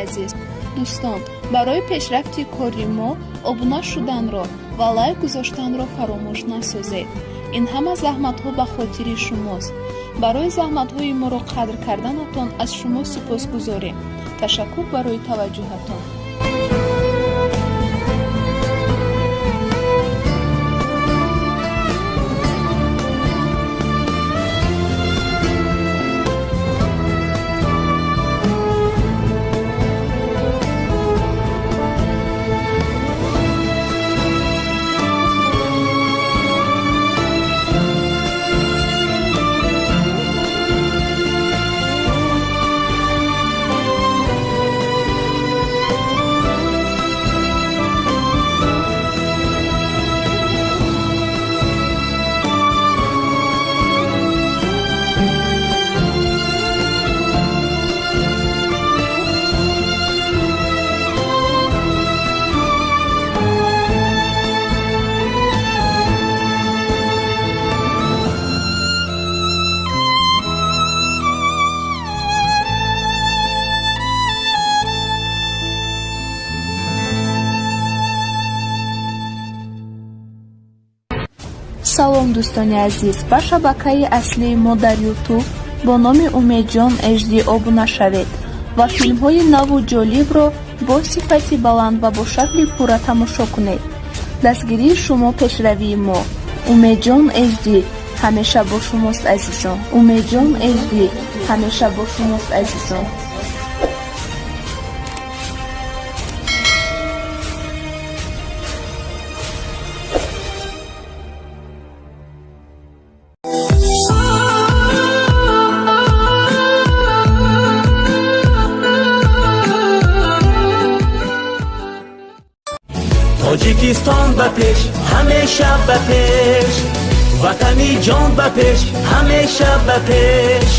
Азиз, дӯстон, барои пешрафти кори мо обуна шуданро ва лайк гузоштанро фаромӯш насозед. Ин ҳама заҳматҳо ба хотири шумост. Барои заҳматҳои моро қадр карданатон аз шумо сипосгузорем. Ташаккур барои таваҷҷӯҳатон. Салом, дӯстони азиз, ба шабакаи аслии мо дар Ютуб бо номи Умедҷон HD обуна шавед ва филмҳои наву ҷолибро бо сифати баланд ва бо шакли пурра тамошо кунед. Дастгирии шумо пешравии мо. Умедҷон HD ҳамеша бо шумост, азизон. Умедҷон HD ҳамеша бо шумост, азизон. Тоҷикистон ба пеш, ҳамеша ба пеш, ватани ҷон ба пеш, ҳамеша ба пеш,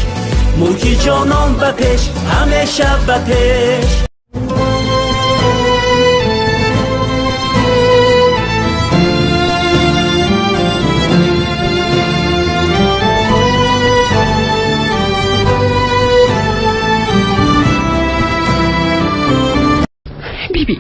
мулки ҷонон ба пеш, ҳамеша ба пеш. بیبی،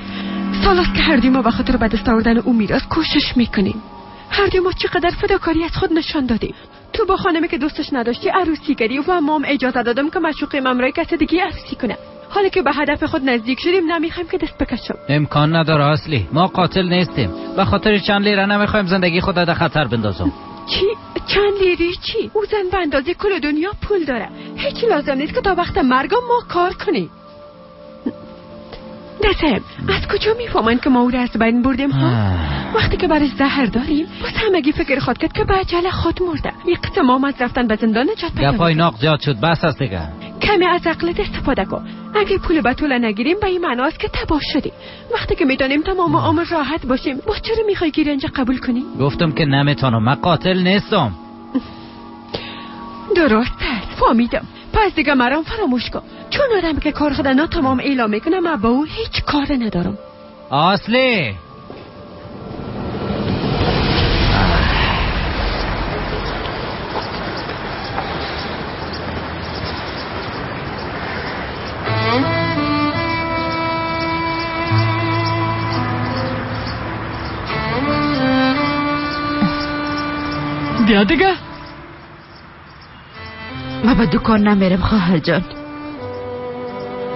سالاست که هر دوی ما به خاطر به دست آوردن او میراث کوشش میکنیم. هر دوی ما چقدر فداکاری از خود نشان دادیم. تو با خانمی که دوستش نداشتی عروسی کردی و ما هم اجازه دادم که معشوقه ممرای کس دیگه عروسی کنه. حالا که به هدف خود نزدیک شدیم نمیخوایم که دست بکشم. امکان نداره اصلی، ما قاتل نیستیم. به خاطر چند لیره نمیخوایم زندگی خود را در خطر بندازم. چی؟ چند لیره چی؟ او زن به اندازه کل دنیا پول داره. هیچ لازم نیست که تا وقت مرگ ما کار کنیم. دستم از کجا میفهمند که ما او را از بین بردیم ها؟ وقتی که برش زهر داریم باز همگی فکر خود کرد که به عجله خود مرده. یک قسم ما از رفتن به زندان نجات پیدا. گپای ناق زیاد شد، بس است دیگه. کمی از عقلت استفاده کن. اگه پول به طول نگیریم به این معناست که تباه شدیم. وقتی که میدانیم تمام عمر راحت باشیم باز چرا میخوای گیر اینجا قبول کنی؟ گفتم که نمیتونم، من قاتل نیستم. درست است، فهمیدم. پس دیگه مرام فراموش کن. چون آدم که کار خود ناتمام اعلام میکنه من با او هیچ کار ندارم. اصلی، بیا دیگه. من به دکان نمیرم خواهر جان.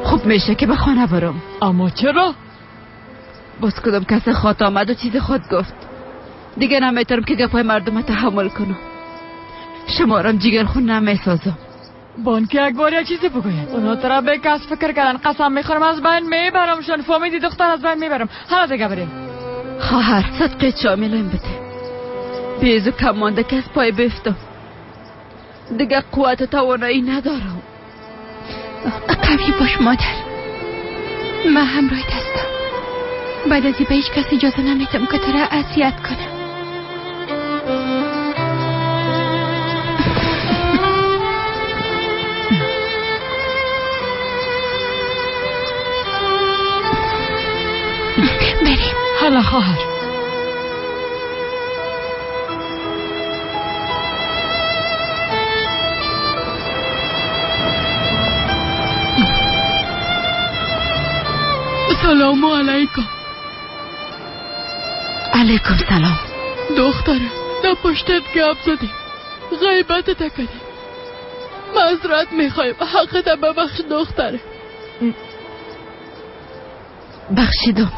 خوب میشه که به خانه برم. اما چرا؟ باز کدام کس خاط آمد و چیز خود گفت. دیگه نمیتونم که گپای مردم تحمل کنم. شمارم جیگر خون نمیسازم. بانک یک بار یک چیزی بگوید. اونا ترا به کس فکر کردن. قسم میخورم از بین میبرمشون. فهمیدی دختر؟ از بین میبرم. حالا دیگه بریم. خواهر صدقه شاملم بده. بیزو کم مانده که از پای بفتم. دیگه قوت و توانایی ندارم. قوی باش مادر، من همراهت هستم. بعد از این به هیچ کس اجازه نمیدم که تو را اذیت کنم. بریم. حالا خواهر. سلام علیکم. علیکم سلام. دختره در پشتت گپ زدیم، غیبتت کردیم، معذرت میخوایم، حقت ببخش دختره. بخشیدم.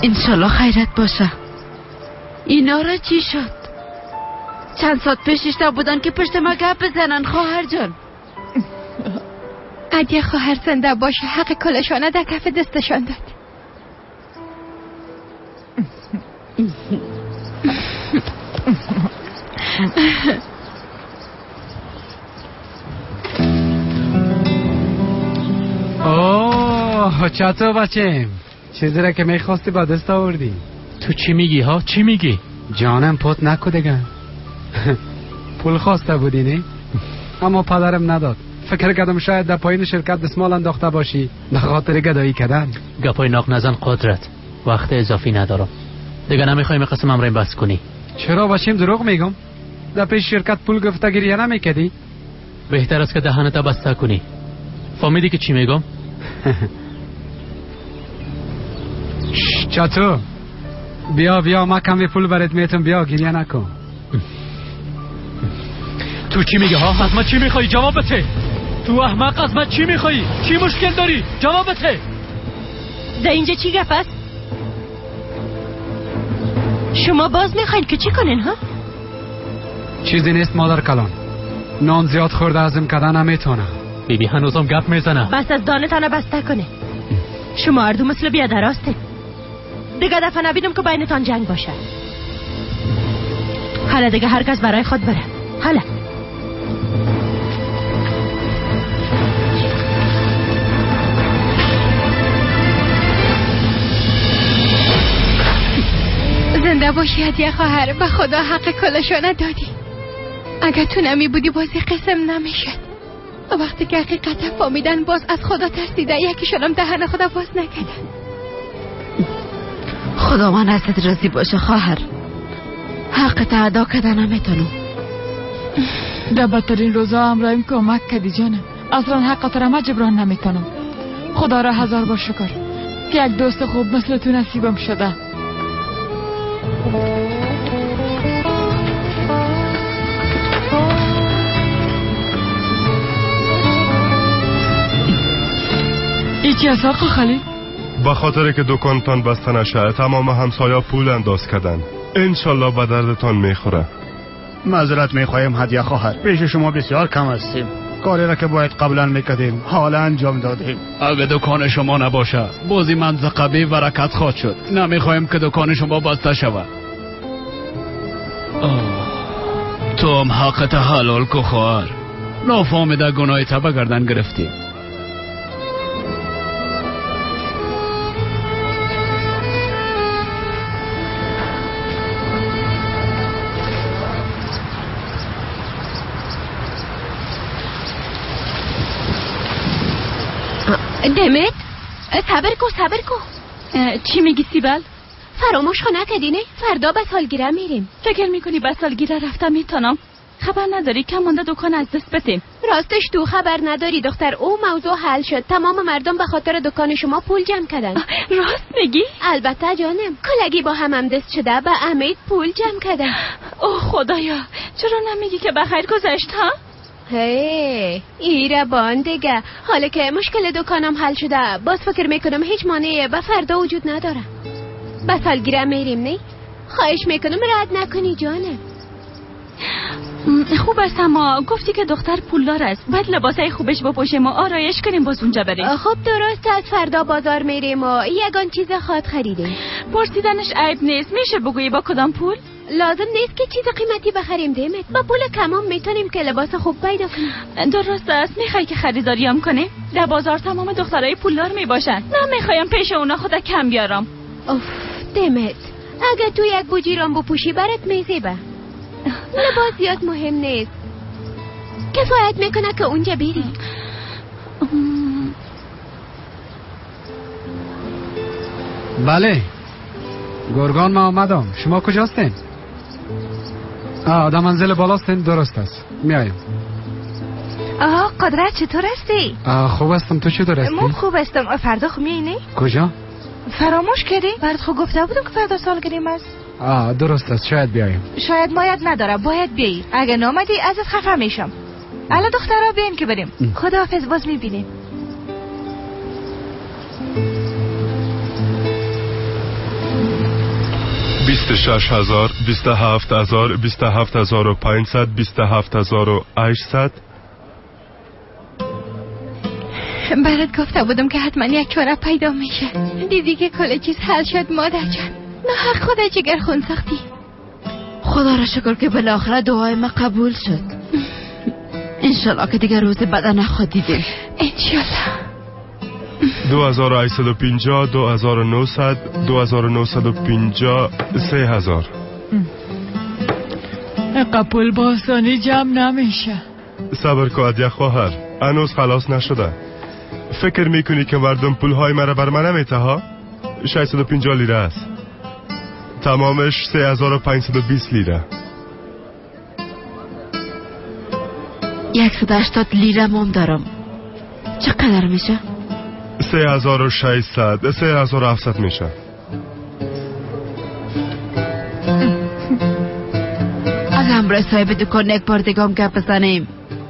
انشالله خیرت باشه. اینا را چی شد؟ چند ساعت پیش ایشتا بودن که پشت ما گپ بزنن. خواهر جان اگه خواهر زنده باشه حق کلشانه در کف دستشان داد. اوه چطور بچیم؟ چیزی را که میخواستی با دست آوردی. تو چی میگی ها؟ چی میگی؟ جانم پوت نکو دیگه. پول خواسته بودی نه؟ اما پدرم نداد. فکر کردم شاید در پایین شرکت دستمال انداخته باشی به خاطر گدایی کردن. گپای ناق نزن قدرت، وقت اضافی ندارم دیگه. نمیخوایم قسم امریم بس کنی. چرا باشیم دروغ میگم؟ در پیش شرکت پول گفته گریه نمیکردی؟ بهتر است که دهنت بسته کنی. فهمیدی که چی میگم؟ چطور؟ بیا بیا ما کمی پول برات میتم، بیا گریه نکن. تو چی میگه ها؟ از من چی میخوای؟ جواب بده. تو احمق از من چی میخوای؟ چی مشکل داری؟ جواب بده. در اینجا چی گپ است؟ شما باز میخواین که چی کنین ها؟ چیزی نیست مادر کلان، نان زیاد خورده هضم کردن نمیتونه. بیبی هنوزم گپ میزنه. بس از دانه تانه بسته کنه. شما هر دو مثل بیادراستین. دیگه دفعه نبینم که بینتان جنگ باشه. حالا دیگه هر کس برای خود بره. حالا زنده باشی هدیه خواهر، به خدا حق کلشانه دادی. اگه تو نمی بودی بازی قسم نمیشد. وقتی که حقیقت فهمیدن باز از خدا ترسیده، یکیشانم دهن خدا باز نکردن. خدا من ازت راضی باشه خواهر، حق تا ادا کردن نمیتونم. در بدترین روزا همراهیم کمک کردی جانم. اصلا حق را من جبران نمیتونم. خدا را هزار بار شکر که یک دوست خوب مثل تو نصیبم شده. ای چی است آقا خلیل؟ به خاطر که دکانتان بسته نشه تمام همسایا پول انداز کردن. انشالله به دردتان میخوره. معذرت میخواهیم هدیه خواهر، پیش شما بسیار کم هستیم. کاری را که باید قبلا میکردیم حالا انجام دادیم. اگه دکان شما نباشه بازی منطقه بی برکت خواهد شد. نمیخواهیم که دکان شما بسته شود. تو هم حقت حلال کو خواهر، نافهمیده گناه تا گردن گرفتی. دمت صبر کو صبر کو. چی میگی سیبل؟ فراموش خو نکردی نه؟ فردا به سالگیره میریم. فکر میکنی به سالگیره رفتم میتونم؟ خبر نداری کم مونده دکان از دست بدیم. راستش تو خبر نداری دختر، او موضوع حل شد. تمام مردم به خاطر دکان شما پول جمع کردن. راست میگی؟ البته جانم، کلگی با هم دست شده به امید پول جمع کردن. اوه خدایا، چرا نمیگی که بخیر گذشت ها؟ هی ایره بان دیگه. حالا که مشکل دکانم حل شده باز فکر میکنم هیچ مانعی به فردا وجود نداره. به سالگیره میریم نه؟ خواهش میکنم رد نکنی جانم. خوب است، اما گفتی که دختر پولدار است، باید لباسای خوبش بپوشیم و آرایش کنیم باز اونجا بریم. خب درست است، فردا بازار میریم و یگان چیز خواد خریدیم. پرسیدنش عیب نیست، میشه بگویی با کدام پول؟ لازم نیست که چیز قیمتی بخریم دیمت، با پول کمام میتونیم که لباس خوب پیدا کنیم. درست است. میخوای که خریداریام کنیم؟ در بازار تمام دخترای پولدار میباشن، نمیخوایم پیش اونا خود کم بیارم. اوف دمت، اگه تو یک بوجیران بپوشی برات میزیبه. لباس زیاد مهم نیست، کفایت میکنه که اونجا بری. بله گرگان، ما آمدم. شما کجاستین؟ در منزل بالاستین؟ درست است، میایم. آها قدرت چطور هستی؟ خوب هستم، تو چطور هستی؟ من خوب هستم. فردا خو میای نه؟ کجا؟ فراموش کردی؟ برات خو گفته بودم که فردا سالگریم است. درست است، شاید بیایم. شاید مایت نداره، باید بیایی. اگه نامدی ازت خفه میشم. الان دخترها بیاین که بریم. خداحافظ، باز میبینیم. بیست شش هزار، 27,000، 27,500، 27,800. برات گفته بودم که حتما یک چاره پیدا میشه. دیدی که کل چیز حل شد مادر جان. نه حق خدا جگر خون ساختی. خدا را شکر که بالاخره دعای ما قبول شد. انشالله که دیگر روز بد نخواد دیدیم. انشالله. 2850، 2900، 2950، 3000. قبول با آسانی جمع نمیشه. صبر کن هدیه خواهر، هنوز خلاص نشده. فکر میکنی که مردم پولهای مرا بر من نمیته ها؟ 650 لیره است. تمامش 3520 لیره. 180 لیره مام دارم. چقدر میشه؟ 3600، 3700 میشه. اگه همراه صاحب دکان یک بار دیگه هم گپ بزنیم،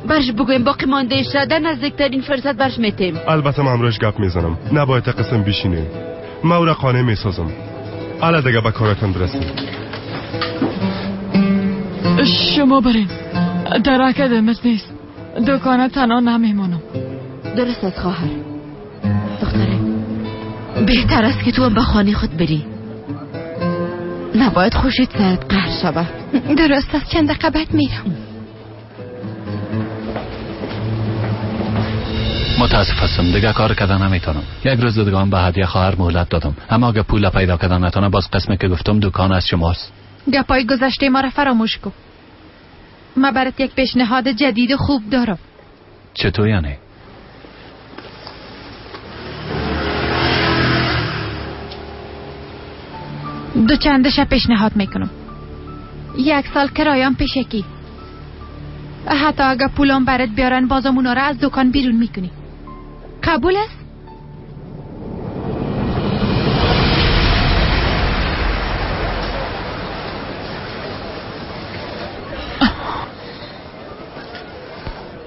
برش بگویم باقی مانده در نزدیکترین فرصت برش میتیم. البته من همراهش گپ میزنم. نباید قسم بشینیم. من او را قانع میسازم. حالا دیگه به کارتان برسیم. شما برین، درک دمت نیست. دکانه تنها نمیمانم. درست است خواهر. دختره، بهتر است که تو هم به خانه خود بری. نباید خوشید سرت قهر شوه. درست است، چند دقیقه بعد میرم. متاسف هستم، دیگه کار کردن نمیتونم. یک روز دیگه هم به هدیه خواهر مهلت دادم، اما اگه پول پیدا کردن نتونم، باز قسمی که گفتم دکان از شماست. گپای گذشته ما را فراموش کن. ما برات یک پیشنهاد جدید خوب دارم. چطور یعنی؟ دو چندش پیشنهاد میکنم. 1 سال کرایام پیشکی. حتی اگه پولام برات بیارن بازم اونا را از دکان بیرون میکنی. قبول است؟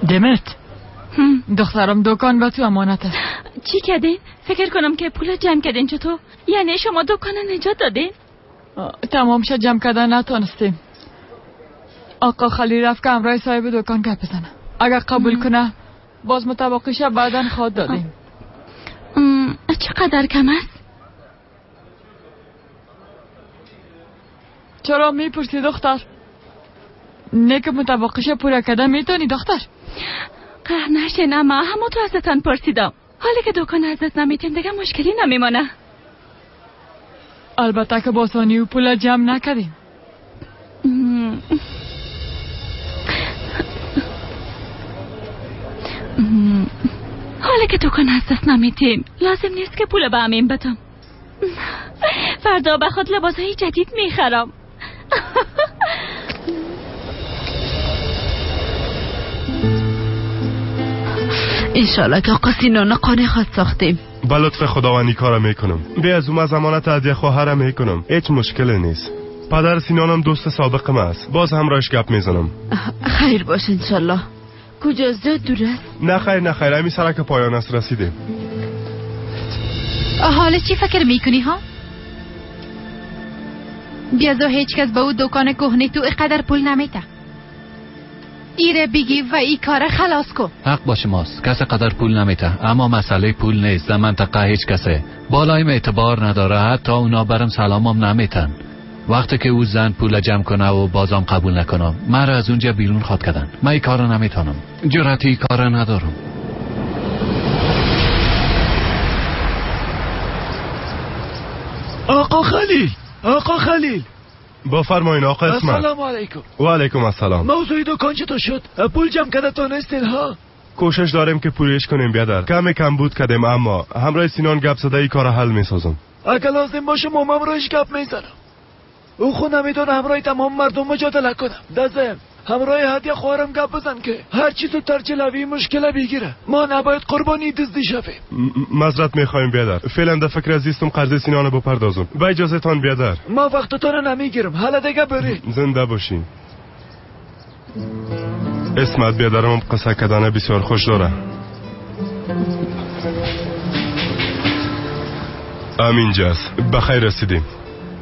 دمت دخترم دکان به تو امانت است. چی کردین؟ فکر کنم که پول جمع کردین. چطور؟ یعنی شما دکان نجات دادین؟ تمام شد، جمع کردن نتانستیم. آقا خلیل رفت که همراه صاحب دکان گپ بزنه. اگر قبول کنه باز متباقیش بعدا خواد دادیم. چقدر کم است؟ چرا میپرسی دختر؟ نه که متباقیش پورا کردن میتونی دختر؟ قهر نشه، نه ما همو تو ازتان پرسیدم. حالا که دکان از دست نمیتیم دیگه مشکلی نمیمانه. البته که با آسانی و پول جمع نکردیم. حالا که دکان از دست نمیتیم لازم نیست که پول به امین بدم. فردا به خود لباسهای جدید میخرم. انشالله که آقا سینان قانع خواهد ساختیم. به لطف خداوند کارا میکنم. بی از او ضمانت هدیه خواهرم میکنم. هیچ مشکلی نیست. پدر سینانم دوست سابقم است. باز همراهش گپ میزنم. خیر باش انشالله. کجا زیاد دور است؟ نه خیر نه خیر، همین سرک پایان است رسیدیم. حالا چی فکر میکنی ها؟ بیازو هیچ کس به او دکان کهنه تو اینقدر پول نمیده. ایره بگی و ای کار خلاص کن. حق با شماست، کس قدر پول نمیده، اما مسئله پول نیست. در منطقه هیچ کسه بالایم اعتبار نداره، حتی اونا برم سلامم نمیتن. وقتی که او زن پول جمع کنه و بازم قبول نکنم، مرا از اونجا بیرون خواد کردن. من این کارو نمیتونم، جرأت این کارو ندارم. آقا خلیل، آقا خلیل. بفرمایین آقا اسمت. السلام علیکم. و علیکم السلام. موضوع دکان چطور شد؟ پول جمع کرده تونستین ها؟ کوشش داریم که پوریش کنیم بیادر. کم کم بود کردیم، اما همراه سینان گپ زده ای کار حل میسازم. اگه لازم باشه ما همراهش گپ میزنم. او خود نمیتونه همراه تمام مردم مجادله کنم. دزم همراه هدیه خواهرم گپ بزن که هر چی زودتر جلوی مشکل بگیره. ما نباید قربانی دزدی شویم. معذرت میخوایم بیادر، فعلا در فکر عزیزتم قرض سینان بپردازم. با اجازهتان بیادر. ما وقتتان نمیگیرم، حالا دیگه برید. زنده باشین. اسمت بیادرم قصه کردن بسیار خوش داره. امینجاست. بخیر رسیدیم.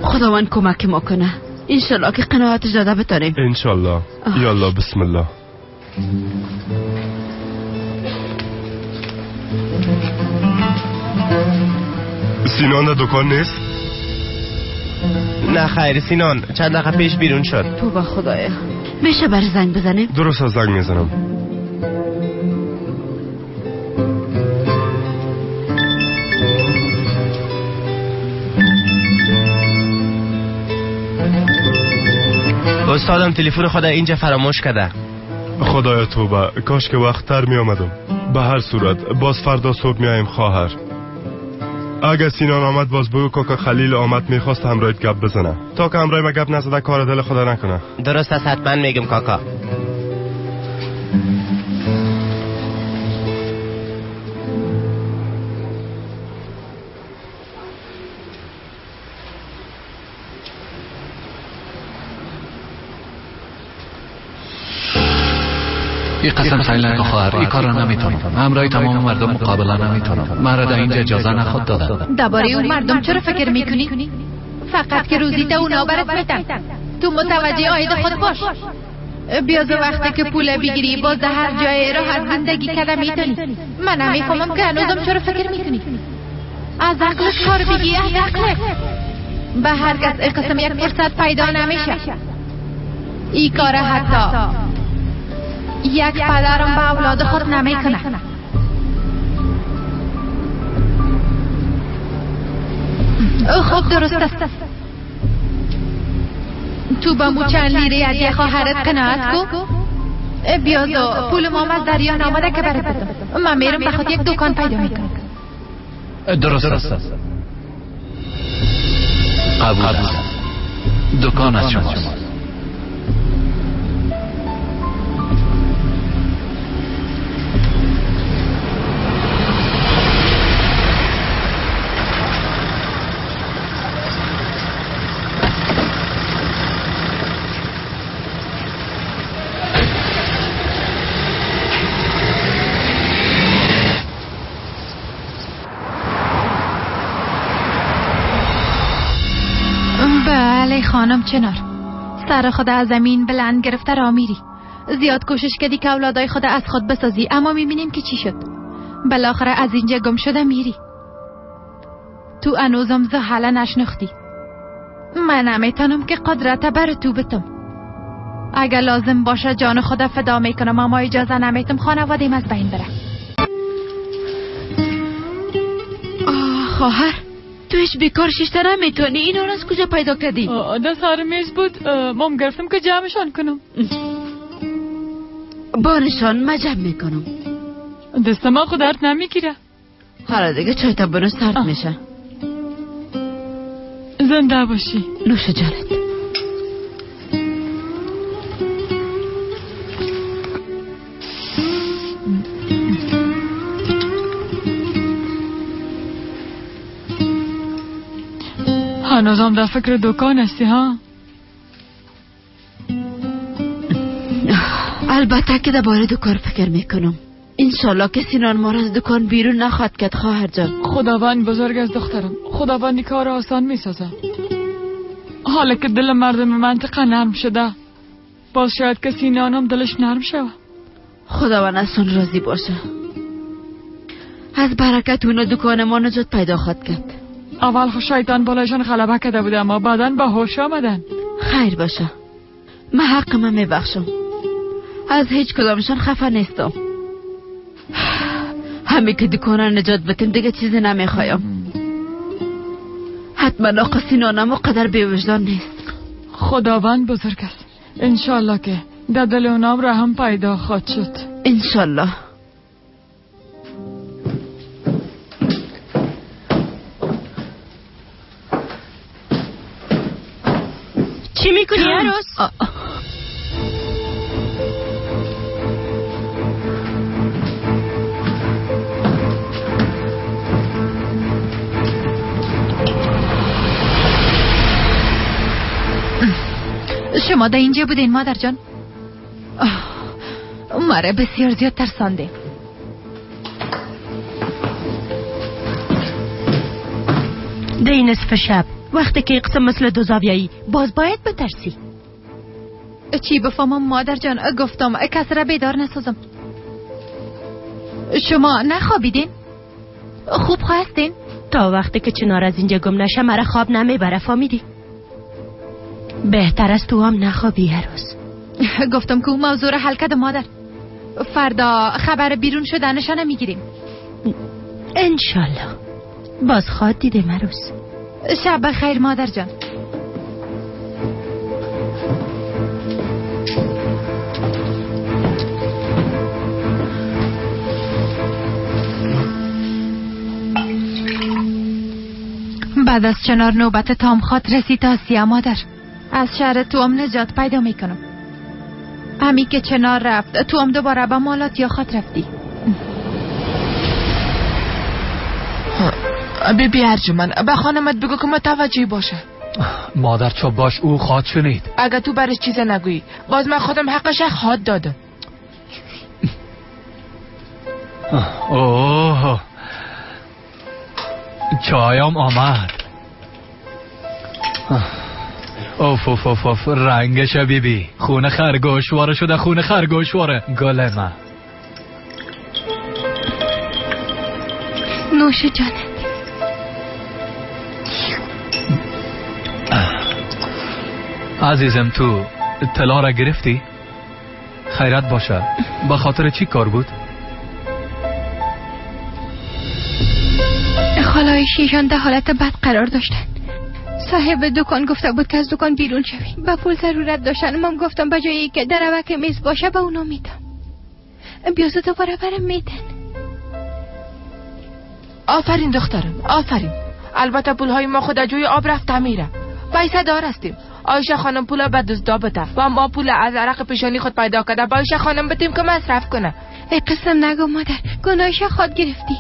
خداوند کمک ما کنه. انشالله که قناعتش داده بتانیم. انشالله. یالا بسم الله. سینان در دکان نیست؟ نه خیر سینان چند دقیقه پیش بیرون شد. توبه خدایا. میشه بر زنگ بزنیم؟ درست از زنگ میزنم. استادم تلفن خدا اینجا فراموش کرده. خدایا توبه، کاش که وقت تر می آمدم. به هر صورت باز فردا صبح می آیم خواهر. اگر سینان آمد باز بگو کاکا خلیل آمد میخواست همراهت گپ بزنه. تا که همراه ما گپ نزده کار دل خدا نکنه. درست است، حتما میگم کاکا. این قسم سیل نکن خواهر، این کار را نمیتونم. همراه تمام مردم مقابله نمیتونم. مرا در اینجا اجازه نخواد دادن. درباره اون مردم چرا فکر میکنی؟ فقط که روزی تا اونا برات میتن. تو متوجه آید خود باش. بیاز وقتی که پول بگیری باز در هر جای راحت زندگی کرده میتونی. من نمیفهمم که هنوزم چرا فکر میکنی. از عقلت کار بگی، از عقلت. به هر کس قسم یک فرصت پیدا نمیشه. این کار حتی یک پدرم به اولاد خود نمیکنه. خب درست است. تو با مو چند لیره هدیه خواهرت قناعت کو. بیازو پول مام از دریا نامده که برات بدم. من میرم به خود یک دکان پیدا میکنم. درست است. قبول است. دکان از شماست. خانم چنار، سر خود از زمین بلند گرفته را میری. زیاد کوشش کردی که اولادای خود از خود بسازی، اما میبینیم که چی شد. بالاخره از اینجا گم شده میری. تو انوزم زحله نشناختی. من نمیتونم که قدرت بر تو بتم. اگر لازم باشه جان خود فدا میکنم، اما اجازه نمیتم خانوادیم از بین بره. آه خواهر، تو هیچ بیکار شیشته نمیتونی. اینا رو از کجا پیدا کردی؟ در سر میز بود، مام گرفتم که جمعشان کنم. بارشان ما جمع میکنم. دست ما خود درد نمیگیره. حالا دیگه چای تا بنو سرد میشه. زنده باشی. نوش جانت. هنوزم در فکر دکان هستی ها؟ البته که درباره دکان فکر میکنم. انشالله که سینان ما را از دکان بیرون نخواهد کرد خواهر جان. خداوند بزرگ از دخترم. خداوند این کار آسان میسازه. حالا که دل مردم منطقه نرم شده، باز شاید که سینانم دلش نرم شود. خداوند از آن راضی باشه. از برکت اونا دکان ما نجات پیدا خواهد کرد. اول خو شیطان بالایشان غلبه کرده بود، اما بعدا به هوش آمدن. خیر باشه، من حق من میبخشم. از هیچ کدامشان خفه نیستم. همه که دکان نجات بتیم دیگه چیزی نمیخوایم. حتما آقا سینانم قدر بی‌وجدان نیست. خداوند بزرگ است. انشالله که در دل اونام رحم پیدا خواهد شد. انشالله. چی میکنی عروس؟ شما در اینجا بودین مادر جان؟ مرا بسیار زیاد ترسانده. دی نصف شب وقتی که قسم مثل دو زاویه‌ای باز باید بترسی. چی بفهمم مادر جان؟ گفتم کس را بیدار نسازم. شما نخوابیدین؟ خوب خواستین؟ تا وقتی که چنار از اینجا گم نشه مرا خواب نمیبره، فهمیدی؟ بهتر است تو هم نخوابی هر روز. گفتم که اون موضوع را حل کرده مادر. فردا خبر بیرون شدنشان میگیریم انشالله. باز خواد دیده مروز. شب بخیر مادر جان. بعد از چنار نوبت تام خواد رسید آسیا مادر. از شهر تو هم نجات پیدا میکنم. همی که چنار رفت تو هم دوباره به مالات یا خواد رفتی. بی بی ارجمن به خانمت بگو که متوجه باشه. مادر چوب باش، او خواد شنید. اگه تو برش چیز نگویی باز من خودم حقش خواد دادم. اوه چایم آمد. اوف اوف اوف اوف، رنگش بی بی خونه خرگوش واره شده، خونه خرگوش واره. گل من نوش جانت. عزیزم تو طلا را گرفتی؟ خیرت باشه. به خاطر چی کار بود؟ خالای شیشان در حالت بد قرار داشتن. صاحب دکان گفته بود که از دکان بیرون شوی. به پول ضرورت داشتن. من گفتم به جایی که در وک میز باشه به اونا میدم. بیازو دوباره برم میدن. آفرین دخترم، آفرین. البته پولهای ما خود جوی آب رفته میره. پیسه دار هستیم. عایشه خانم پول به دزدا بده و ما پول از عرق پیشانی خود پیدا کرده با عایشه خانم بتیم که مصرف کنه. ای قسم نگو مادر، گناهش خود گرفتی.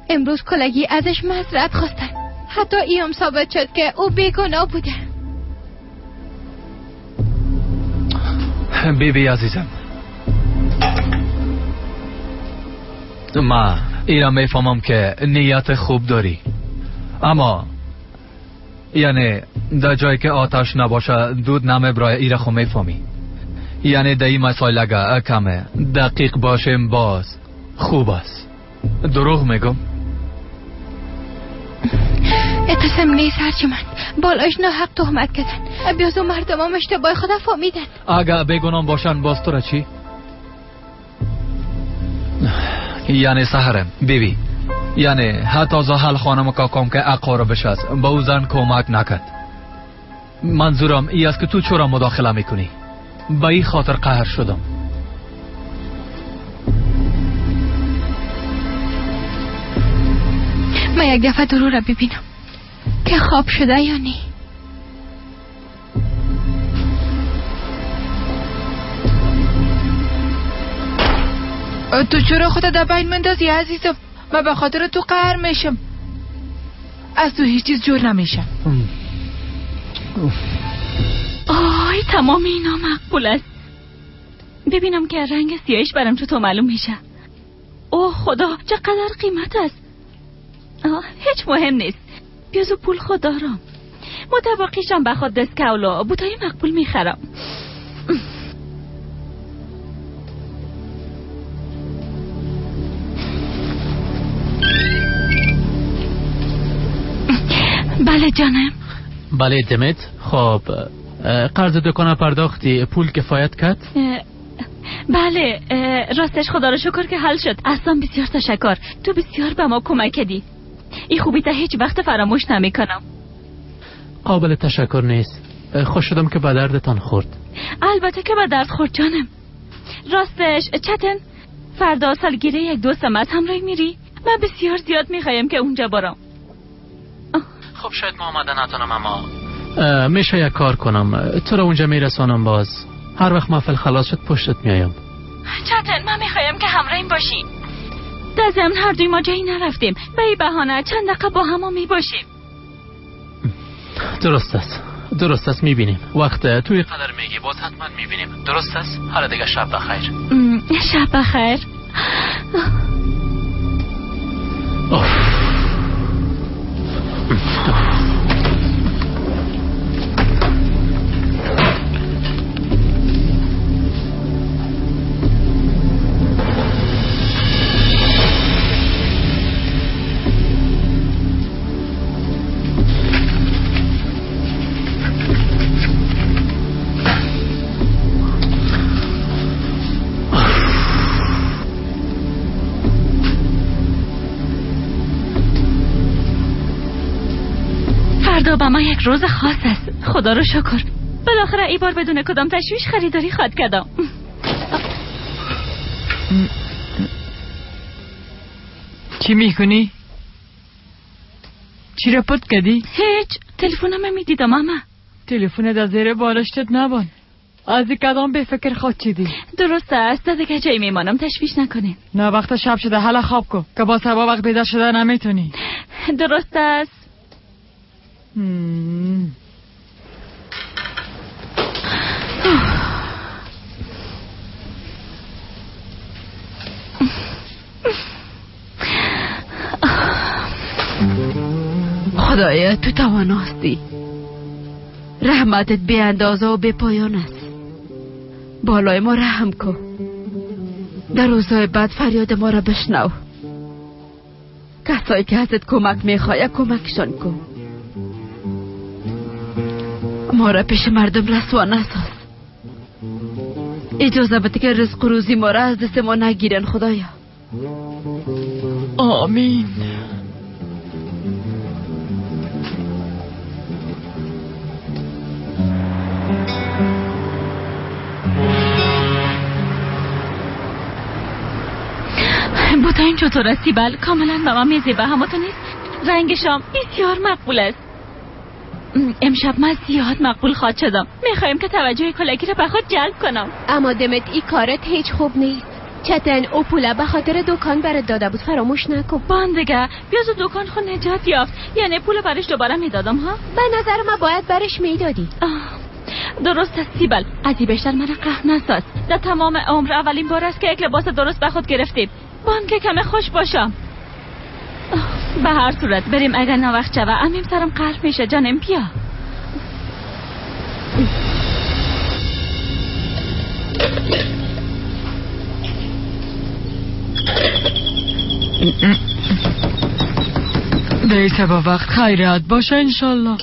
امروز کلگی ازش معذرت خواستن. حتی ایم ثابت شد که او بیگناه بوده. بی بی عزیزم، ما ایرا میفهمم که نیت خوب داری، اما یعنی در جایی که آتش نباشه دود نمیبرای. ایرا خو میفهمی. یعنی در این مسائل اگه کمه دقیق باشیم باز خوب است. دروغ میگم؟ قسم نیست هرچی من بالاش ناحق تهمت کردن. بیازو مردم هم اشتباه خدا فهمیدن. اگه بیگناه باشن باز تو را چی؟ یعنی سهرم بیبی، یعنی حتی زحل خانم کاکام که اقاربش است با او زن کمک نکرد. منظورم ای است که تو چرا مداخله میکنی؟ به این خاطر قهر شدم. من یک دفعه درو را ببینم که خواب شده یا نه. تو چرا خودت در بین مندازی عزیزم؟ من به خاطر تو قهر میشم. از تو هیچ چیز جور نمیشم. آی تمام اینا مقبول است. ببینم که رنگ سیاهش برام چطور معلوم میشه. اوه خدا چقدر قیمت است. هیچ مهم نیست. بیازو پول خود دارم. متباقیشم به خود دستکولو بوتای مقبول میخرم. بله جانم. بله دمت. خب قرض دکان پرداختی، پول کفایت کرد؟ بله راستش خدا را شکر که حل شد. اصلا بسیار تشکر، تو بسیار به ما کمک کردی. این خوبی تا هیچ وقت فراموش نمی کنم. قابل تشکر نیست. خوش شدم که به دردتان خورد. البته که به درد خورد جانم. راستش چتن فردا سالگیره یک دوستم از همراه میری؟ من بسیار زیاد میخوایم که اونجا برم. خب شاید ما آمده نتونم، اما میشه یک کار کنم، تو رو اونجا میرسانم. باز هر وقت محفل خلاص شد پشتت میایم. چتن من میخوایم که همراهیم باشی. در ضمن هر دوی ما جایی نرفتیم، به این بهانه چند دقیقه با هم میباشیم. درست است، درست است میبینیم. وقت توی قدر میگی باز حتما میبینیم. درست است؟ حالا دیگه شب بخیر. شب بخیر. با ما یک روز خاص است. خدا رو شکر. بالاخره ای بار بدون کدام تشویش خریداری خواد کردم. چی میکنی؟ چی را پت کردی؟ هیچ. تلفنم میدیدم اما. تلفن در زیر بالشتت نبان. از کدام به فکر خود چیدی؟ درست است. دیگه جای میمانم، تشویش نکنین. نه وقت شب شده، حالا خواب کن که با سبا وقت بیدار شده نمیتونی. درست است. خدایا تو تواناستی، رحمتت بی اندازه و بی پایان است. بالای ما رحم کن، در روزهای بد فریاد ما را بشنو. کسایی که ازت کمک میخواه کمکشان کن. ما را پیش مردم رسوا نساز. اجازه بده که رزق و روزی ما را از دست ما نگیرن خدایا. آمین. بوتا این چطور است سیبل؟ کاملا به من میزیبه، همه تو نیست؟ رنگ شام بسیار مقبول است. امشب من زیاد مقبول خواهد شدم. میخوایم که توجه کلکی را به خود جلب کنم. اما دمت ای کارت هیچ خوب نیست. چتن او پوله به خاطر دکان برات داده بود، فراموش نکن. بان دیگه بیاز دکان خود نجات یافت، یعنی پول برش دوباره میدادم ها؟ به نظر من باید برش میدادی. درست است سیبل، از این بیشتر من قهر نساز. در تمام عمر اولین بار است که یک لباس درست به خود گرفتیم. بان که کم خوش باشم. به هر صورت بریم، اگر نه وقت شوه امیم سرم قهر میشه. جانم بیا. دیسه با وقت خیرات باشه انشالله.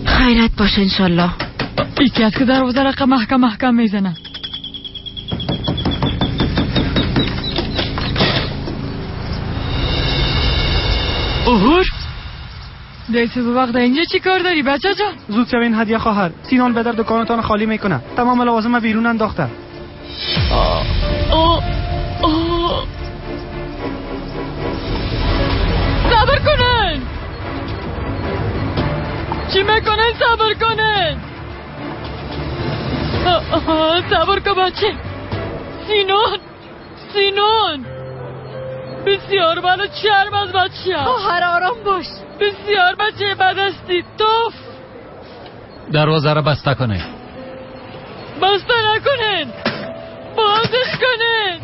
خیرات باشه انشالله. یکی از که دروازه رقم محکم محکم میزنه. اوهور دیسه به وقت اینجا چی کار داری بچه جان؟ زود شوین هدیه خواهر، سینان به در دکانتان خالی میکنه. تمام لوازم بیرون انداخته. صبر کنن. چی میکنن؟ صبر کنن. صبر کن بچه. سینان سینان بسیار منو چرم از بچه. خواهر آرام باش. بسیار بچه بد هستی. توف. دروازه را بسته کنه. بسته نکنین، بازش کنین،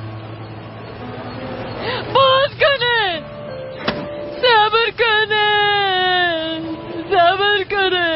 باز کنین. صبر کنین، صبر کنین.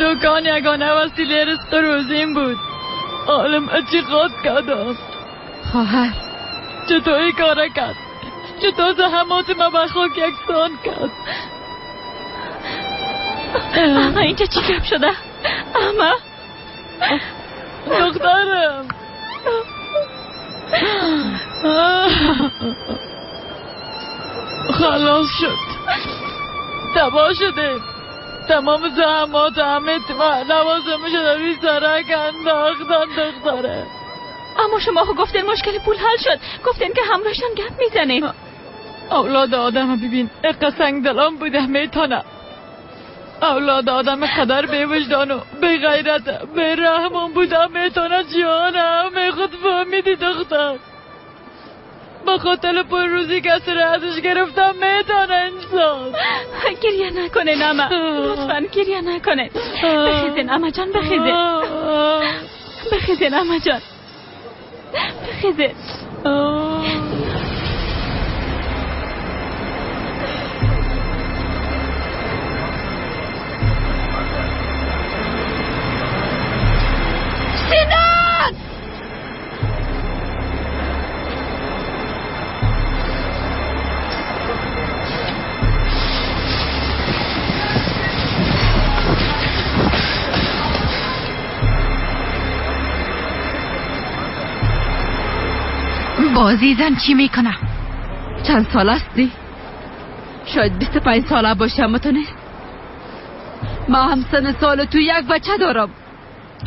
دکان یگانه وسیله رزق روزیم بود. عالم چی خود کردم. خواهر چطور این کار کرد؟ چطور زحمات ما به خاک یکسان کرد؟ اما اینجا چی گپ شده؟ اما دخترم. خلاص شد، تباه شده. تمام زحمات همه لوازمش روی سرک انداختن دختره. اما شما خو گفتین مشکل پول حل شد، گفتین که همراهشان گپ میزنه. اولاد آدم ببین اقا سنگ دلان بوده میتونه. اولاد آدم قدر بی وجدان و بی غیرت بی رحم بوده میتونه. جانم خود فهمیدی دختر، با خاطر پر روزی کسی را ازش گرفتم میتونه انسان. گریه نکنه نمه، لطفا گریه نکنه. بخیزین اما جان، بخیزین، بخیزین اما جان، بخیزین. سینان! بازی زن چی میکنه؟ چند سال هستی؟ شاید 25 ساله باشه. اما تو نیست. ما هم سن سال تو یک بچه دارم.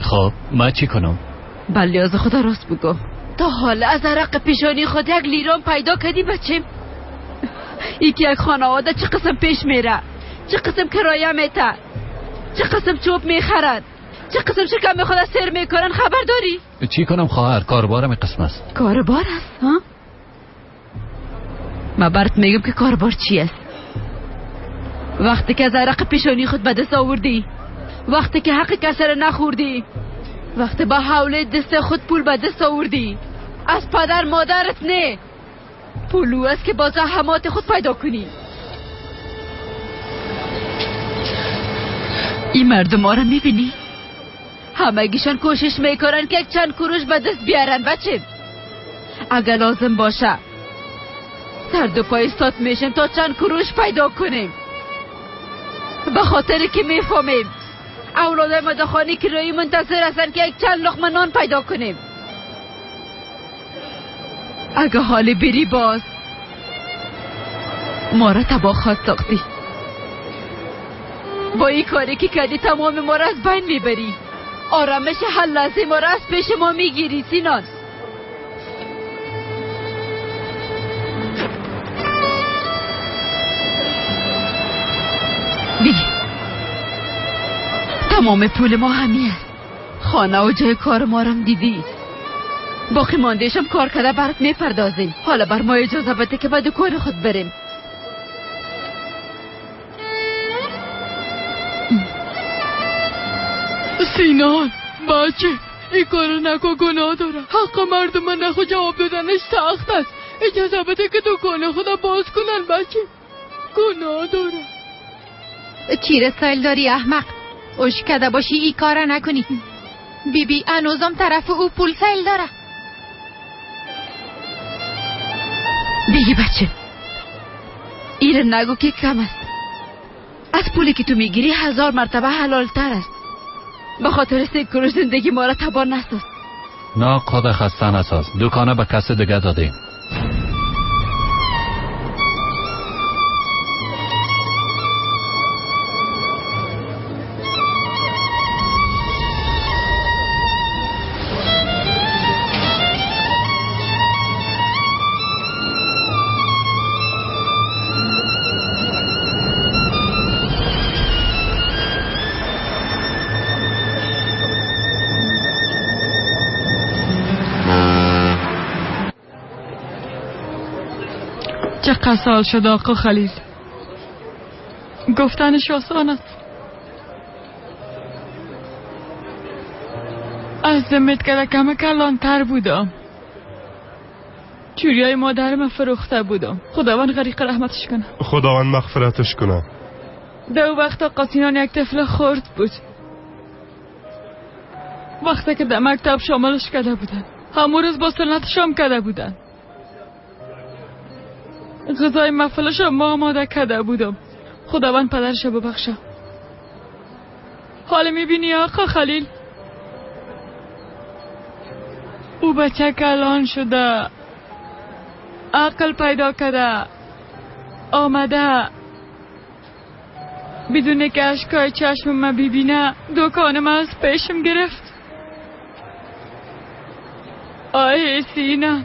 خب من چی کنم؟ بله از خدا راست بگو، تا حالا از عرق پیشانی خود یک لیران پیدا کردی بچه؟ یکی یک خانواده چه قسم پیش میره، چه قسم کرایه میته، چه قسم چوب میخرن، چه قسم شکم خود سر میکنن، خبر داری؟ چی کنم خواهر، کاربارم قسم است. کاربار است ها؟ ما برات میگم که کاربار چی است. وقتی که از عرق پیشانی خود به دست آوردی، وقتی که حق کسی را نخوردی، وقتی با حوله دست خود پول به دست آوردی، از پدر مادرت نه، پولو است که با زحمات خود پیدا کنی. این مردم ها را میبینی؟ همگیشان کوشش میکنن که یک چند کروش به دست بیارن بچه. اگر لازم باشه سر دو پای استاد میشیم تا چند کروش پیدا کنیم، به خاطر که میفهمیم اولادای ما در خانه کرایی منتظر هستن که یک چند لقمه نان پیدا کنیم. اگه حال بری باز ما را تباه خواست ساختی. با این کاری که کردی تمام ما را از بین میبری. آرامش هر لحظه ما را از پیش ما میگیری سینان. بگی تمام پول ما همی است. خانه و جای کار ما رم دیدی، باقی ماندهشم کار کرده برات میپردازیم. حالا بر ما اجازه بده که به دکان خود بریم. سینان بچه این کارو نکن، گناه داره. حق مردم نخو جواب دادنش سخت است. اجازه بده که دکان خود باز کنن بچه، گناه داره. چی رسایل داری احمق؟ اوش کده باشی ای کارا نکنی. بی بی انوزم طرف او پول سایل داره. دیگه بچه ایره نگو که کم است. از پولی که تو میگیری 1000 مرتبه حلال تر است. به خاطر 3 کروش زندگی ما را تباه نساز. نه خدا خسته نساز، دکانه به کس دیگه دادیم. چقدر سال شد آقا خلیل؟ گفتنش آسان است. از دمت که کم کلانتر بودم، چوریای مادرم فروخته بودم. خداوند غریق رحمتش کنه، خداوند مغفرتش کنه. در وقت آقا سینان یک طفل خرد بود. وقتی که در مکتب شاملش کرده بودن، همون روز با سنت شام کرده بودن. غذای محفلش ما آماده کرده بودم. خداوند پدرش ببخشه. حالا میبینی آقا خلیل، او بچه کلان شده، عقل پیدا کرده، آمده بدون که اشکای چشم ما ببینه دکان ما از پیشم گرفت. آی سینا،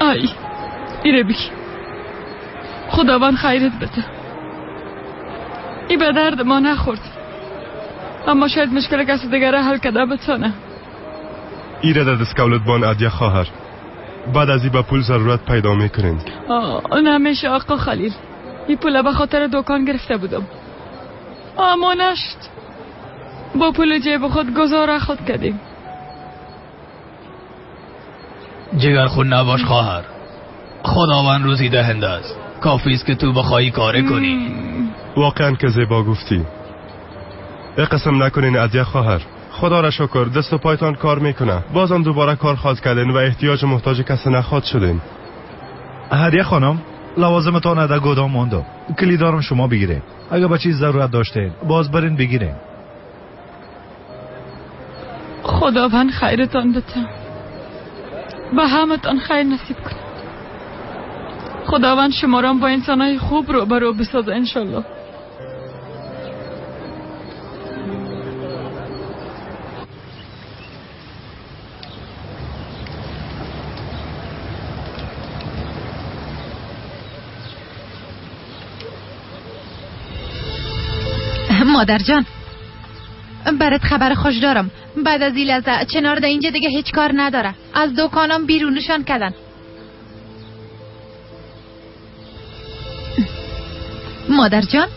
آی ایره بگی خداوند خیرت بده. ای به درد ما نخورد، اما شاید مشکل کس دیگر حل کده بتانه. ایره در دستکولت بان ادیه خواهر، بعد از ای به پول ضرورت پیدا میکنین. نمیشه آقا خلیل، ای پول به خاطر دکان گرفته بودم، اما نشد. با پول جیب خود گزاره خود کردیم. جگر خون نباش خواهر، خداوند روزی دهنده است، کافی است که تو بخواهی کاره کنی. واقعا که زیبا گفتی. قسم نکنین ادیه خواهر، خدا را شکر دست و پایتان کار میکنه، بازم دوباره کار خواهد کردین و احتیاج محتاج کسی نخواد شدین. هدیه خانم، لوازمتان در گودام ماندم، کلیدارم شما بگیرین، اگه به چیز ضرورت داشتین باز برین بگیرین. خداوند خیرتان بده، به همتان خیر نصیب کنه. خداوند شما را با انسانهای خوب رو برو بسازه انشالله. مادر جان، برات خبر خوش دارم. بعد از این لحظه چنار در اینجا دیگه هیچ کار نداره، از دکانم بیرونشان کردن. مادر جان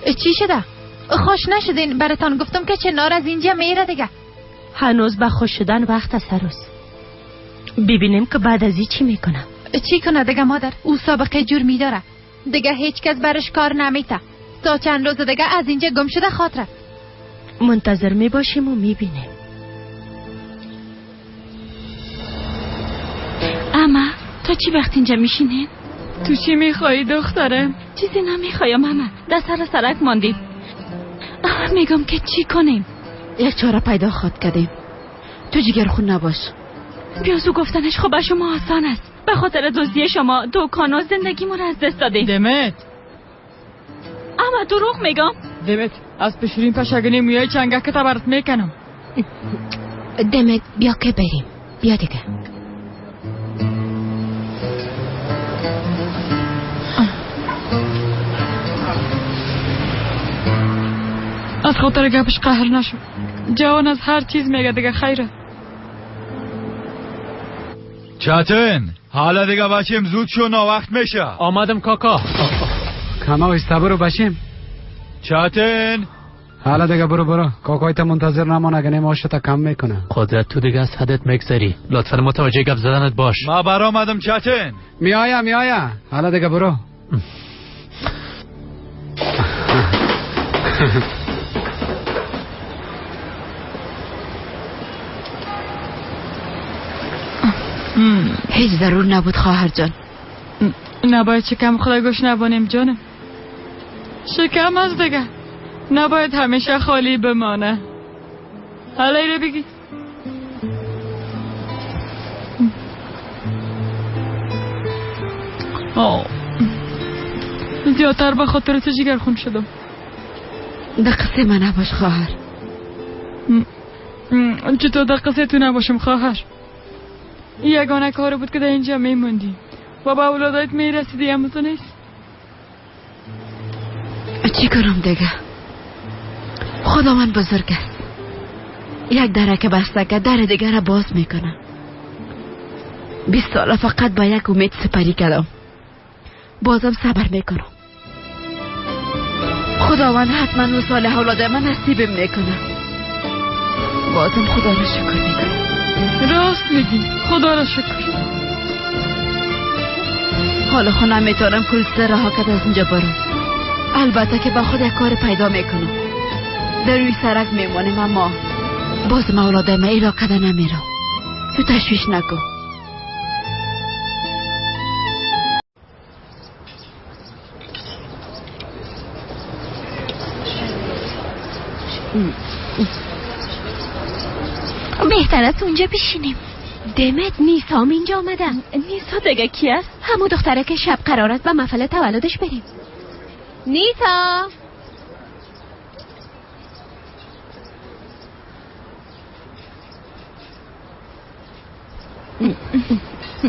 چی شده؟ خوش نشدین؟ براتان گفتم که چنار از اینجا میره دیگه. هنوز به خوش شدن وقت است عروس. ببینیم که بعد از این چی میکنه. چی کنه دیگه مادر؟ او سابقه جور میداره دیگه، هیچ کس برش کار نمیته. تا چند روز دیگه از اینجا گم شده خاطره. منتظر میباشیم و میبینیم. اما تا چی وقت اینجا میشینین؟ تو چی میخوایی دختره؟ چیزی نمیخوایم اما، در سر سرک ماندیم. میگم که چی کنیم؟ یک چاره پیدا خواد کردیم. تو جگر خون نباش. بیازو گفتنش خب شما آسان است. به خاطر دزدی شما دکان و زندگی ما را از دست دادیم. دمت. اما دروغ میگم. دمت از پشورین پشگنی مویای چنگک که برات میکنم. دمت بیا که بریم، بیا دیگه. از خاطر گپش قهر نشو. جوان از هر چیز میگه دیگه خیره. چتن حالا دیگه بچیم زود شو، ناوقت میشه. آمدم کاکا. کما ایستا برو بچیم. چتن حالا دیگه برو برو، کاکای تا منتظر نمان، اگه نماشو تا کم میکنه. قدرت تو دیگه از حدت میگذری، لطفا متوجه گپ زدنت باش. ما برآمدم چتن. میایم میایم، حالا دیگه برو. هیچ ضرور نبود خواهر جان. نباید شکم خدا گوش نبانیم جانم. شکم از دیگه نباید همیشه خالی بمانه. حالا ایره بگی. زیادتر به خاطر تو جگر خون شدم. در قصه من نباش خواهر. چطور در قصه تو نباشم خواهر؟ یگانه کار بود که در اینجا میموندی و با اولادایت میرسیدی، اما تو نیست. چی کنم دیگه؟ خداوند بزرگ است. یک دره که بسته که در دیگر را باز میکنه. 20 ساله فقط با یک امید سپری کردم، بازم صبر میکنم. خداوند حتما وصال اولاد من نصیبم میکنه. بازم خدا را شکر میکنم. راست میگی، خدا را شکر. حالا خو نمیتونم کل رها کرد از اینجا برم. البته که با خود یک کار پیدا میکنم. در روی سرک میمانیم، اما باز اولادای من ایلا کده نمیرم. تو تشویش نکن. بهتر است اونجا بشینیم. دمت نیسا هم اینجا آمدن. نیسا دیگه کی است؟ همون دختره که شب قرار است به محفل تولدش بریم. نیسا،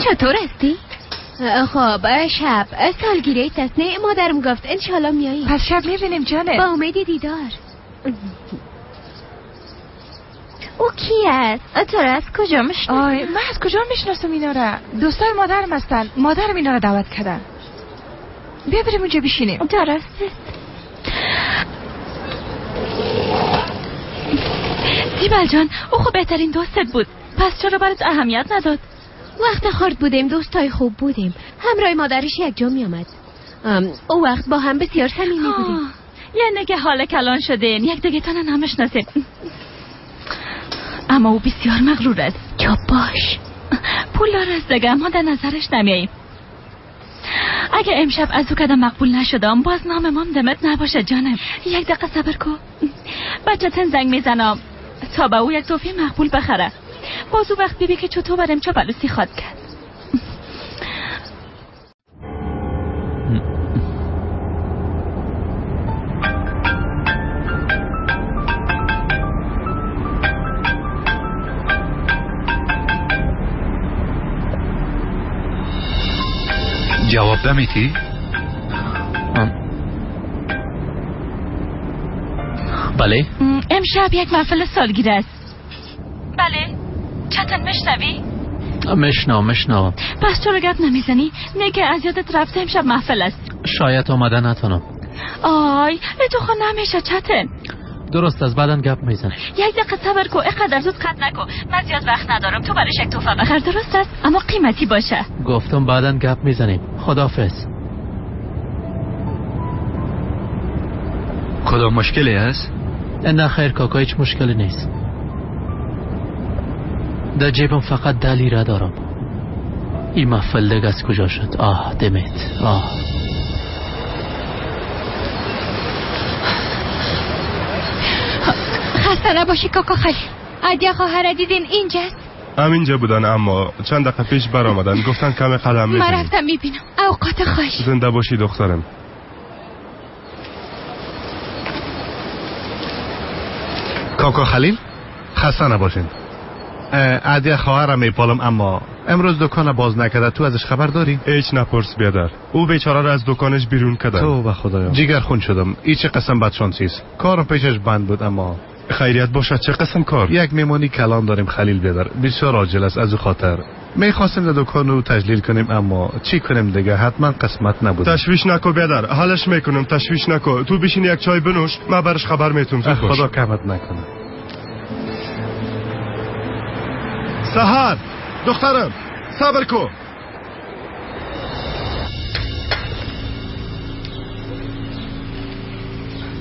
چطور هستی؟ خب شب سالگیره است نه؟ مادرم گفت انشالله میایی. پس شب میبینیم جانه. با امید دیدار. او کی است؟ تو را از کجا میشناسی؟ آی من از کجا میشناسم اینا را؟ دوستای مادرم هستن. مادرم اینا را دعوت کردن. بیا بریم اونجا بشینیم. درست است. سیبل جان، او خب بهترین دوستت بود، پس چرا برات اهمیت نداد؟ وقت خرد بودیم، دوستای خوب بودیم. همراه مادرش یک جا می آمد. او وقت با هم بسیار صمیمی بودیم. یعنی که حال کلان شدین، یک دیگه تانه نمیشناسین. اما او بسیار مغرور است. چاپ باش. پولدار است دیگه، ما در نظرش نمیاییم. اگه امشب از او کدام مقبول نشدم، باز نام مام دمت نباشه جانم. یک دقیقه صبر کو. بچه تن زنگ میزنم تا به او یک توفی مقبول بخره. باز او وقت بیبی که چطور برم چه بلوسی خواد کرد. جواب نمیتی؟ بله؟ امشب یک محفل سالگیره است. بله؟ چتن میشنوی؟ مشنوم. پس چرا گپ نمیزنی؟ نه که از یادت رفته امشب محفل است. شاید آمده نتونم. آی تو خود نمیشه چتن. درست از بعدن گپ میزنی. یک دقیقه صبر کو، اینقدر زود قطع نکن. من زیاد وقت ندارم. تو برش یک تحفه بخر، درست است؟ اما قیمتی باشه. گفتم بعدن گپ میزنیم. خداحافظ. کدام مشکلی است؟ نه خیر کاکا، هیچ مشکلی نیست. در جیبم فقط 10 لیره دارم. این محفل دیگه از کجا شد؟ آه دمت، آه. خسته نباشی کاکا خلیل. عدیه خواهر دیدین اینجاست؟ همینجا بودن، اما چند دقیقه پیش برآمدن. گفتن کم قدم میزنیم. من رفتم میبینم. اوقات خوش. زنده باشی دخترم. کاکا خلیل، خسته نباشین. عدیه خواهرم میپالم، اما امروز دکان باز نکرده. تو ازش خبر داری؟ هیچ نپرس بیادر. او بیچاره را از دکانش بیرون کردن. تو به خدایا جگر خون شدم. ای چه قسم بدشانسی است. کارم پیشش بند بود، اما خیریت باشد. چه قسم کار؟ یک میمونی کلان داریم خلیل بیادر، بسیار عاجل است. از او خاطر میخواستیم در دکان رو تجلیل کنیم، اما چی کنیم دیگه، حتما قسمت نبود. تشویش نکو بیادر، حالش میکنم. تشویش نکو. تو بشین یک چای بنوش، من برش خبر میتونم. خدا کمت نکنه. سحر دخترم صبر کو.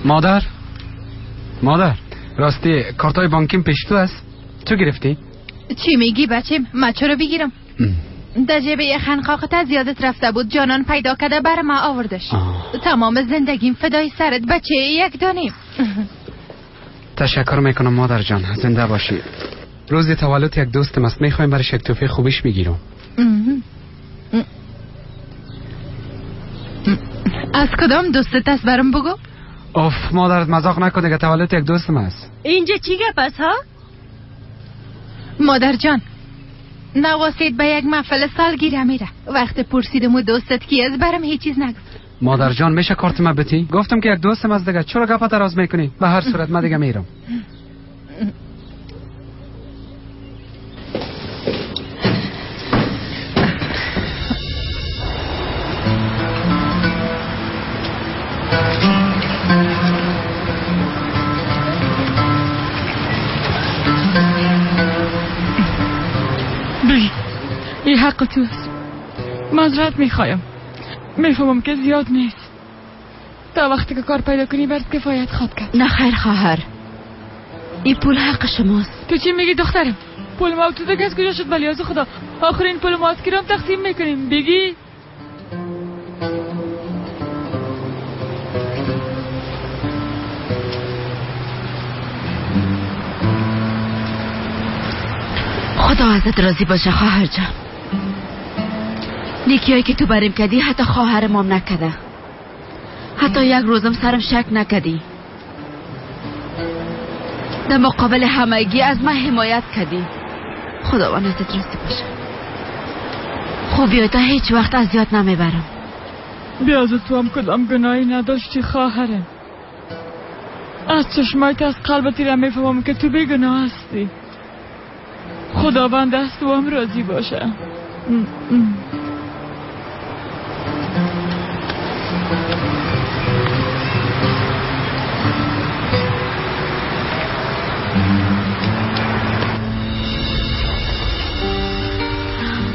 مادر، مادر، راستی کارتای بانکیم پیش تو است؟ تو گرفتی؟ چی میگی بچیم؟ من چرا بگیرم؟ در جیب یه خنقاقت زیادت رفته بود، جانان پیدا کرده بر ما آوردش. تمام زندگیم فدای سرت بچه، یک دانیم. تشکر میکنم مادر جان، زنده باشی. روز تولد یک دوستم است، میخوایم برش یک توفیق خوبیش بگیرم. از کدام دوستت است برام بگو؟ اوف مادرت مذاق نکن دیگه، تولد یک دوستم است. اینجا چی گپ است ها؟ مادر جان، نواسید به یک محفل سالگیره میره. وقت پرسیدم و دوستت کی از برام هیچ چیز نگفت. مادر جان میشه کارت ما بتی؟ گفتم که یک دوستم از دیگه، چرا گپ دراز میکنی؟ به هر صورت من دیگه میرم. بگی این حق توست. معذرت میخوایم، میفهمم که زیاد نیست. تا وقتی که کار پیدا کنی برات کفایت خواد کرد. نه خیر خواهر، این پول حق شماست. تو چی میگی دخترم؟ پول ما تو دیگه از کجا شد؟ ولی از خدا آخرین پول ما از کرام تقسیم میکنیم. بگی خدا ازت راضی باشه خواهر جان. نیکیایی که تو بریم کردی حتی خواهر مام نکده. حتی یک روزم سرم شک نکردی. در مقابل همگی از من حمایت کردی. خداوند ازت راضی باشه. خوبیات هیچ وقت از یاد نمیبرم. بیاز تو هم کدام گناهی نداشتی خواهرم. از چشمایت از قلبت را میفهمم که تو بیگناه هستی. خداوند از تو هم راضی باشه.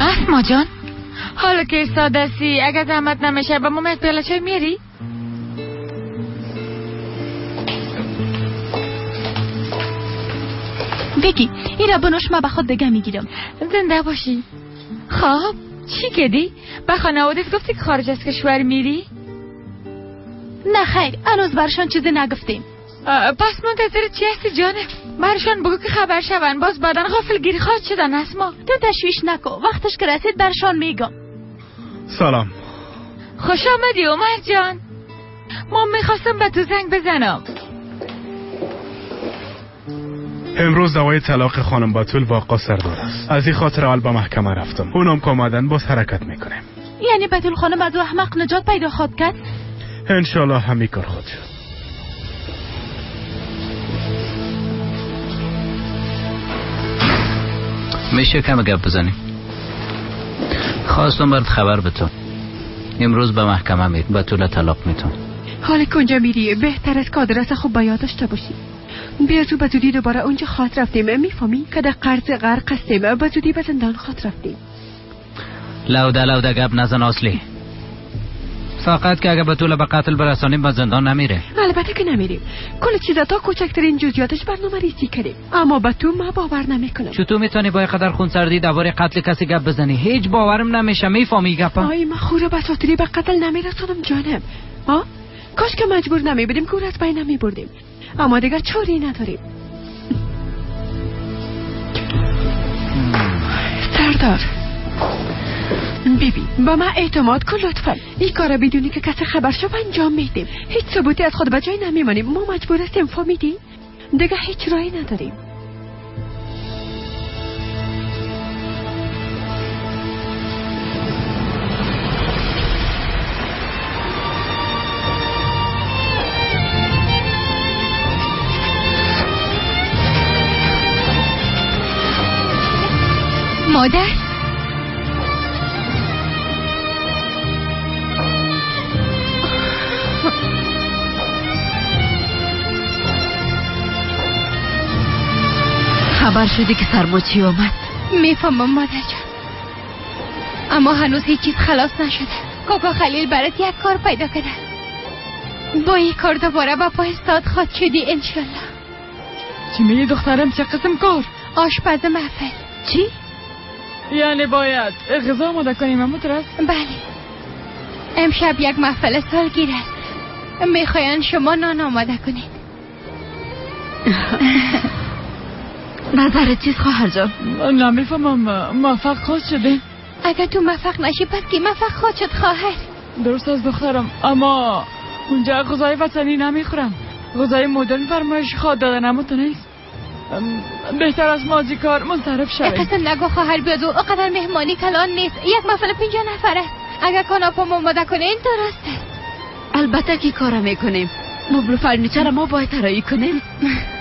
اسما جان، حالا که ساده سی، اگر زحمت نمیشه با ما یک پیاله چای میری؟ بگی این را بنوش، ما به خود دیگه میگیرم. زنده باشی. خب چی کردی؟ به خانوادت گفتی که خارج از کشور میری؟ نه خیر، هنوز برشان چیزی نگفتیم. پس منتظر چی هستی جانم؟ برشان بگو که خبر شون، باز بعدن غافلگیری خواهد شدن. اسما تو تشویش نکن، وقتش که رسید برشان میگم. سلام. خوش آمدی عمر جان. ما میخواستم به تو زنگ بزنم. امروز دوای طلاق خانم بتول با آقا سردار است. از این خاطر اول به محکمه رفتم. اونم که آمدن باز حرکت میکنیم. یعنی بتول خانم از احمق نجات پیدا خواهد کرد؟ انشالله همین کار خود شد. میشه کم گپ بزنیم؟ خواستم برات خبر بتم. امروز به محکمه میرم، بتول طلاق میتم. حالا که اونجا میری بهتر است که آدرس خوب به یاد داشته باشی. بیا تو به زودی دوباره اونجا خواهد رفتیم. میفهمی که در قرض غرق هستیم. به زودی به زندان خواهد رفتیم. لوده لوده گپ نزن اصلی. فقط که اگه بتول به قتل برسانیم به زندان نمیره. البته که نمیریم. کل چیزا تا کوچکترین جزئیاتش برنامه ریزی کردیم. اما به تو ما باور نمیکنم. چطور میتونی با قدر خونسردی درباره قتل کسی گپ بزنی؟ هیچ باورم نمیشه. میفهمی گپا؟ آی من خورا به ساتری به قتل نمیرسانم جانم. ها؟ کاش که مجبور نمیبودیم که از بین نمیبردیم. اما دیگر چاری نداریم. سردار بیبی با من اعتماد کن لطفا. این کار بدونی که کسی خبر شو انجام میدیم. هیچ ثبوتی از خود به جای نمیمانیم. ما مجبور هستیم، فهمیدی؟ دیگه هیچ راهی نداریم. مادر خبر شدی که سرما چی آمد؟ میفهمم مادر جان، اما هنوز هیچ چیز خلاص نشده. کاکا خلیل برات یک کار پیدا کرده. با این کار دوباره به پای استاد خواهد شدی انشالله. چی میگی دخترم؟ چه قسم کار؟ آشپز محفل. چی؟ یعنی باید غذا آماده کنیم اما درست؟ بله، امشب یک محفل سالگیر است. میخواین شما نان آماده کنید. نظر چیز خواهر جان؟ نمیفهمم. موفق خواهد شده؟ اگر تو موفق نشی پس کی موفق خواهد شد خواهر؟ درست از دخترم، اما اونجا غذای وطنی نمیخورم. غذای مدرن فرمایش خواهد دادن. اما تو نیست بهتر از مازی کار منصرف شویم. قسم نگو خواهر بیاد و اقدر مهمانی کلان نیست. یک محفل 50 نفر است. اگر کاناپا آماده کنین درست است. البته که کار میکنیم. مبل و فرنیچر ما باید طراحی کنیم.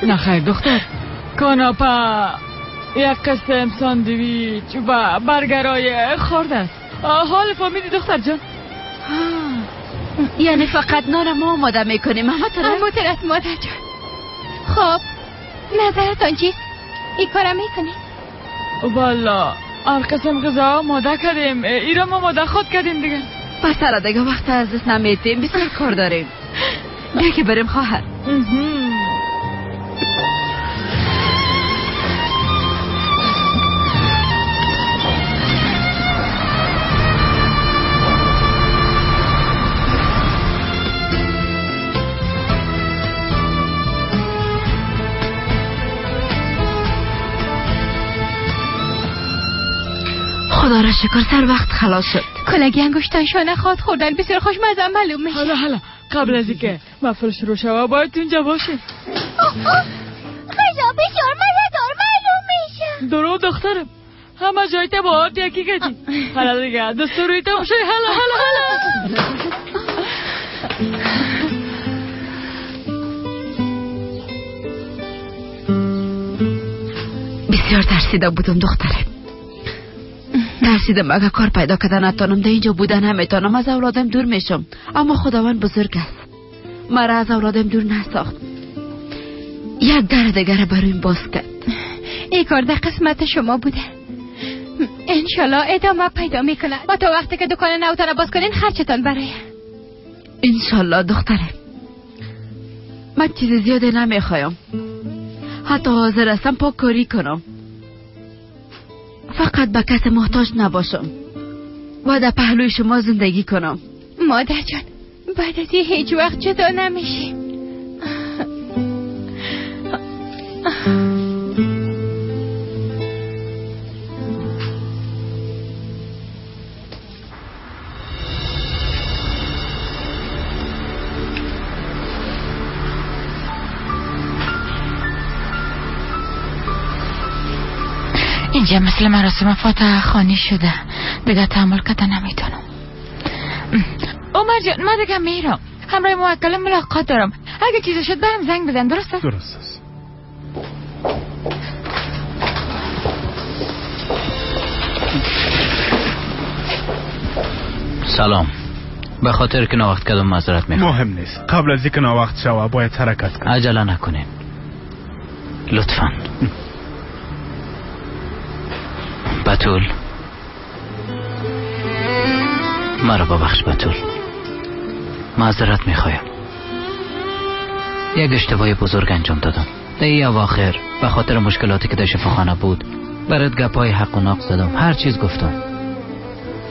نه خیر دختر، کاناپا یک قسم ساندویچ و برگرای خورده است. حال فهمیدی دختر جان؟ یعنی فقط نان ما آماده میکنیم. اما ترس مادر جان. خب نظرتان چیست؟ این کارم میکنی؟ والا هر قسم غذا آماده کردیم. ایران ما آماده خود کردیم دیگه. پس سر دیگه وقت از دست نمیتیم. بسیار کار داریم. بیا که بریم خواهر. خدا را شکر سر وقت خلاص شد. کلگی انگشتانشان خواد خوردن بسیار خوشمزه معلوم میشه. حالا حالا قبل از اینکه محفل شروع شود باید اونجا باشه. غذا بسیار مزه‌دار معلوم میشه. درو دخترم، همه جای تا با آرد یکی کردی. حالا دیگه دستوری تا بشه. حالا حالا حالا. بسیار ترسیده بودم دخترم. ترسیدم اگر کار پیدا کردن نتانم، در اینجا بودن نمیتونم، از اولادم دور میشم. اما خداوند بزرگ است، مرا از اولادم دور نساخت. یک در دیگر برایم باز کرد. این کار در قسمت شما بوده، انشالله ادامه پیدا میکنه. با تا وقتی که دکان نوتان باز کنین خرچتان برای. انشالله دخترم. من چیز زیاده نمیخوایم، حتی حاضر هستم پاک کاری کنم، فقط به کس محتاج نباشم و در پهلوی شما زندگی کنم. مادر جان، بعد از این هیچ وقت جدا نمیشیم. اینجا مثل مراسم فاتحه خوانی شده، دیگه تحمل کده نمیتونم. عمر جان من دیگه میرم، همراه موکلم ملاقات دارم. اگه چیزی شد برم زنگ بزن. درسته؟ درست است. سلام، به خاطر که ناوقت کردم معذرت میخوام. مهم نیست، قبل از اینکه ناوقت شوه باید حرکت کنیم. عجله نکنین لطفا. بتول، مرا ببخش بتول، معذرت میخوایم. یک اشتباه بزرگ انجام دادم در این اواخر. به خاطر مشکلاتی که در شفاخانه بود برات گپای حق و ناق زدم، هر چیز گفتم.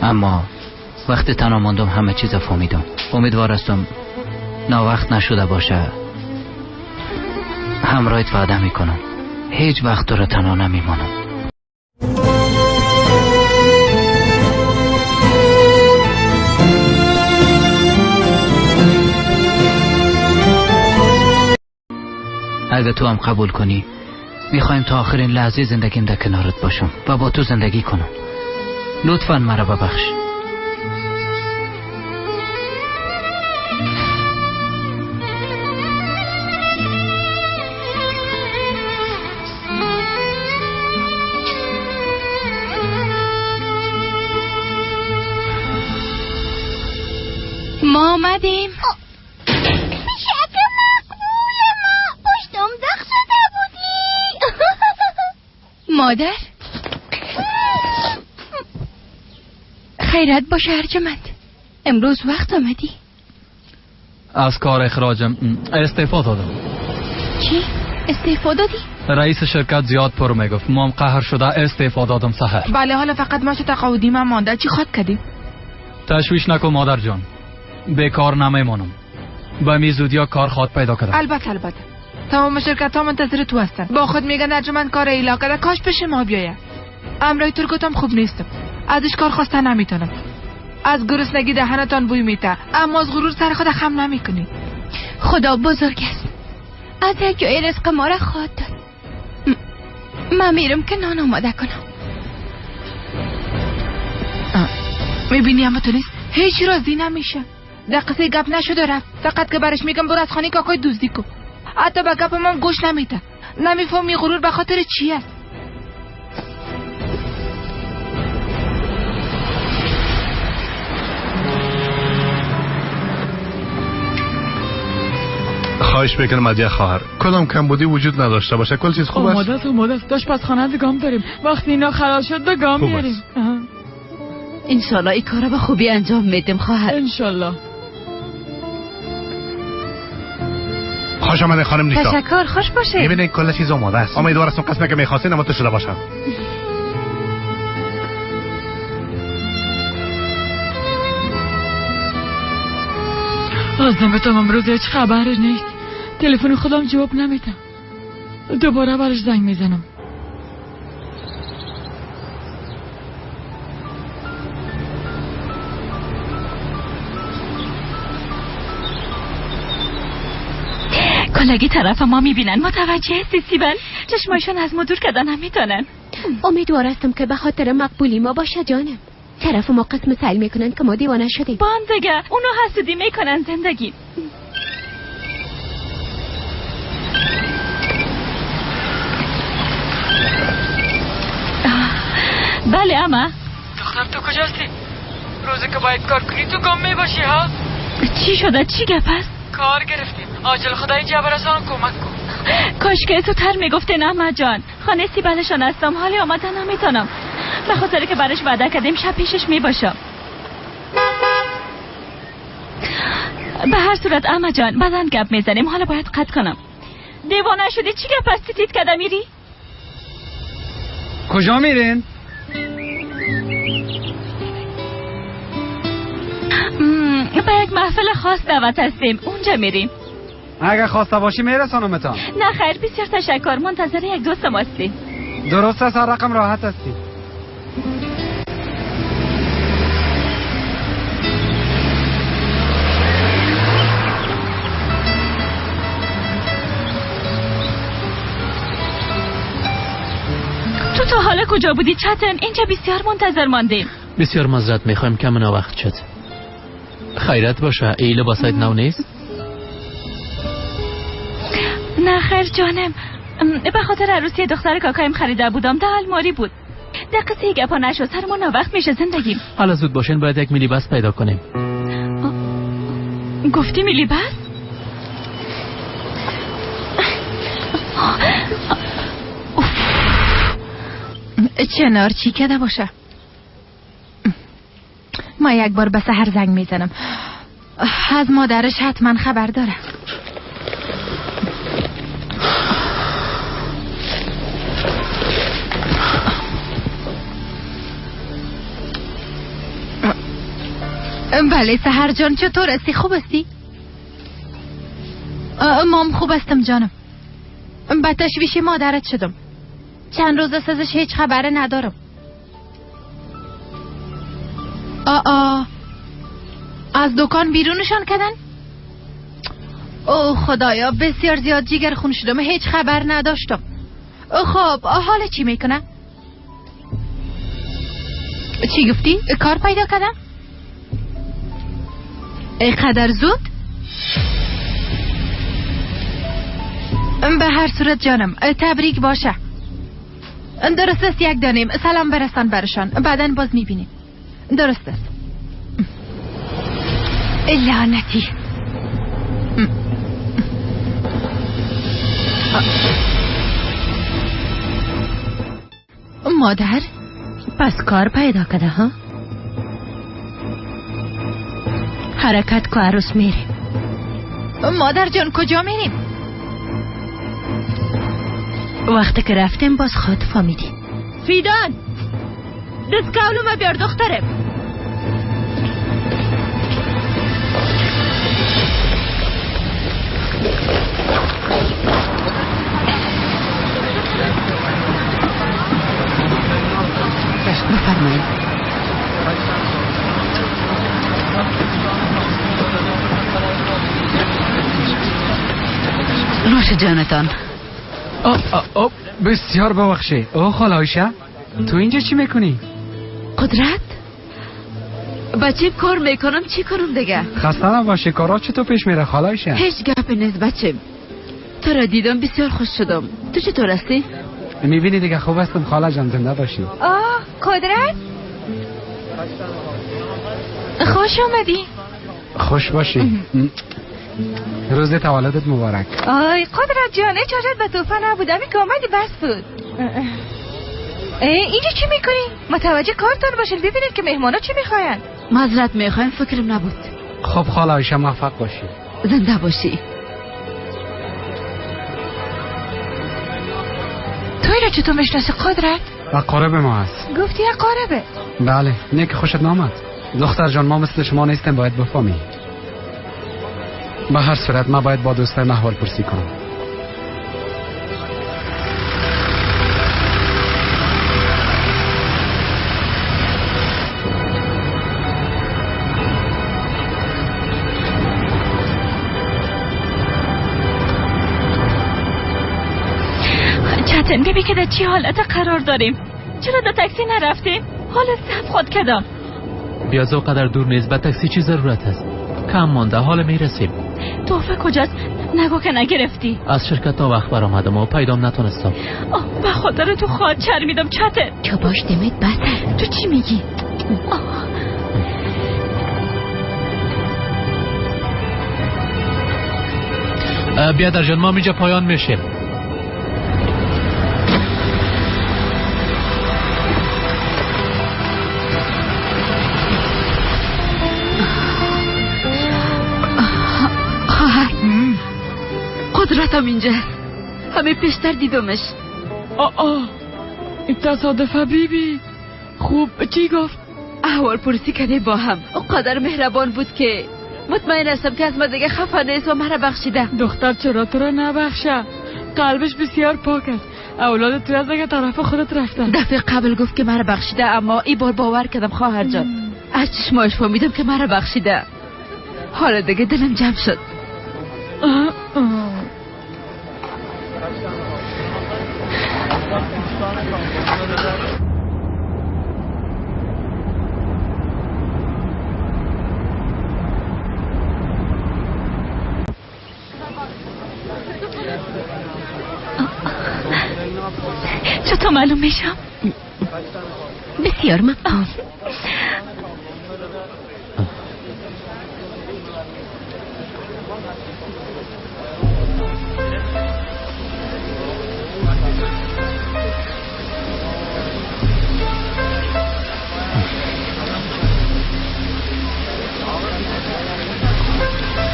اما وقتی تنها ماندم همه چیز فهمیدم. امیدوار هستم ناوقت نشده باشه. همراهت وعده میکنم هیچ وقت تو را تنها نمیمانم. اگه تو هم قبول کنی میخوایم تا آخرین لحظه زندگیم در کنارت باشم و با تو زندگی کنم. لطفا مرا ببخش. ما آمدیم. شکر مقبول ما پشتم دق شده بودی. مادر خیرت باشه ارجمند، امروز وقت آمدی. از کار اخراجم استعفا دادم. چی؟ استعفا دادی؟ رئیس شرکت زیاد پر میگفت، مام قهر شده استعفا دادم سحر. بله حالا فقط ماش تقاعدی من مانده. چی خواد کردی؟ تشویش نکن مادر جان، بیکار نمیمانم. به می زودیا کار خواد پیدا کردم. البته البته تمام شرکت ها منتظر تو هستن. با خود میگن ارجمند کار ایلا کرده، کاش پیش ما بیایه. امرای ترکتم خوب نیستم، ازش کار خواسته نمیتونم. از گرسنگی دهنتان بوی میته، اما از غرور سر خود خم نمیکنی. خدا بزرگ است، از یک جای رزق ما را خواد داد. من میرم که نان آماده کنم. میبینی اما تو نیست هیچ راضی نمیشه. در قصه گپ نشده رفت، فقط که برش میگم برو از خانه کاکای دزدی کن. حتی به گپ من گوش نمیده. نمیفهمی غرور به خاطر چی است. خواهش میکنم از یه خواهر کدام کمبودی وجود نداشته باشه، کل چیز خوب است. آماده است. داشت پس خانه دگام داریم، وقتی اینا خلاص شد دگام میاریم. انشالله این کارا به خوبی انجام میدیم خواهر. انشالله. خوش آمدید خانم نیکا. تشکر، خوش باشید. میبینید کل چیز آماده است. امیدوار هستم قسمه که میخواستین اما تو شده باشم. از نمیتونم امروز هیچ خبری نیست. تلفن خودم جواب نمیدم. دوباره برش زنگ میزنم. کلگی طرف ما میبینن. متوجه هستی سیبل؟ چشمایشان از ما دور کردن نمیتونن. امیدوار هستم که به خاطر مقبولی ما باشه جانم. طرف ما قسم سعی میکنن که ما دیوانه شدیم. باندگه اونو حسودی میکنن زندگی. بله اما دختر تو کجاستی؟ روزی که باید کار کنی تو گم میباشی ها؟ چی شده؟ چی گپ است؟ کار گرفتیم. عاجل خدای جبرسان کمک کن. کاش که زودتر میگفته. نه جان، خانه سیبلشان هستم. حالی آمدن نمیتونم. به خاطر که برش وعده کردیم شب پیشش میباشم. به هر صورت اما جان بعدن گپ میزنیم. حالا باید قطع کنم. دیوانه شدی؟ چی گپ هستی؟ تیت کده میری؟ کجا میرین؟ به یک محفل خاص دعوت هستیم، اونجا میریم. اگر خواسته باشی میرسانمتان. نه خیر، بسیار تشکر، منتظر یک دوست ما هستیم. درست است، هر رقم راحت هستی. تو تا حالا کجا بودی چتن؟ اینجا بسیار منتظر ماندیم. بسیار معذرت میخوایم که من وقت شد. خیرت باشه، ای لباسایت نو نیست؟ نه خیر جانم، به خاطر عروسی دختر کاکایم خریده بودم، در الماری بود. دقیقه گپا نشد، سرمون وقت میشه زندگیم. حالا زود باشین، باید یک میلی بس پیدا کنیم. گفتی میلی بس؟ چنار چی کده باشه؟ ما یک بار به سحر زنگ میزنم، از مادرش حتما خبر داره. بله سحر جان، چطور هستی؟ خوب هستی؟ مام خوب هستم جانم. به تشویش مادرت شدم، چند روز است ازش هیچ خبره ندارم. آ از دکان بیرونشان کردن؟ او خدایا، بسیار زیاد جیگر خون شدم، هیچ خبر نداشتم. خب حالا چی میکنه؟ چی گفتی؟ کار پیدا کردم؟ اینقدر زود؟ به هر صورت جانم تبریک باشه. درست است، یک دانیم. سلام برسان برشان، بعدا باز میبینیم. درست است. لعنتی. مادر پس کار پیدا کرده ها؟ حرکت کو، عروس میریم. مادر جان کجا میریم؟ وقتی که رفتیم باز خود فهمیدی. فیدان دستکولو بیار دخترم. بفرمایید. نوش جانتان. او بسیار ببخشید. او خاله عایشه، تو اینجا چی میکنی؟ قدرت بچیم کار میکنم، چی کنم دیگه؟ خسته نباشی، کارا چطور پیش میره خاله عایشه؟ هیچ گپی نیست بچیم. تو را دیدم بسیار خوش شدم. تو چطور هستی؟ میبینی دیگه، خوب هستم خاله جان، زنده باشی. آه قدرت، خوش آمدی. خوش باشی. روز تولدت مبارک. آی قدرت جان، اجازت به توفه نبود، همین که آمدی بس بود. اینجا چی میکنی؟ متوجه کارتان باشین، ببینید که مهمانا چی میخواین. معذرت میخوایم، فکرم نبود. خب خاله عایشه موفق باشی. زنده باشی. تو اینو چطور میشناسی قدرت؟ اقارب ما هست. گفتی اقاربه؟ بله. نه که خوشت نامد دختر جان، ما مثل شما نیستیم، باید بفهمی. به هر صورت ما باید با دوستای احوال پرسی کنم. چتن ببین که در چی حالت قرار داریم. چرا در تاکسی نرفتیم؟ حالا صف خود کدام. بیازو قدر دور نیست، به تاکسی چی ضرورت است؟ کم مانده، حالا میرسیم. تحفه کجاست؟ نگو که نگرفتی. از شرکت تا وقت برآمدم و پیدام نتونستم. آه به خاطر تو خواهد چرمیدم چته. چه باش دمت بسر. تو چی میگی؟ بیادر جان ما اینجا پایان میشیم. خواهر قدرتم اینجا، همه پیشتر دیدمش. آه این تصادفه بیبی. خوب چی گفت؟ احوال پرسی کرده با هم. او قدر مهربان بود که مطمئن هستم که از ما دیگه خفه نیست و مرا بخشیده. دختر چرا تو را نبخشه؟ قلبش بسیار پاک است. اولاد تو از دیگه طرف خودت رفتن. دفعه قبل گفت که مرا بخشیده، اما این بار باور کردم خواهر جان. از چشماش فهمیدم که مرا بخشیده. حالا دیگه دلم جمع شد. چطور معلوم میشم؟ بسیار مقبول.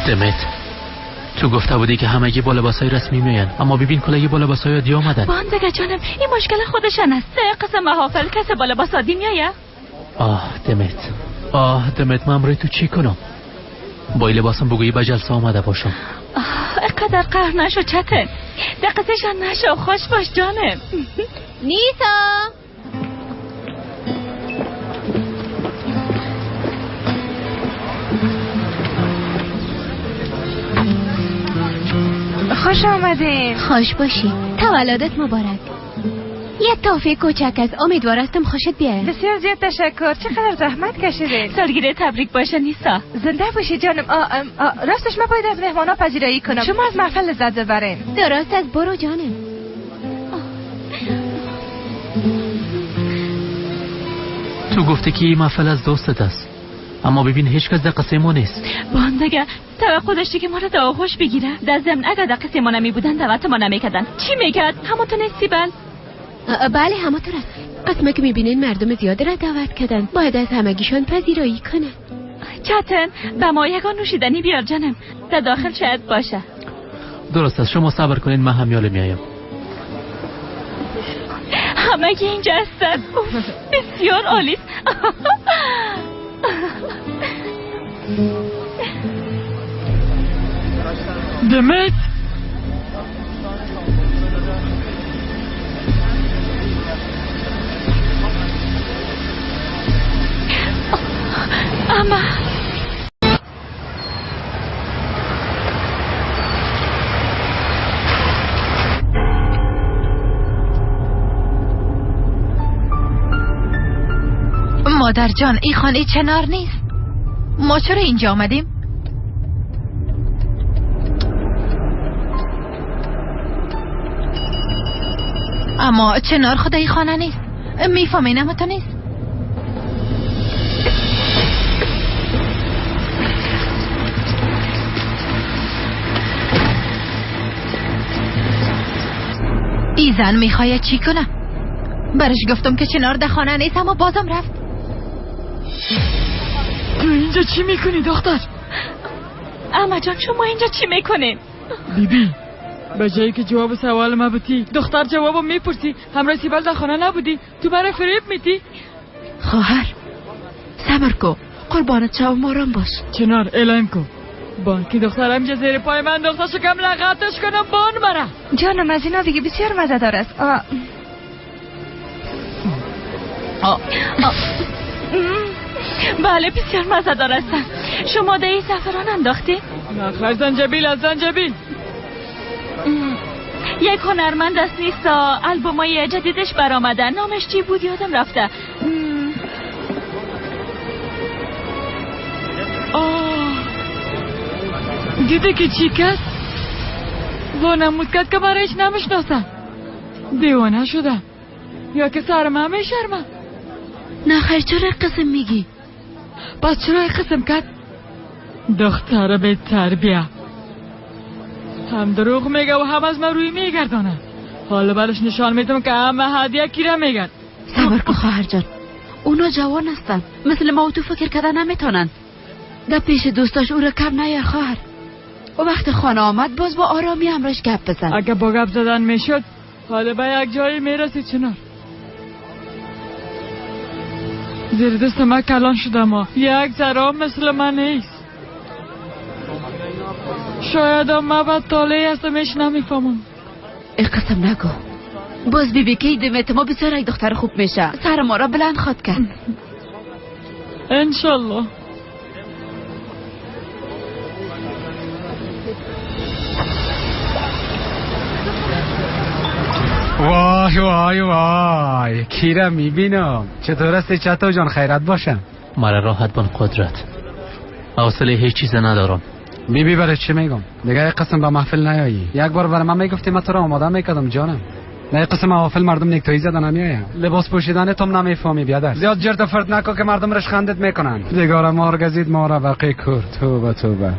دمت تو گفته بودی که همگی با لباسای رسمی میان، اما ببین کلگی با لباسای عادی آمدن. باندگه جانم این مشکل خودشان است. قسم محافل کس با لباس عادی میآید. آه دمت، آه دمت، من روی تو چی کنم؟ با این لباسم بگویی به جلسه آمده باشم. آه اینقدر قهر نشو چتن، دقیقشان نشو، خوش باش جانم. نیسا خوش آمدین. خوش باشی، تولدت مبارک. یک تحفه کوچک است، امیدوار هستم خوشت بیاید. بسیار زیاد تشکر، چقدر زحمت کشیدید. سالگیره تبریک باشه نیسا. زنده باشی جانم. راستش من باید از مهمانا پذیرایی کنم. شما از محفل لذت ببرین. درست از برو جانم. تو گفته که این محفل از دوستت است، اما ببین هیچ کس در قصه ما نیست. باندگه توقع داشتی که ما را در آغوش بگیره؟ در ضمن اگر در قصه ما نمی بودن دعوت ما نمیکردن. چی میکرد؟ همونطور نیستی بل؟ بله همونطور است. قسمه که میبینین مردم زیاد را دعوت کردن، باید از همگیشان پذیرایی کنن. چتن به ما یگان نوشیدنی بیار جانم، در داخل شاید باشه. درست است، شما صبر کنین من همیاله میایم. همگی اینجا هستن. بسیار عالی است. دمت اما مادر جان این خانه چنار نیست. ما چرا اینجا آمدیم؟ اما چنار خود این خانه نیست. میفهمی اما تو نیست. ای زن میخواید چی کنه؟ برش گفتم که چنار در خانه نیست، اما بازم رفت. تو اینجا چی میکنی دختر؟ اما جان شما اینجا چی میکنین؟ بیبی به جایی که جواب سوال ما بتی، دختر جوابو میپرسی. همراه سیبل در خانه نبودی، تو برای فریب میتی. خواهر صبر کو، قربانت شو، مارم باش. چنار اعلام کو بانکی دخترم اینجا زیر پای من دختر شکم لغتش کنم بان مرا. جانم از اینا دیگه بسیار مزه دار است. بله بسیار مزه دار هستن. شما ده ای زعفران انداختی؟ نخیر زنجبیل از زنجبیل. یک هنرمند است نیستا، آلبومای جدیدش برآمده. نامش چی بود یادم رفته. آه دیده که چی کرد؟ وانمود کرد که برایش نمیشناسم. دیوانه شده یا که سرمه میشرمه. نه خیر، چرا قسم میگی؟ پس چرا قسم کرد؟ دختر به تربیه هم دروغ میگه و هم از من روی میگردانه. حالا برش نشان میدم که همه هدیه کی را میگن. صبر کن خواهر جان، اونا جوان هستن، مثل ما و تو فکر کردن نمیتونن. در پیش دوستاش او را کم نیار خواهر. او وقت خانه آمد باز با آرامی همراهش گپ بزن. اگه با گپ زدن میشد حالا به یک جایی میرسید. چنار زیر دست من کلان شده، ما یک ذره مثل من نیست. شاید ما بد طالعی هستم، هیچ نمیفهمم. ای قسم نگو، باز بی بی کی دمت ما بسیار یک دختر خوب میشه، سر ما را بلند خواد کرد. انشالله. وای وای وای، کی را میبینم؟ چطور هستی چطور جان؟ خیرت باشم. مرا راحت بان قدرت، حوصله هیچ چیز ندارم. بی بی برای چی میگم؟ دیگه یک قسم به محفل نیایی. یک بار برای من میگفتی من تو را آماده میکردم جانم. نه یک قسم محافل مردم نکتایی زدن نمیایم. لباس پوشیدن تم نمیفهمی بیادر. زیاد جرت و فرد نکن که مردم رش خندت میکنن. دیگه مار گزید ما را واقع کور. توبه توبه.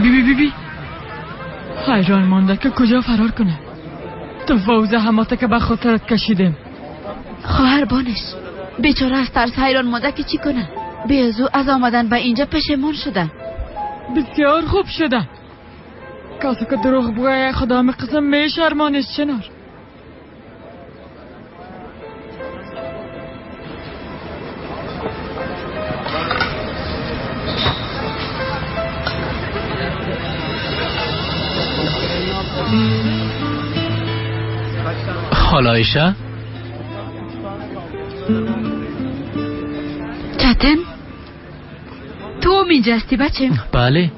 بی بی بی بی حیران مانده که کجا فرار کنه. تو فوزه هماته که به خاطرت کشیدیم. خواهر بانش بیچاره از ترس حیران مانده که چی کنه. بیازو از آمدن به اینجا پشیمان شده. بسیار خوب شده. کسی که دروغ بگوید خدا می قسم می شرمانش چنار. خاله عایشه؟ چتن تو اینجا هستی بچه؟ بله،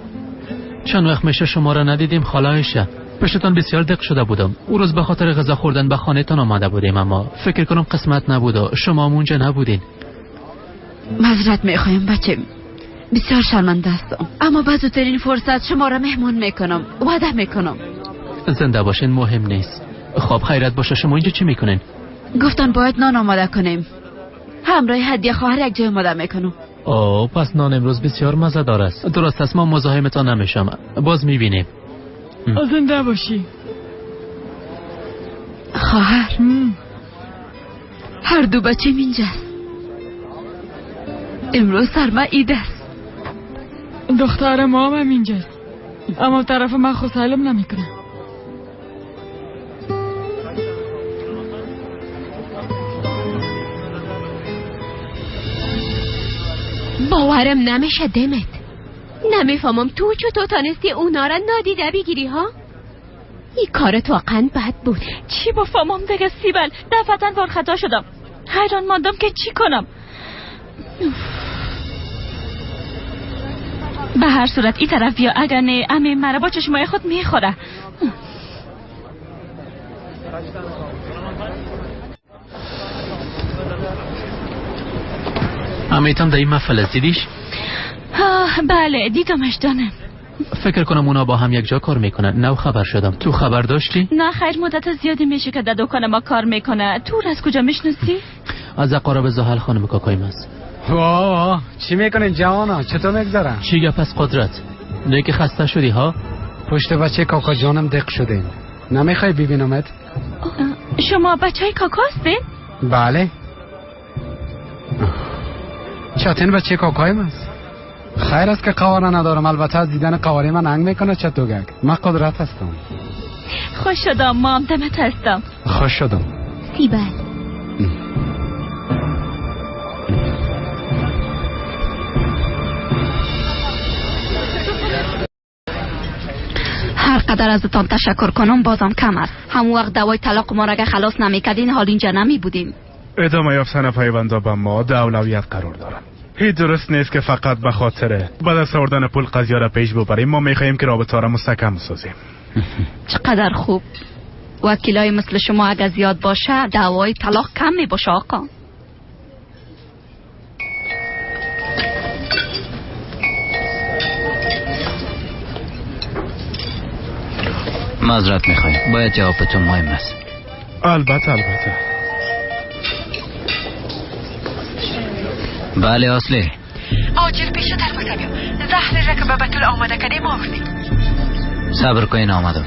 چند وقت میشه شما را ندیدیم خاله عایشه. پیشتان بسیار دق شده بودم. او روز به خاطر غذا خوردن به خانهتان آمده بودیم، اما فکر کنم قسمت نبود و شما اونجا نبودین. معذرت میخوایم بچه، بسیار شرمنده هستم، اما به زودترین فرصت شما را مهمان میکنم، وعده میکنم. زنده باشین مهم نیست. خب خیرت باشه، شما اینجا چی میکنین؟ گفتن باید نان آماده کنیم. همراه هدیه خواهر یک جای آماده میکنم. اوه پس نان امروز بسیار مزه دار است. درست است، ما مزاحمتان نمیشم، باز میبینیم. زنده باشی خواهر. هر دو بچه اینجاست. امروز سرما عید است. دختر ما هم اینجاست، اما طرف من خود سلم نمیکنه. باورم نمیشه دمت. نمیفهمم تو چطور تانستی اونا را نادیده بگیری ها؟ این کارت واقعا بد بود. چی بفهمم دیگه سیبل، دفعتا بار خطا شدم. حیران ماندم که چی کنم. به هر صورت این طرف بیا، اگر نه عمه مرا با چشمای خود میخوره. عمه‌تان در این محفل است، دیدیش؟ بله دیدمش دانم. فکر کنم اونا با هم یک جا کار میکنن. نو خبر شدم. تو خبر داشتی؟ نه خیر، مدت زیادی میشه که در دکان ما کار میکنه. تو از کجا میشناسی؟ از اقارب زحل خانم کاکایم است. واه چی میکنین جوانا؟ چطور میگذره؟ چی گپ از قدرت؟ نه که خسته شدی ها؟ پشت بچه کاکا جانم دق شدیم. نمیخوای ببینمت؟ شما بچه های کاکا هستین؟ بله. چتین بچه کاکایم است. خیر است که قواره ندارم، البته از دیدن قواره من انگ میکنه چتوگک. من قدرت هستم. خوش شدم، مام دمت هستم. خوش شدم. سیبل هر قدر ازتان تشکر کنم بازم کم است. همون وقت دوای طلاق ما را که خلاص نمیکردین حال اینجا نمی بودیم. ادامه یافتن پیوندا به ما در اولویت قرار دارم. هیچ درست نیست که فقط به خاطر به دست آوردن پول قضیه را پیش ببریم. ما میخواهیم که رابطه را مستحکم سازیم. چقدر خوب. وکیلای مثل شما اگر زیاد باشه دعوای طلاق کم می باشه آقا. معذرت میخوایم، باید جوابتون مهم است. البته البته. بله اصلی. عاجل پیش دروازه بیا. زهر را که به بتول آماده کردیم آوردیم. صبر کنین آمدم.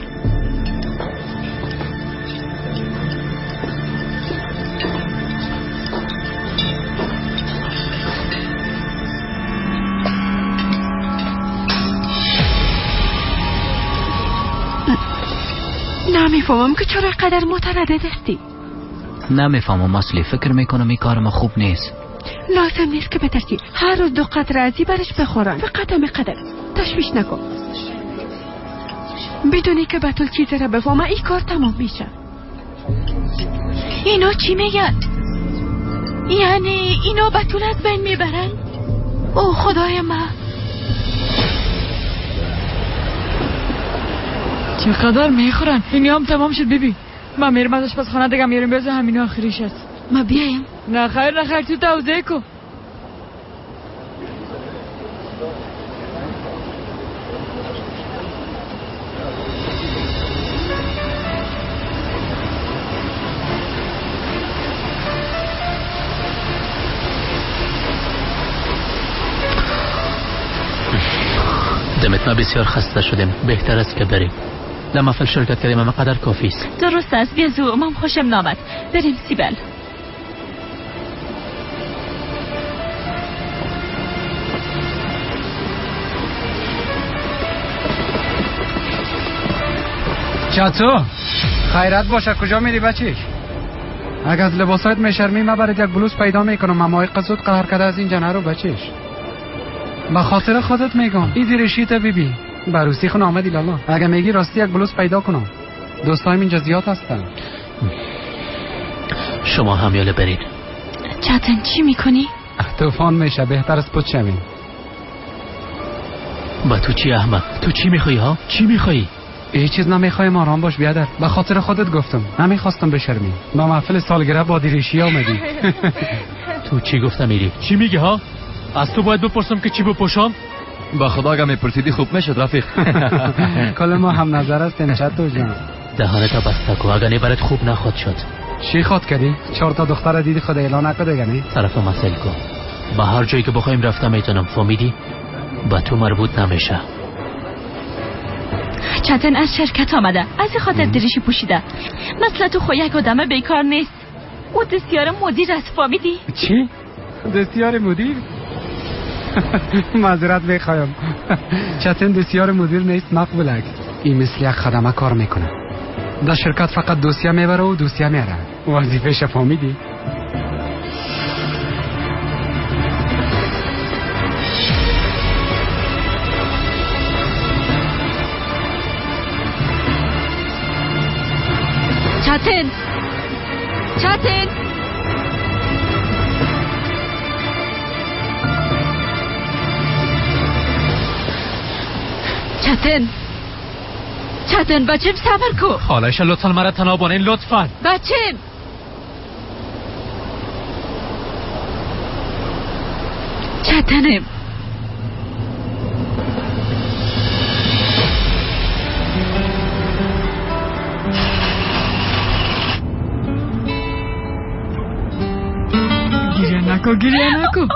نمیفهمم که چرا قدر متردد هستی. نمیفهمم اصلی، فکر میکنم این کار ما خوب نیست. لازم نیست که بترسی. هر روز 2 قطره ازی برش بخورن، فقط همه قدر. تشویش نکن. بدونی که بتول چیزی را بفهمه این کار تمام میشه. اینا چی میگن؟ یعنی اینا بتول از بین میبرن؟ او خدای من، چقدر میخورن. اینی هم تمام شد بیبی. من میرم از آشپزخانه دیگه میرم بیازه همین آخریش است. ما بیایم؟ نه خیر نه خیر، تو توزیع کو. دمت ما بسیار خسته شدیم، بهتر است که بریم. در محفل شرکت کردیم اما قدر کافی است. درست است، بیا زو، من خوشم نامد. بریم سیبل. چاتو خیرت باشه، کجا میری بچیش؟ اگه از لباسایت میشرمی من برات یک بلوز پیدا میکنم، اما ایقه زود قهر کرده از اینجا نرو بچیش. به خاطر خودت میگم، این دیرشیت بیبی بروسی خون آمدی لالا. اگه میگی راستی یک بلوز پیدا کنم، دوستایم اینجا زیاد هستن. شما هم یاله برید. چتن چی میکنی؟ طوفان میشه، بهتر از پوت شویم. با تو چی احمد؟ تو چی میخوایی ها؟ چی میخوایی؟ هیچ چیز نمیخوایم، آرام باش بیادر. به خاطر خودت گفتم، نمیخواستم بشرمی. با محفل سالگره با دیریشی آمدی. تو چی گفتم میری؟ چی میگی ها؟ از تو باید بپرسم که چی بپوشم؟ با خدا اگه میپرسیدی خوب میشد رفیق. کل ما هم نظر هستیم چطور جان. دهانت بسته کو، اگه برات خوب نخواد شد. چی خواد کردی؟ 4 تا دختر دیدی خود اعلان نکرد دیگه. طرف مسئله کو. با هر جایی که بخوایم رفتم میتونم، فهمیدی؟ با تو مربوط نمیشه. چتن از شرکت آمده، از این خاطر دریشی پوشیده. مثل تو خو یک آدم بیکار نیست. او دستیار مدیر است، فهمیدی؟ چی؟ دستیار مدیر؟ معذرت میخوایم. چتن دستیار مدیر نیست مقبولک. این مثل یک خدمه کار میکنه. در شرکت فقط دوسیه میبره و دوسیه میاره. وظیفه‌ش فهمیدی؟ چتن، چتن، چتن، چتن، بچم صبر کو. خالش لطفا مرا تنها بانین، لطفا. بچم، چتنم. گریه نکو، گریه نکو.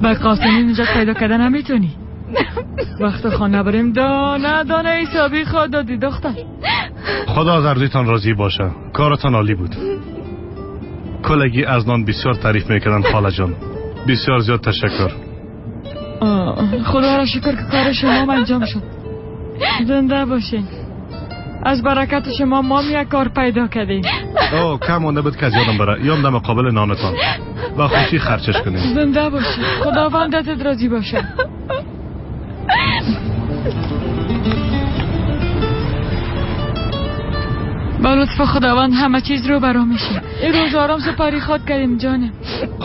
با قاسمی نجات پیدا کردن نمیتونی. وقت خانه بریم دانه دانه حسابی خواد دادی دختر. خدا از اردویتان راضی باشه، کارتان عالی بود. کلگی از نان بسیار تعریف میکردن خاله جان. بسیار زیاد تشکر. خدا را شکر که کار شما انجام شد. زنده باشین. از برکت شما ما یک کار پیدا کردیم. او کم مانده بود که از یادم بره. یام در مقابل نانتان با خوشی خرچش کنیم. زنده باشین. خداوند ازت راضی باشه. با لطف خداوند همه چیز رو برا میشه. این روز آرام سپاری خواد کردیم جانم.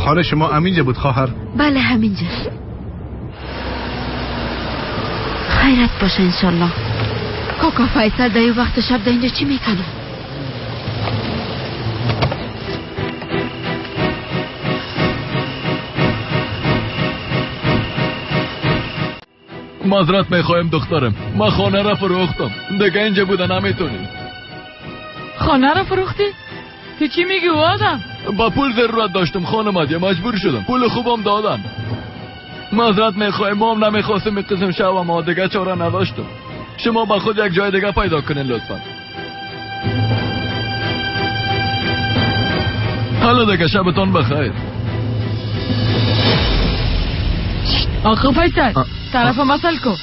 خانه شما همینجا بود خواهر؟ بله همینجا. خیرت باشه انشالله. کاکا فیصل در این وقت شب در اینجا چی میکنه؟ معذرت میخوایم دخترم، ما خانه را فروختم، دیگه اینجا بوده نمیتونی. خانه را فروختی؟ تو چی میگی آدم؟ با پول ضرورت داشتم خانم هدیه، مجبور شدم، پول خوبم دادن. معذرت میخوایم، ما هم نمیخواستم این قسم شب، ما دیگه چاره نداشتم. شما با خود یک جای دیگه پیدا کنین لطفا. حالا دیگه شبتان بخیر. آقا فیصل طرف مسئل کو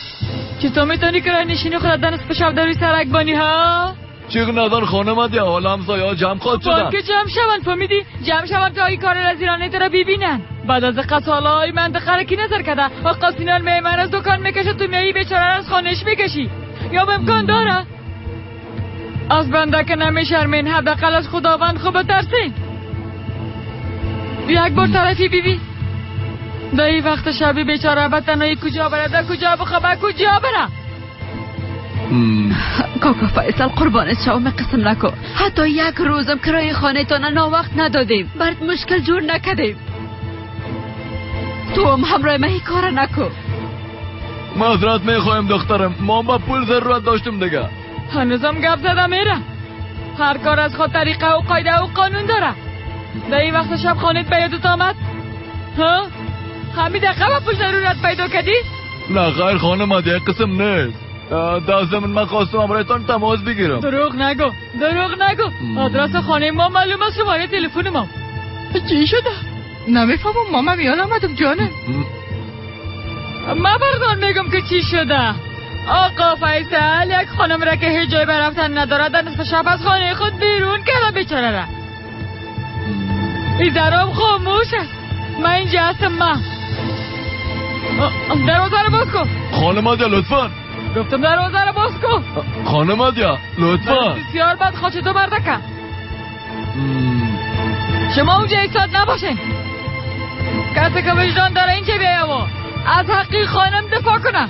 چطور میتونی کرای نشینی خود در نصف شب در سرک بانی ها؟ چیغ ندار خانم هدیه، حالا همسایه ها جمع خواهد شدن. که جمع شوند فهمیدی؟ جمع شوند تا این کار رزیرانه تو را ببینن. بعد از قصالای منطقه را کی نظر کرده؟ آقا سینان میمن از دکان میکشه، تو میایی بیچاره از خانهش میکشی. یا امکان داره؟ از بنده که نمیشرمین، حداقل از خداوند خوب بترسین. یک بار طرفی بیبی در این وقت شبی بیچاره به تنهایی کجا بره؟ در کجا بخوابه؟ کجا بره؟ کاکا فیصل قربانت شوم، قسم نکن. حتی یک روزم کرای خانه تانه ناوقت ندادیم، برات مشکل جور نکردیم. تو هم همراه من کار نکن. معذرت میخوایم دخترم، ما با پول ضرورت داشتم دیگه. هنوزم گپ زده میره. هر کار از خود طریقه و قاعده و قانون داره. در این وقت شب خانهت به یادت آمد؟ ها؟ همین دقیقه با پول ضرورت پیدا کردی؟ نه خیر خانم هدیه، قسم نیست. در ضمن من خواستم همراهتان تماس بگیرم. دروغ نگو، دروغ نگو. آدرس خانه ما معلوم است، شماره تلفن ما. چی شده؟ نمیفهمم ماما، میان آمدم جانم. من بردان میگم که چی شده. آقا فیصل یک خانم را که هیچ جای برفتن نداره در نصف شب از خانه خود بیرون کرده بیچاره را. این درام خاموش است. من اینجا هستم. من دروازه رو باز کن. خانم هدیه لطفا. گفتم دروازه رو باز کن. خانم هدیه لطفا. بسیار بد خواهد تو مردکم. شما اونجا ایستاد نباشین. کسی که وجدان داره اینجا بیایه و از حقی خانم دفاع کنه.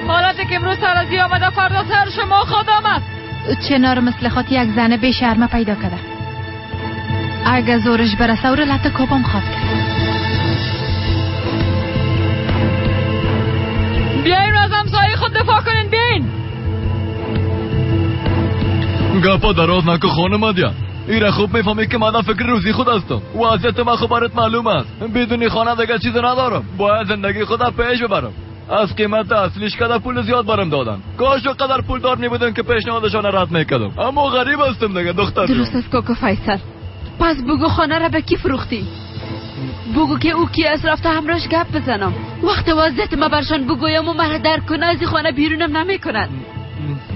حالت که امروز سر از آمده فردا سر شما خود آمد. چنار مثل خود یک زن بی شرمه پیدا کرده. اگه زورش برسه او رو لطه کوبم خواد کرد. بیاین از همسایه خود دفاع کنین. بیاین. گپا دراز نکن خانم هدیه. ایره خوب میفهمی که من فکر روزی خود هستم. وضعیت من خوب برات معلوم است. بدون خانه دیگه چیز ندارم. باید زندگی خود پیش ببرم. از قیمت اصلیش کده پول زیاد برم دادن. کاش قدر پولدار میبودم که پیشنهادشان رد میکردم. اما غریب هستم دیگه دختر. درست است کاکا فیصل. پس بگو خانه را به کی فروختی؟ بگو که او کی از رفته همراهش گپ بزنم. وقت وضعیت ما برشان بگویم و مرا درک کنه از این خانه بیرونم نمیکنن.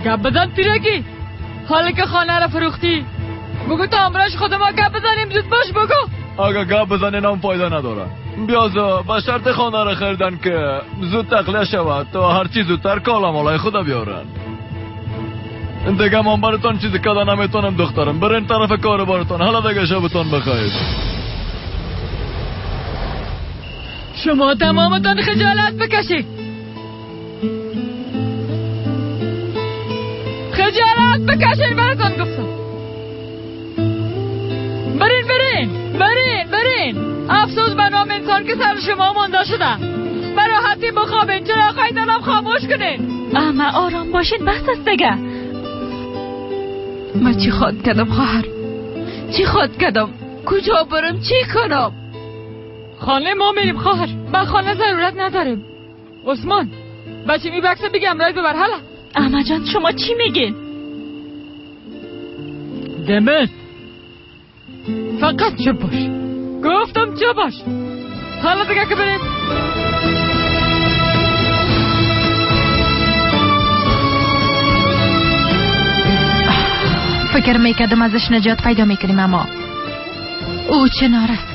گپ بزن پیرگی. حالا که خانه را فروختی بگو تا همراهش خود ما گپ بزنیم. زود باش بگو. اگه گپ بزنین هم فایده نداره. بیاز به شرط خانه را خریدن که زود تخلیه شود تا هرچی زودتر کالا مالای خود بیارن. دیگه من براتان چیزی کده نمیتونم دخترم. برین طرف کار بارتان. حالا دیگه شبتان بخیر. شما تمامتان خجالت بکشید. خجالت بکشید براتان گفتم. برین برین برین برین. افسوس به نام انسان که سر شما مانده شده. براحتی بخوابین، چراغ‌هایتانم خاموش کنین. اما آرام باشین، بس است دیگه. من چی خواد کردم خواهر؟ چی خواد کردم؟ کجا برم؟ چی کنم؟ خانه ما میریم خواهر. به خانه ضرورت نداریم. عثمان بچه می بکسه بگم رای ببر. حالا احمد جان شما چی میگین؟ دمت فقط چپ باش. گفتم چپ باش. حالا دیگه که بریم. فکر میکردم ازش نجات پیدا میکنیم، اما او چنار است.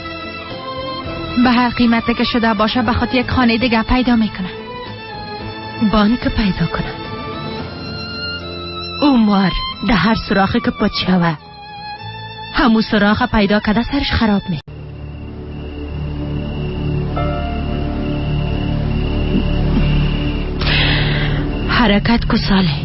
به هر قیمتی که شده باشه به خاطر یک خانه دیگه پیدا میکنه. بانک پیدا کند. او مار ده هر سوراخی که پچ شوه همو سوراخ پیدا کرده سرش خراب می. حرکت کو صالح.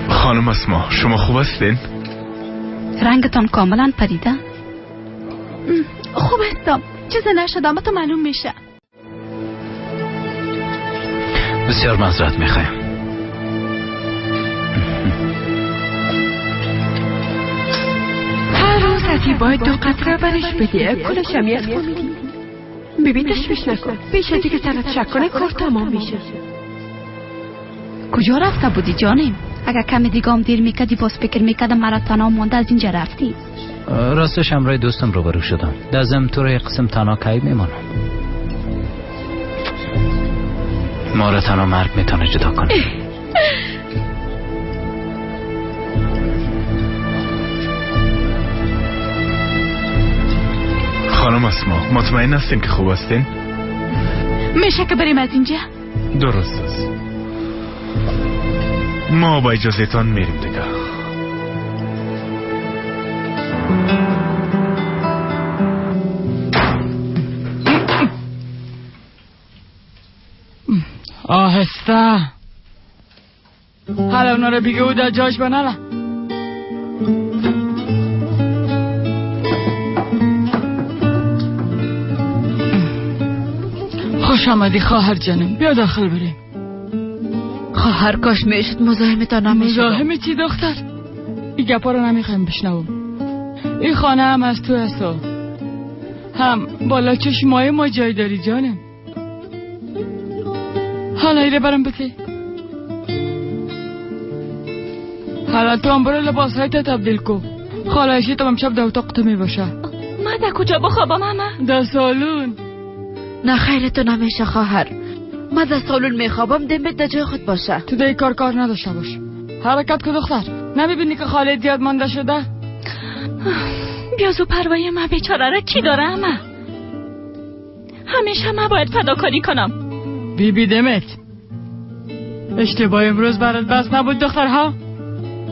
خانم اسما شما خوب هستین؟ رنگتان کاملا پریده. خوب هستم، چیزی نشدم، تو معلوم میشه. بسیار معذرت میخوایم. هر روز از باید 2 قطره برش بدی، کلش هم یاد میدی. ببین تشویش نکن، پیش از اینکه سرت شک کنه کار تمام میشه. کجا رفته بودی جانم؟ اگر کمی دیگه هم دیر میکردی باز فکر میکردم مرا تنها مانده از اینجا رفتی. راستش همراه دوستم روبرو شدم. دزم تو رو یک قسم تنها کی میمانم. ما را تنها مرگ میتونه جدا کنه. خانم اسما مطمئن هستین که خوب هستین؟ میشه که بریم از اینجا؟ درست است. ما با اجازه تان میریم دیگه. آهسته حالا اونا رو بگه او در جاش بناله. خوش آمدی خواهر جانم، بیا داخل بریم. خواهر کاش میشد مزاحمتان نمیشدم. مزاحم چی دختر؟ این گپا رو نمیخوایم بشنوم. این خانه هم از تو هست و هم بالا چشمای ما جای داری جانم. حالا ایره برم بده. حالا تو هم برو لباس های تبدیل کو. خاله عایشه تو امشب در اتاق تو میباشه. ما در کجا بخوابم اما؟ در سالون. نه خیر تو نمیشه خواهر، من در سالون میخوابم، دمت در جای خود باشه. تو در کار نداشته باش. حرکت کن دختر، نمیبینی که خاله زیاد مانده شده؟ بیازو پروای من بیچاره را کی داره اما؟ همیشه من باید فداکاری کنم. بی بی دمت، اشتباه امروز برات بس نبود دخترها.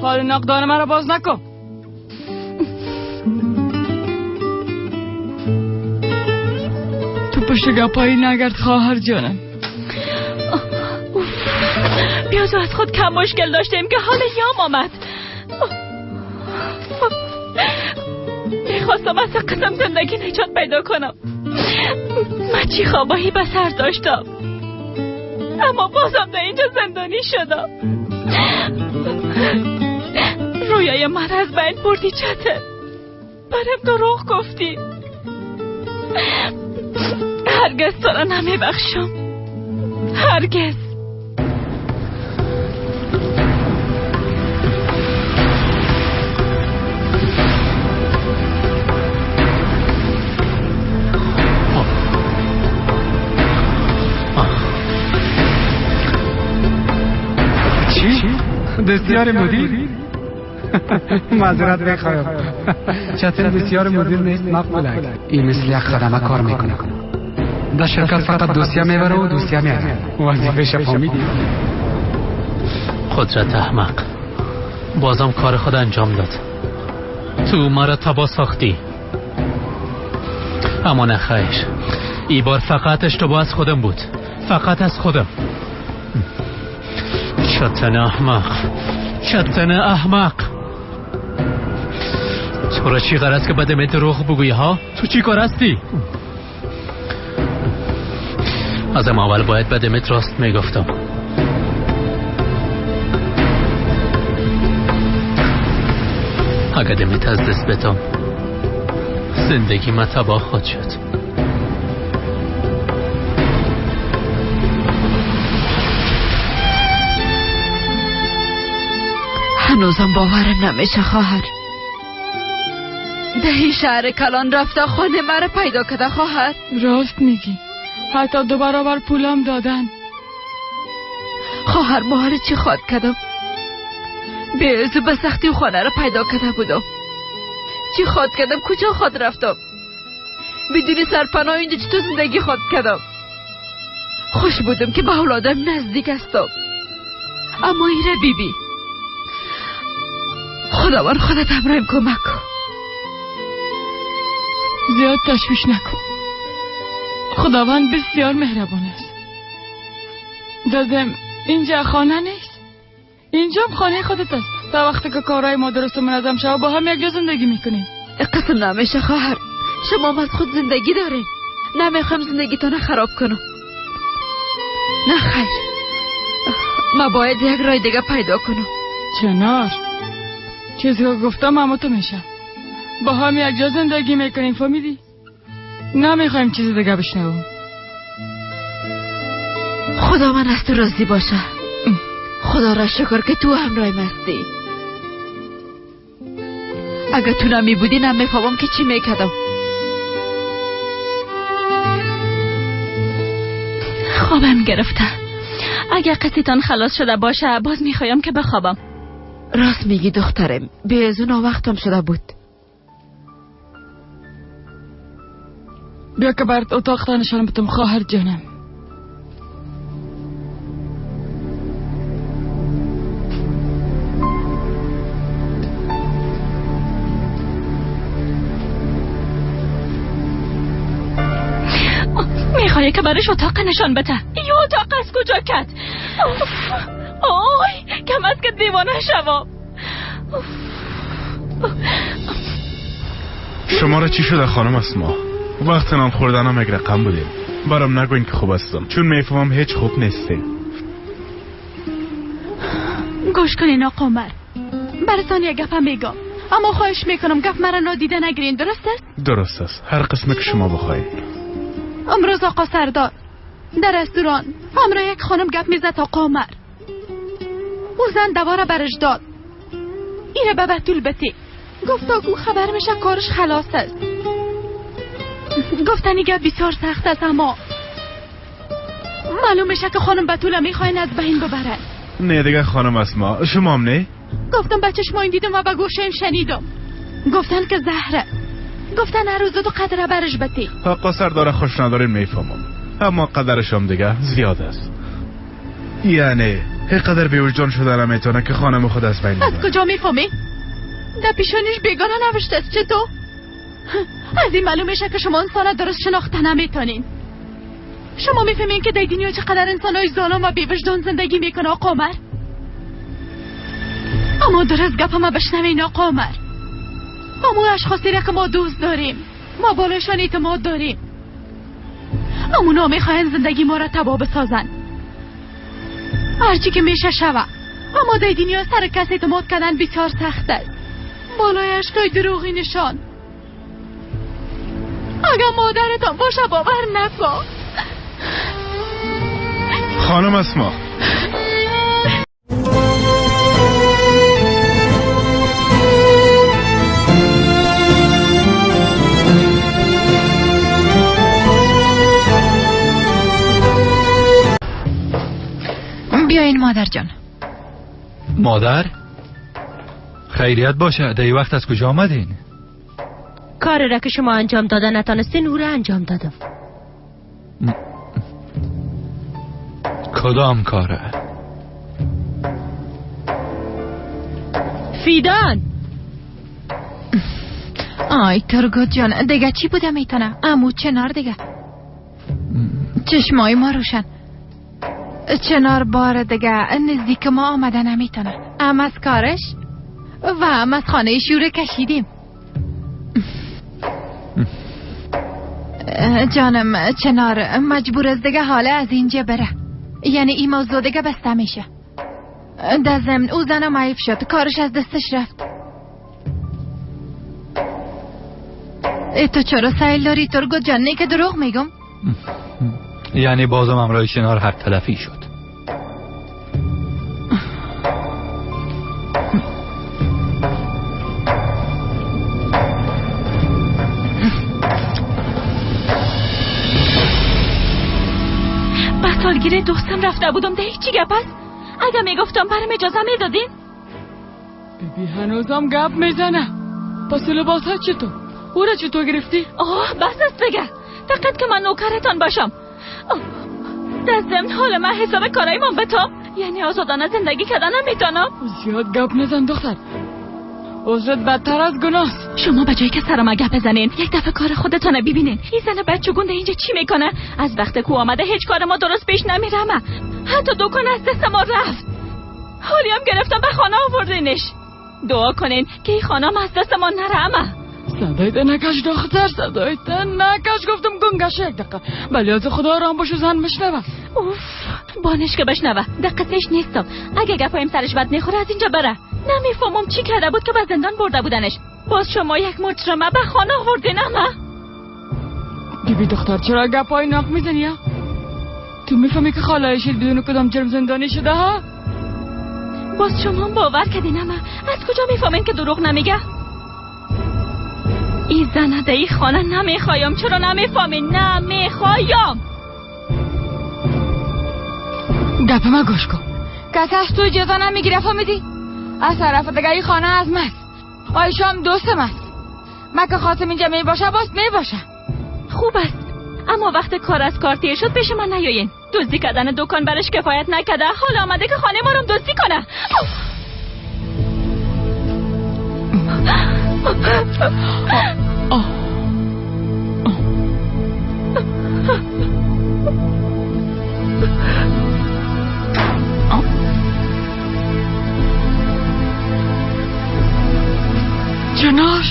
حال نقدان مرا باز نکن. تو پشت گپایی نگرد خواهر جانم. بیازو از خود کم مشکل داشتیم که حال یام آمد. میخواستم از قسم زندگی نجات پیدا کنم. من چی خوابایی به سر داشتم، اما بازم در اینجا زندانی شدم. رویای من از بین بردی چته، برم دروغ گفتی. هرگز تو را نمیبخشم، هرگز. دستیار مدیر؟ معذرت میخوایم، چتن دستیار مدیر نیست مقبولک. این مثل یک خدمه کار میکنه در شرکت، فقط دوسیه میبره و دوسیه میاره. وظیفه فهمیدی؟ قدرت احمق بازم کار خود انجام داد. تو مرا تباه ساختی، اما نه خیر، ای بار فقط اشتباه از خودم بود، فقط از خودم. چتن احمق، چتن احمق، تو را چی قرار است که به دروغ بگویی ها؟ تو چی کار هستی؟ از اول باید به دمت راست میگفتم. اگر دمت از دست بدم زندگی ما تباه خواهد شد. هنوزم باورم نمیشه خواهر. دهی شهر کلان رفته خانه مرا پیدا کرده خواهر. راست میگی، حتی 2 برابر پولم دادن. خواهر ما حالا چی خواد کردم؟ به به سختی خانه را پیدا کرده بودم. چی خواد کردم؟ کجا خواد رفتم؟ بدون سرپناه اینجا چطور زندگی خود کردم. خوش بودم که به اولادم نزدیک هستم، اما ایره بیبی خداوند خودت همراهیم کمک کن. زیاد تشویش نکن، خداوند بسیار مهربان است. دادم اینجا خانه نیست، اینجا هم خانه خودت است. تا وقتی که کارهای ما درست و منظم شود با هم یک جا زندگی میکنیم. قسم نمیشه خواهر، شما هم از خود زندگی دارین. نمیخوام زندگیتان خراب کنم. نه خیر، ما باید یک راه دیگه پیدا کنم. چنار، چیزی که گفتم اما تو میشه. با هم یک جا زندگی میکنیم، فهمیدی؟ نمیخوایم چیز دیگه بشنوم. خدا من از تو راضی باشه. خدا را شکر که تو همراه هستی. اگه تو نمی بودی نمیفهمم که چی میکردم. خوابم گرفته. اگه قصیتان خلاص شده باشه باز میخوایم که بخوابم. راست میگی دخترم، به از اون وقتم شده بود. بیا که برات اتاق تا نشان بدم خواهر جانم. میخوای که برش اتاق نشان بده؟ این اتاق از کجا کد؟ آی کم از که دیوانه شوم. شما را چی شده خانم اسما؟ وقت نان خوردنم یک رقم بودیم. برام نگوین که خوب هستم، چون میفهمم هیچ خوب نیستیم. گوش کنین آقا عمر، براتان یک گپ میگم، اما خواهش میکنم گپ مرا نادیده نگیرین. درست است؟ درست است، هر قسمه که شما بخواین. امروز آقا سردار در رستوران همراه یک خانم گپ میزد. آقا عمر او زن دواره برش داد، اینه به بتول بته. گفت آگو خبر میشه کارش خلاص است. گفتن این گپ بسیار سخت است، اما معلوم میشه که خانم بتول میخواین از بین ببرن. نه دیگه خانم اسما، شما هم نه؟ گفتم به چشمایم دیدم و به گوشم شنیدم. گفتن که زهره. گفتن هر روز دو قدره برش بتی. آقا سردار خوش ندارین میفهمم، اما قدرش هم دیگه زیاد است. یعنی قدر بیوجدان شده نمیتونه که خانم خود از بین ببره. از کجا میفهمی؟ در پیشانیش بیگانه نوشته است. چطور؟ از این معلوم میشه که شما انسان درست شناخته نمیتونین. شما میفهمین که در دنیا چقدر انسانای ظالم و بیوجدان زندگی میکنه آقا عمر؟ اما درست گپ ما بشنوین آقا عمر، اما اشخاصی را که ما دوست داریم، ما بالایشان اعتماد داریم، اما اونا میخواین زندگی ما را تباه بسازن. هرچی که میشه شوه، اما در دنیا سر کس اعتماد کردن بسیار سخت است. بالای اشکای دروغی نشان. اگر مادرتان باشه باور نکن. خانم اسما، بیاین مادر جان. مادر؟ خیریت باشه، در وقت از کجا آمدین؟ کاری را که شما انجام داده نتانستین او را انجام دادم. کدام کاره؟ فیدان. آی ترگوت جان، دیگه چی بوده میتونه؟ امو چنار دیگه چشمای ما روشن. چنار بار دیگه نزدیک ما آمده نمیتونه. ام از کارش و هم از خانه شوره کشیدیم. جانم چنار مجبور از دیگه حاله از اینجا بره. یعنی این موضوع دیگه بسته میشه. در ضمن او زنم عیب شد، کارش از دستش رفت. تو چرا سیل داری ترگوت جان؟ نه که دروغ میگم. یعنی بازم همراه چنار حق تلفی شد. به سالگیری دوستم رفته بودم. ده چی گپ است؟ اگه میگفتم برم اجازه میدادین؟ بیبی هنوزم گپ میزنه. پس لباس ها چطور؟ او را چطور گرفتی؟ آه بس است بگه، فقط که من نوکرتان باشم. در ضمن حال من حساب کارای من بتام، یعنی آزادانه زندگی کردن نمیتونم. زیاد گپ نزن دختر، عذرت بدتر از گناست. شما به جایی که سرم گپ بزنین یک دفعه کار خودتان ببینین. این زن بچه گنده اینجا چی میکنه؟ از وقت کو آمده هیچ کار ما درست پیش نمیرمه. حتی دکان از دست ما رفت. حالی هم گرفتم به خانه آوردینش. دعا کنین که این خانه از دست ما نرمه. صدایت نکش دختر، صدایت نکش. گفتم گنگش یک دقیقه، ولی از خدا آرام باش و زن بشنوه. اوف بانش که بشنوه، دقتش نیستم. اگه گپایم سرش بد نخوره از اینجا بره. نمیفهمم چی کرده بود که به زندان برده بودنش. باز شما یک مجرمه به خانه آوردین. اما بیبی دختر چرا گپای ناق میزنی؟ تو میفهمی که خاله عایشه بدون کدام جرم زندانی شده ها؟ باز شما باور کردین؟ اما از کجا میفهمین که دروغ نمیگه؟ این زنه در این خانه نمیخوایم. چرا نمیفهمین؟ نمیخوایم. گپ ما گوش کن، کسی از تو اجازه نمیگیره، فهمیدی؟ از طرف دیگه این خانه از ماست، عایشه هم دوست ماست. من که خواستم اینجا میباشه باز میباشه. خوب است، اما وقت کار از کار تیر شد پیش من نیاین. دزدی کردن دکان برش کفایت نکرده، حالا آمده که خانه ما رو دزدی کنه. چنار،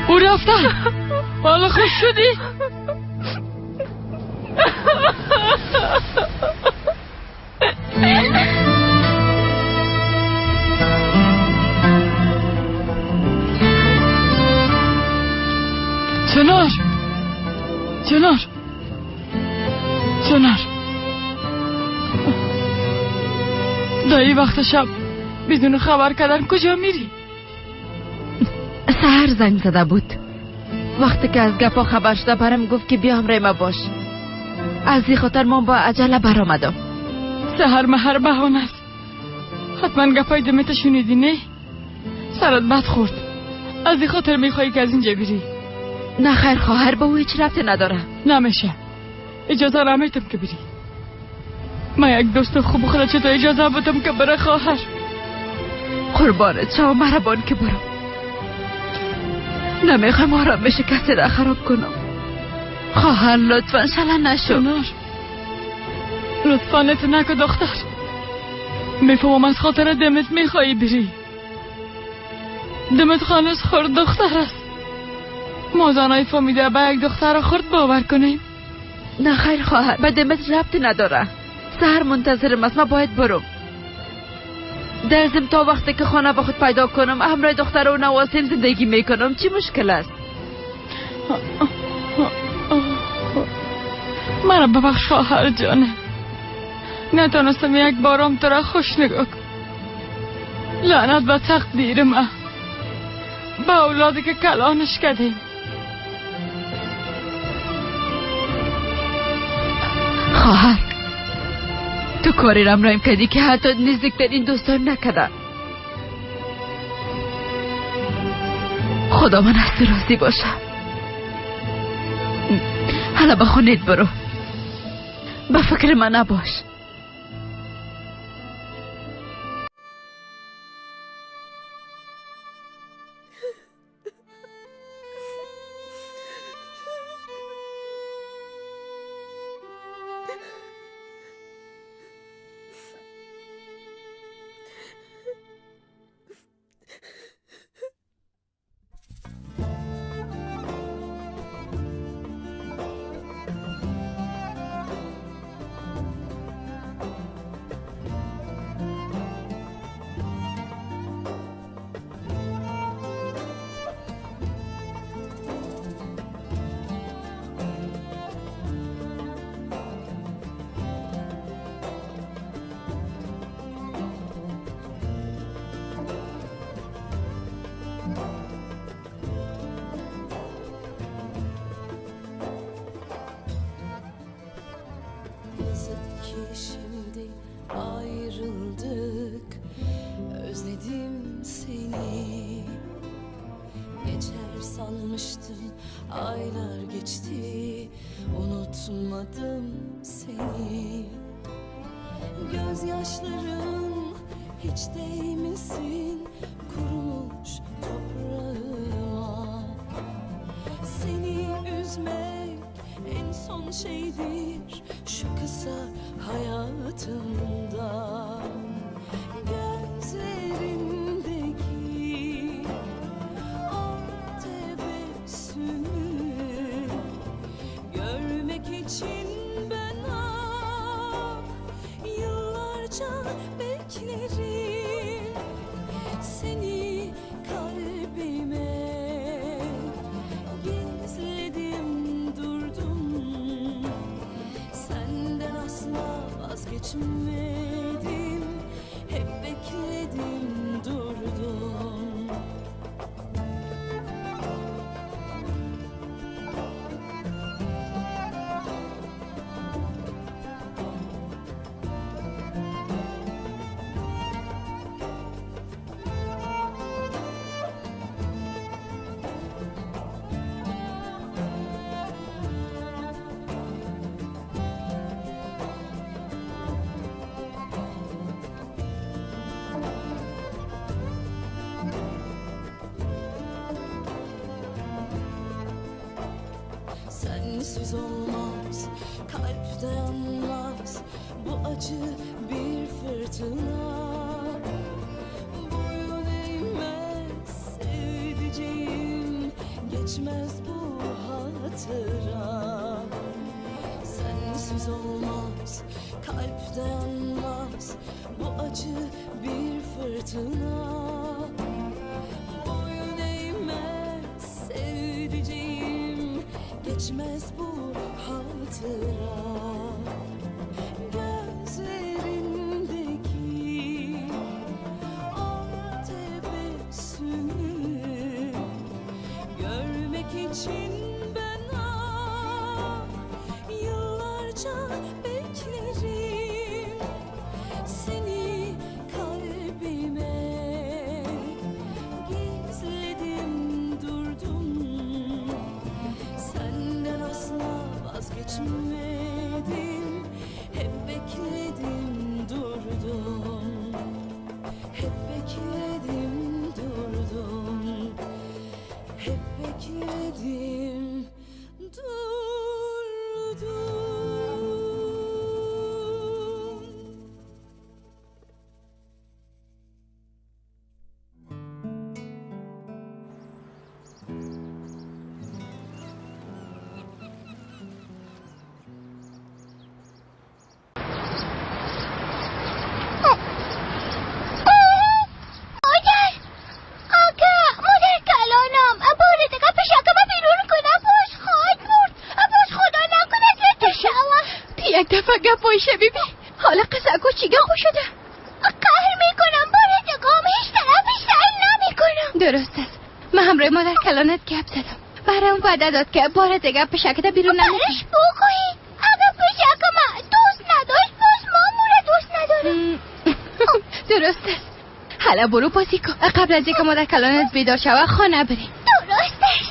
او رفته. حالا خوش شدی؟ چنار، چنار، چنار، دایی وقت شب بدون خبر کردن کجا میری؟ سحر زنگ زده بود. وقتی که از گپا خبر شده برم گفت که بیا همراه ما باش. از این خاطر من با عجله برآمدم. سحر مهر بهانه است. حتما گپای دمت شنیدی نه؟ سرت بد خورد، از این خاطر میخوایی که از اینجا بری. نه خیر خواهر، با او هیچ ربطی نداره. نمیشه، اجازه نمیدم که بری. من یک دوست خوب خدا چطور اجازه بدم که بره خواهر؟ قربانت شو مهربان که برم. نمیخوایم آرامش کسی را خراب کنم. خواهر لطفا شله نشو. چنار لطفا نت نکن دختر. میفهمم از خاطر دمت میخوایی بری. دمت خانوز خورد دختر است. ما زنای فامیده به یک دختر خورد باور کنیم. نه خیر خواهر، به دمت ربطی نداره. سحر منتظرم است، من باید برم. در ضمن تا وقتی که خانه با خود پیدا کنم همراه دختر و نواسیم زندگی میکنم. چی مشکل است؟ مرا ببخش خواهر جانه، نتانستم یک بارم تو را خوش نگاه کنم. لعنت به تقدیر من، به اولادی که کلانش کردیم. خواهر تو کاری رم رایم کردی که حتی نزدیکترین دوستان نکردن. خدا من از تو راضی باشه. حالا به خونت برو، به فکر من نباش. Yazık ki şimdi ayrıldık. Özledim seni. Geçer sanmıştım, aylar geçti. Unutmadım seni. Gözyaşlarım hiç değmesin kurumuş toprağıma. Seni üzmek en son şeydir şu kısa hayatımda. Gözlerindeki o tebessümü görmek için ben yıllarca beklerim. Seni kalbime gizledim durdum. Senden asla vazgeçmedim. Hep bekledim durdum. Sensiz olmaz, kalp dayanmaz. Bu acı bir fırtına. Boyun eğmez sevdiceğim, geçmez bu hatıra. Sensiz olmaz, kalp dayanmaz. Bu acı bir fırtına. Boyun eğmez sevdiceğim, geçmez bu hatıra. Gözlerindeki o tebessümü görmek için ben yıllarca beklerim. Seni kalbime gizledim durdum. Senden asla vazgeçmedim. Hep bekledim durdum. Hep bekledim durdum. Hep bekledim durdum. گپایشه بیبی، حالا قصه کوچیگه خوش شده. قهر میکنم بار دقام هیچ طرفش سعی نمیکنم. درست است، من همراه مادر کلانت گپ زدم. برام وعده داد که بار دیگه پشکت بیرون نمیکنم. برش بگویی اگه پشک ما دوست نداشت باز ما مورا دوست ندارم. درست است، حالا برو بازی کن. قبل از اینکه مادر کلانت بیدار شوه خانه بری. درست است.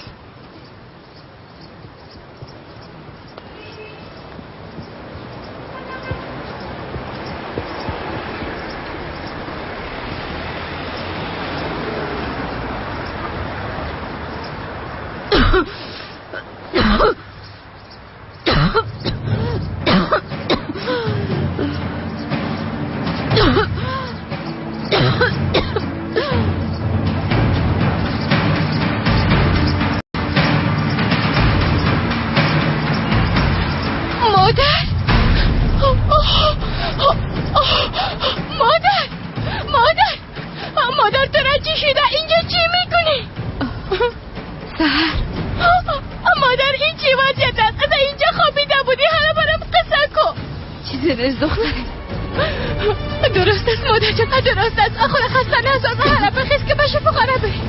درست است مادر جان، درست است. خدا خسته نساز. حالا بخیز که به شفاخانه بری.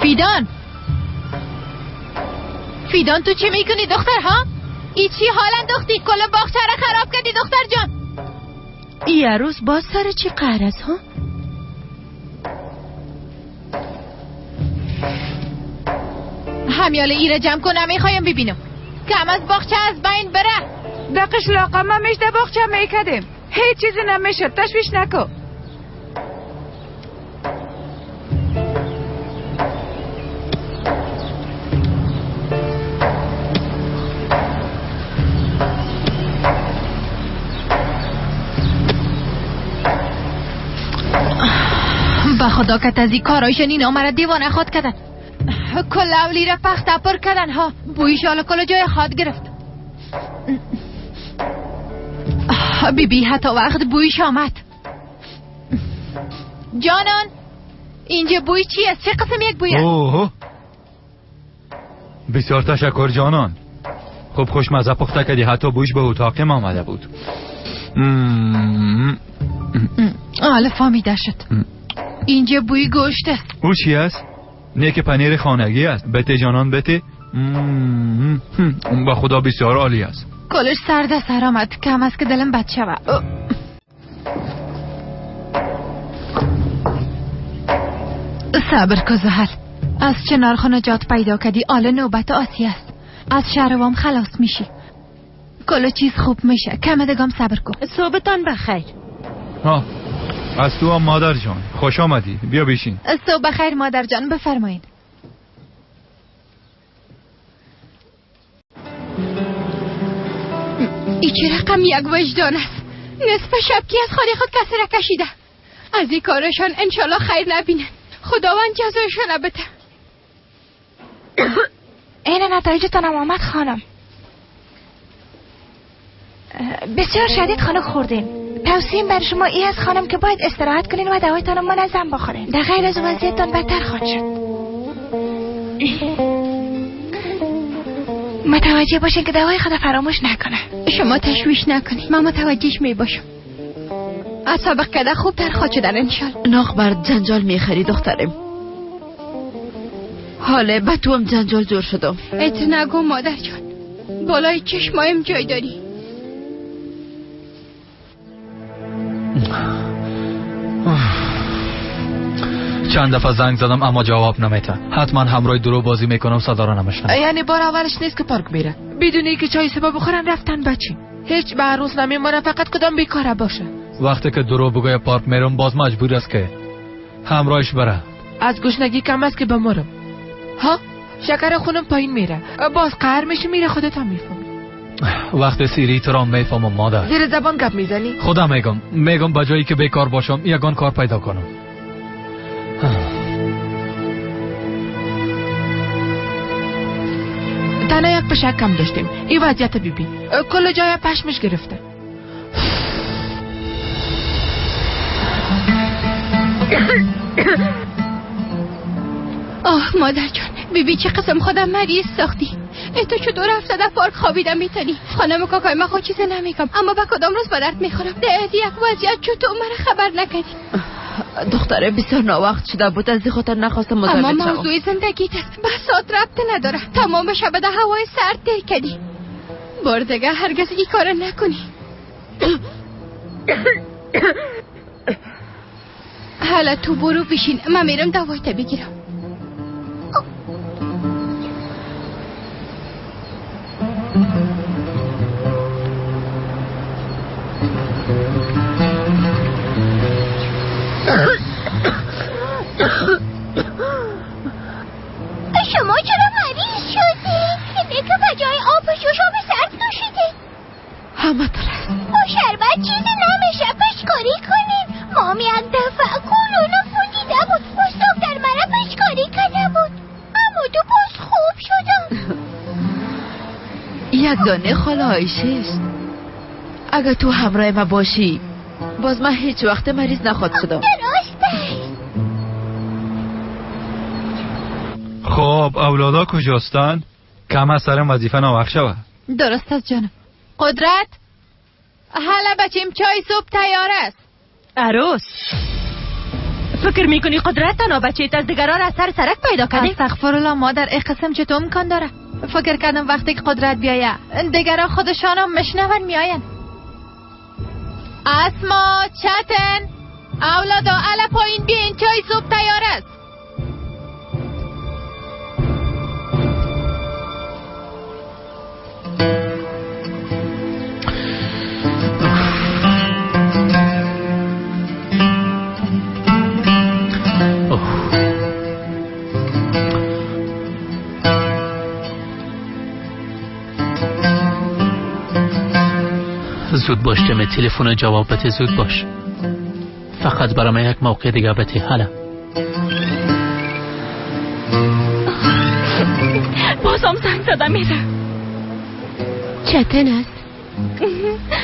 فیدان، فیدان تو چی میکنی دختر ها؟ ای چی حال انداختی؟ کل باغچه را خراب کردی دختر جان. ای عروس باز سر چی قهر است ها؟ همیاله ای را جمع کنم میخوایم ببینم کم از باغچه از بین بره. در قشلاقه ما میش در باغچه میکردیم، هیچ چیزی نمیشد، تشویش نکن. به خدا که تزی کارایشان اینا مرا دیوانه خود کردن. کل اولی را پخته پر کردن ها، بویش حالا کل جای خود گرفت. بی بی حتی وقت بویش آمد. جانان اینجا بوی چی است؟ چه قسم یک بوی است؟ اوه بسیار تشکر جانان، خوب خوشمزه پخته کردی، حتی بویش به اتاقم آمده بود. حالا فهمیده شد. اینجا بوی گوشت است. او چی است؟ نه که پنیر خانگی است. بته جانان بته. با خدا بسیار عالی است. کلش سرد سر آمد، کم است که دلم بد شود. صبر که زحل، از چنار خانه جات پیدا کردی، آل نوبت آسیه است. از شهروام خلاص میشی، کل چیز خوب میشه، کم دگام صبر کن. صبحتان بخیر. ها از تو هم مادر جان، خوش آمدی، بیا بشین. صبح بخیر مادر جان، بفرمایید. ای چه رقم یک وجدان است، نصف شب کی از خانه خود کسی را کشیده. از این کارشان انشالله خیر نبینن، خداوند جزایشان بده. این نتایجتان آمد خانم. بسیار شدید خانک خوردین. توصیم بر شما ای است خانم که باید استراحت کنین و دوایتان منظم بخورین، در غیر از وضعیتتان بدتر خواهد شد. متوجه باشین که دوای خود فراموش نکنه. شما تشویش نکنید، من متوجهش می باشم. از سابق کده خوب تر خواهد شدن انشالله. ناخ بر جنجال میخری دخترم. حاله به تو هم جنجال جور شدم. ات نگو مادر جان، بالای چشمایم جای داری. چند دفعه زنگ زدم اما جواب نمیده. حتما همراه درو بازی میکنم، صدا را نمیشنم. یعنی بار اولش نیست که پارک میره، بدون اینکه چای سبا بخورن رفتن بچی. هیچ به عروس نمیمونه، فقط کدام بیکاره باشه. وقتی که درو بگوی پارک میرم باز مجبور است که همراهش بره. از گشنگی کم است که بمرم. ها شکر خونم پایین میره، باز قهر میشه میره، خودت هم میفهمی. وقت سیری تو را میفهمم مادر. زیر زبان گپ میزنی؟ خدا میگم به جایی که بیکار باشم یگان کار پیدا کنم. تنها یک پشک کم داشتیم، این وضعیت ببین، کل جای پشمش گرفته. آه مادر جان، بیبی چه قسم خودم مریض ساختی. ای تو چطور افتاده پارک خوابیدم میتونی؟ خانم کاکای من خود چیزی نمیگم، اما به کدام روز به درد میخورم. در یک وضعیت چطور مرا خبر نکردی؟ دختره بسیار ناوقت شده بود، از این خاطر نخواستم مزاحمت شوم. اما موضوع زندگیت است، بساط ربط نداره. تمام شب در هوای سرد تیر کردی. بار دیگه هرگز این کار نکنی. حالا تو برو بشین، من میرم دوایت بگیرم. شما چرا مریض شدید؟ اینه که به جای آب جوش آب سرد نوشیدید. همه درست. با شربت چیزی نمیشه، پشکاری کنیم. مام یک دفعه کلونو فوندیده بود، باز دکتر مرا پشکاری کرده بود، اما تو باز خوب شدم. یک دانه خاله عایشه است. اگر تو همراه ما باشی باز من هیچ وقت مریض نخواد شدم. درست است. خب اولادا کجاستن؟ کم از سرم وظیفه ناوقت شوه. درست است جانم. قدرت، حالا بچیم چای صبح تیار است. عروس فکر میکنی قدرت تنها بچه از دیگران از سر سرک پیدا کردی؟ استغفرالله مادر، ای قسم چطور امکان داره؟ فکر کردم وقتی که قدرت بیایه دیگران خودشان هم مشنون میآین. اسما، چتن، اولادا الا پایین بیاین، چای صبح تیار است. زود باش دمت، تلفن جواب بده، زود باش. فقط برای من یک موقع دیگه بده. حالا بازم زنگ زدم میره. چتن است.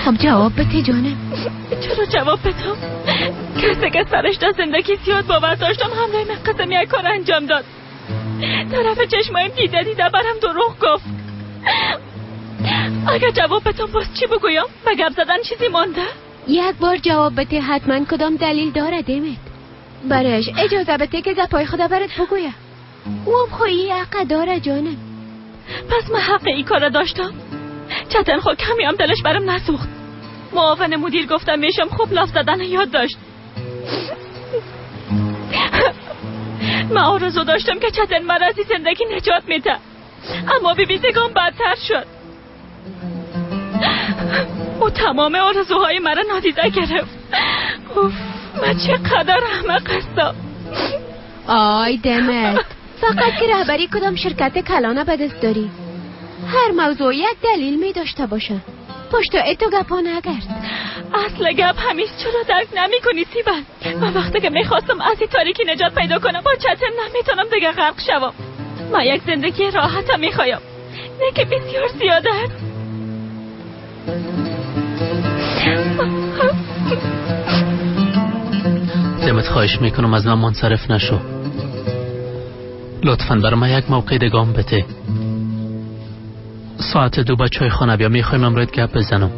خب جواب بده جانم. چرا جواب بدم؟ کسی که سرش در زندگی زیاد باور داشتم همراه من قسم یک کار انجام داد. طرف چشمایم دیده دیده برم دروغ گفت. اگر جواب بدم باز چی بگویم؟ به گپ زدن چیزی مانده؟ یک بار جواب بده، حتما کدام دلیل داره دمت. برایش اجازه بده که گپای خدا برات بگویه. او هم خواهی حق داره جانم. پس من حق ای کار داشتم؟ چتن خود کمی هم دلش برم نسوخت. معاون مدیر گفتم میشم خوب لاف زدن یاد داشت. من آرزو داشتم که چتن مرا از زندگی نجات میده، اما بی بیزگان بدتر شد. او تمام آرزوهای مرا نادیده گرفت. اوف، من چقدر احمق هستم. آی دمت، فقط که رهبری کدام شرکت کلانه به دست داری. هر موضوع یک دلیل می داشته باشه. پشت اتو گپا نگرد. اصل گپ همیش چرا درک نمی کنی سیبل؟ من وقتی که میخواستم از این تاریکی نجات پیدا کنم با چتن نمیتونم دیگه غرق شوم. من یک زندگی راحتم میخوایم، نه که بسیار زیاده است. دمت خواهش میکنم از من منصرف نشو. لطفا برای من یک موقع دگام بده. ساعت 2 با چای خانه بیا، میخوایم امروز گپ بزنم.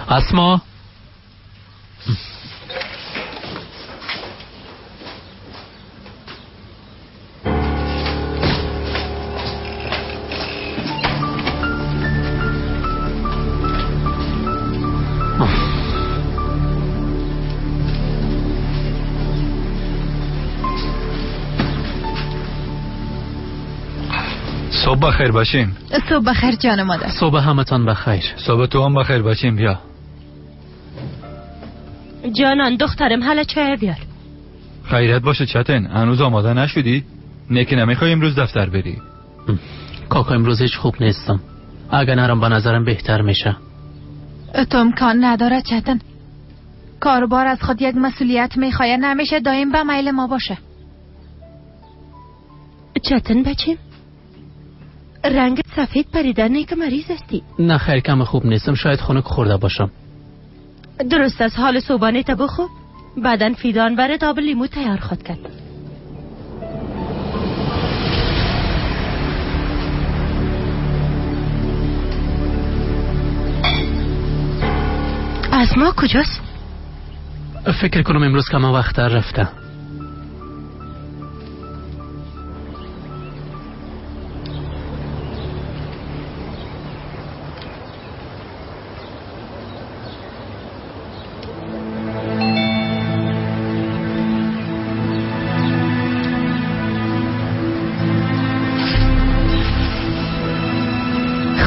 اسما، صبح بخیر باشیم. صبح بخیر جان مادر. صبح همتان بخیر. صبح تو هم بخیر باشیم. بیا جانان دخترم، حالا چای بیار. خیرت باشه چتن، هنوز آماده نشدی؟ نه که نمیخوای امروز دفتر بری؟ کاکا امروز هیچ خوب نیستم. اگر نرم به نظرم بهتر میشه. تو امکان نداره چتن. کاروبار از خود یک مسئولیت میخواد، نمیشه دایم به میل ما باشه. چتن بچیم، رنگ سفید پریده، نه که مریض هستی؟ نه خیر، کم خوب نیستم، شاید خنک خورده باشم. درست از حال صبحانه تا بخور، بعدن فیدان برات آب لیمو تیار خود کرد. از ما کجاست؟ فکر کنم امروز کم وقت رفته.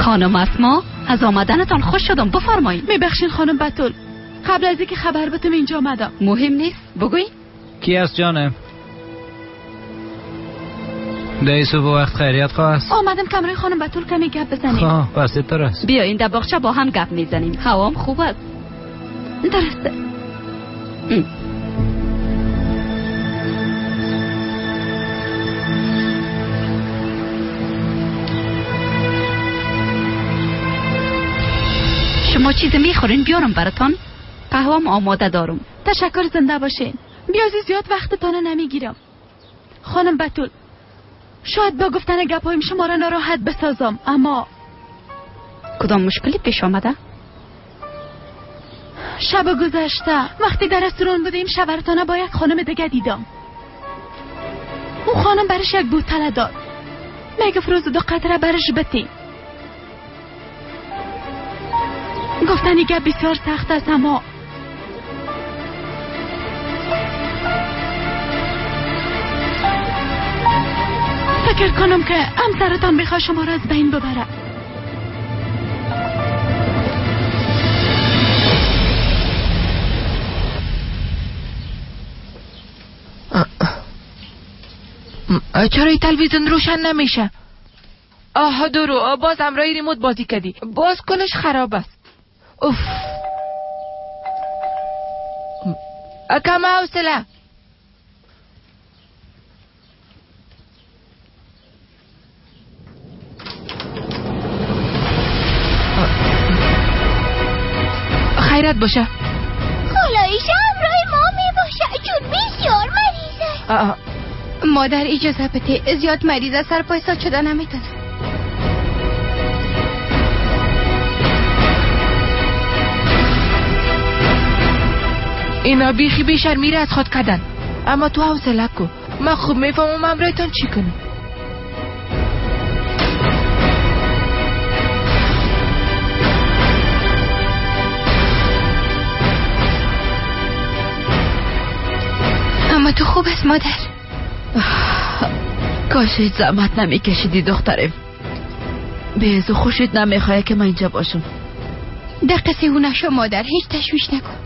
خانم اسما، از آمدنتان خوش شدم، بفرمایید. میبخشین خانم بتول، قبل از اینکه خبر بدم اینجا آمدم. مهم نیست، بگوین. کی است جانم؟ ده صبح وقت خیریت خواست. آمدم کمرای خانم بتول کمی گپ بزنیم. خواه پس است. بیاین در باغچه با هم گپ میزنیم، هوام خوب است. درسته. شما چیز میخورین بیارم براتان؟ قهوه‌ام آماده دارم. تشکر، زنده باشین. بیازی زیاد وقتتان نمیگیرم. خانم بتول، شاید با گفتن گپایم شما را ناراحت بسازم، اما کدام مشکلی پیش آمده؟ شب گذشته وقتی در رستوران بودیم شوهرتان با یک خانم دیگه دیدم. اون خانم برش یک بوتله داد. میگفت روز 2 قطره برش بتی. گفتن این گپ بسیار سخت است، اما فکر کنم که همسرتان میخواد شما را از بین ببره. چرا این تلویزیون روشن نمیشه؟ آه درو، باز همراهی ریموت بازی کردی، باز کلش خراب است. اوف، کم حوصله. خیرت باشه. خالایش همراه ما می باشه چون بسیار مریض است. مادر اجازه بده، زیاد مریض سر پای شده نمیتونه. اینا بیخی بیشتر میره از خود کردن، اما تو حوصله کو، من خوب میفهمم همراهتان چی کنم. اما تو خوب است مادر. کاش هیچ زحمت نمیکشیدی دخترم. به از خوشت نمیخواه که من اینجا باشم. در قصه او نشو مادر، هیچ تشویش نکن.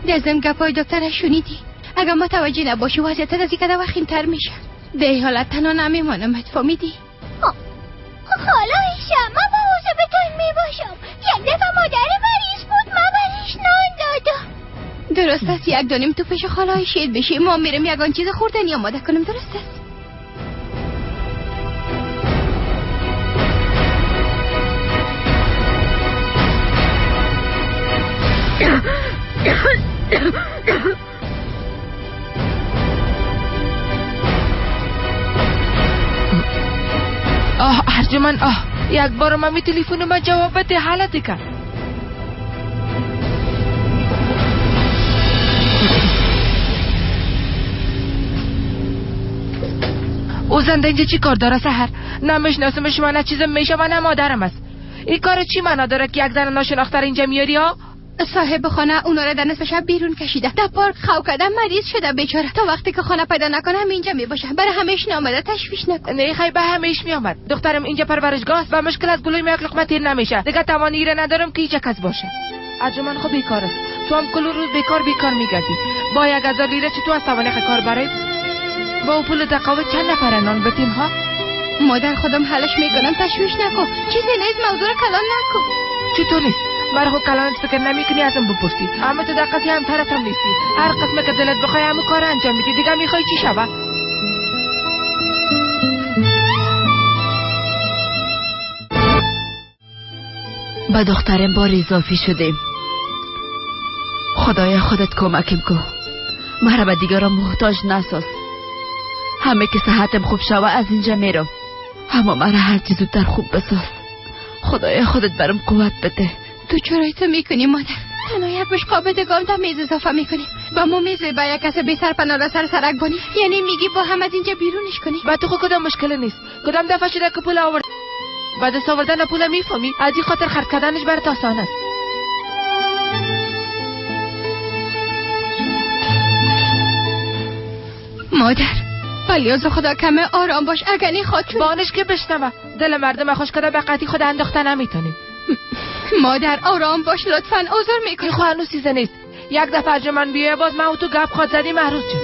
دزم گپای دکتر شنیدی؟ اگر متوجه نباشی وضعیتت از این کده وخیمتر میشه. در این حالت تنها نمیمانم، فهمیدی؟ خاله ایشه، من مواظبتون میباشم. یک دفعه مادر مریض بود، من برش نان دادم. درست است، یک دانیم تو پیش خاله ایشه بشی، ما میرم یگان چیز خوردنی آماده کنم. درست است؟ آه ارجمن، آه یک بار من می تلفن ما جواب بده حالت کرد. او زنده اینجا چی کار داره سحر؟ نمیشناسمش و نه چیزم میشه و نه مادرم است. این کار چی معنا داره که یک زن ناشناخته اینجا میاری ها؟ صاحب خانه اونا را در نصف شب بیرون کشیده، در پارک خو کرده، مریض شده بیچاره. تا وقتی که خانه پیدا نکنه هم اینجا میباشه. برای همیش نامده، تشویش نکن. نه خیلی به همیش میامد. دخترم اینجا پرورشگاه است و مشکل از گلوی یک لقمه تیر نمیشه. دیگه توانی را ندارم که هیچ کس باشه. ارجمن خب بیکار است. تو هم کل روز بیکار بیکار میگردی. با 1000 لیره چه تو از توانه کار برای با پول تقاعد چند نفر نان بتیم ها؟ مادر خودم حلش میکنم، تشویش نکن. چیزی نیست، موضوع کلان نکن. چطور نیست؟ مرا خود کلانت فکر نمیکنی ازم بپرسی، اما تو در قضیه همسرت هم نیستی. هر قسمه که دلت بخوای همون کار انجام میدی. دیگه میخوای چی شوه؟ به دخترم بار اضافی شدیم. خدایا خودت کمکم کن، مرا به دیگران محتاج نساز. همه که صحتم خوب شوه از اینجا میرم، اما مرا هر چیز زودتر خوب بساز. خدایا خودت برم قوت بده. تو چرا تو میکنی مادر؟ تنها یک بشقاب دگام در میز اضافه میکنی. با ما میز با یک کس بی سرپناه سر سرک بانی، یعنی میگی با هم از اینجا بیرونش کنی؟ با تو خود کدام مشکل نیست. کدام دفعه شده که پول آورد بعد از آوردن پول میفهمی، از این خاطر خرج کردنش برات آسان است. مادر ولی خدا کمه آرام باش، اگر این خاطر بانش که بشنوه دل مردم خوش کده به قطعی خود انداخته نمیتونیم. مادر آرام باش لطفا، عذر میکنم. این خو هنوز چیز نیست. یک دفعه ارجمن بیایه باز من و تو گپ خواد زدیم. محروز جان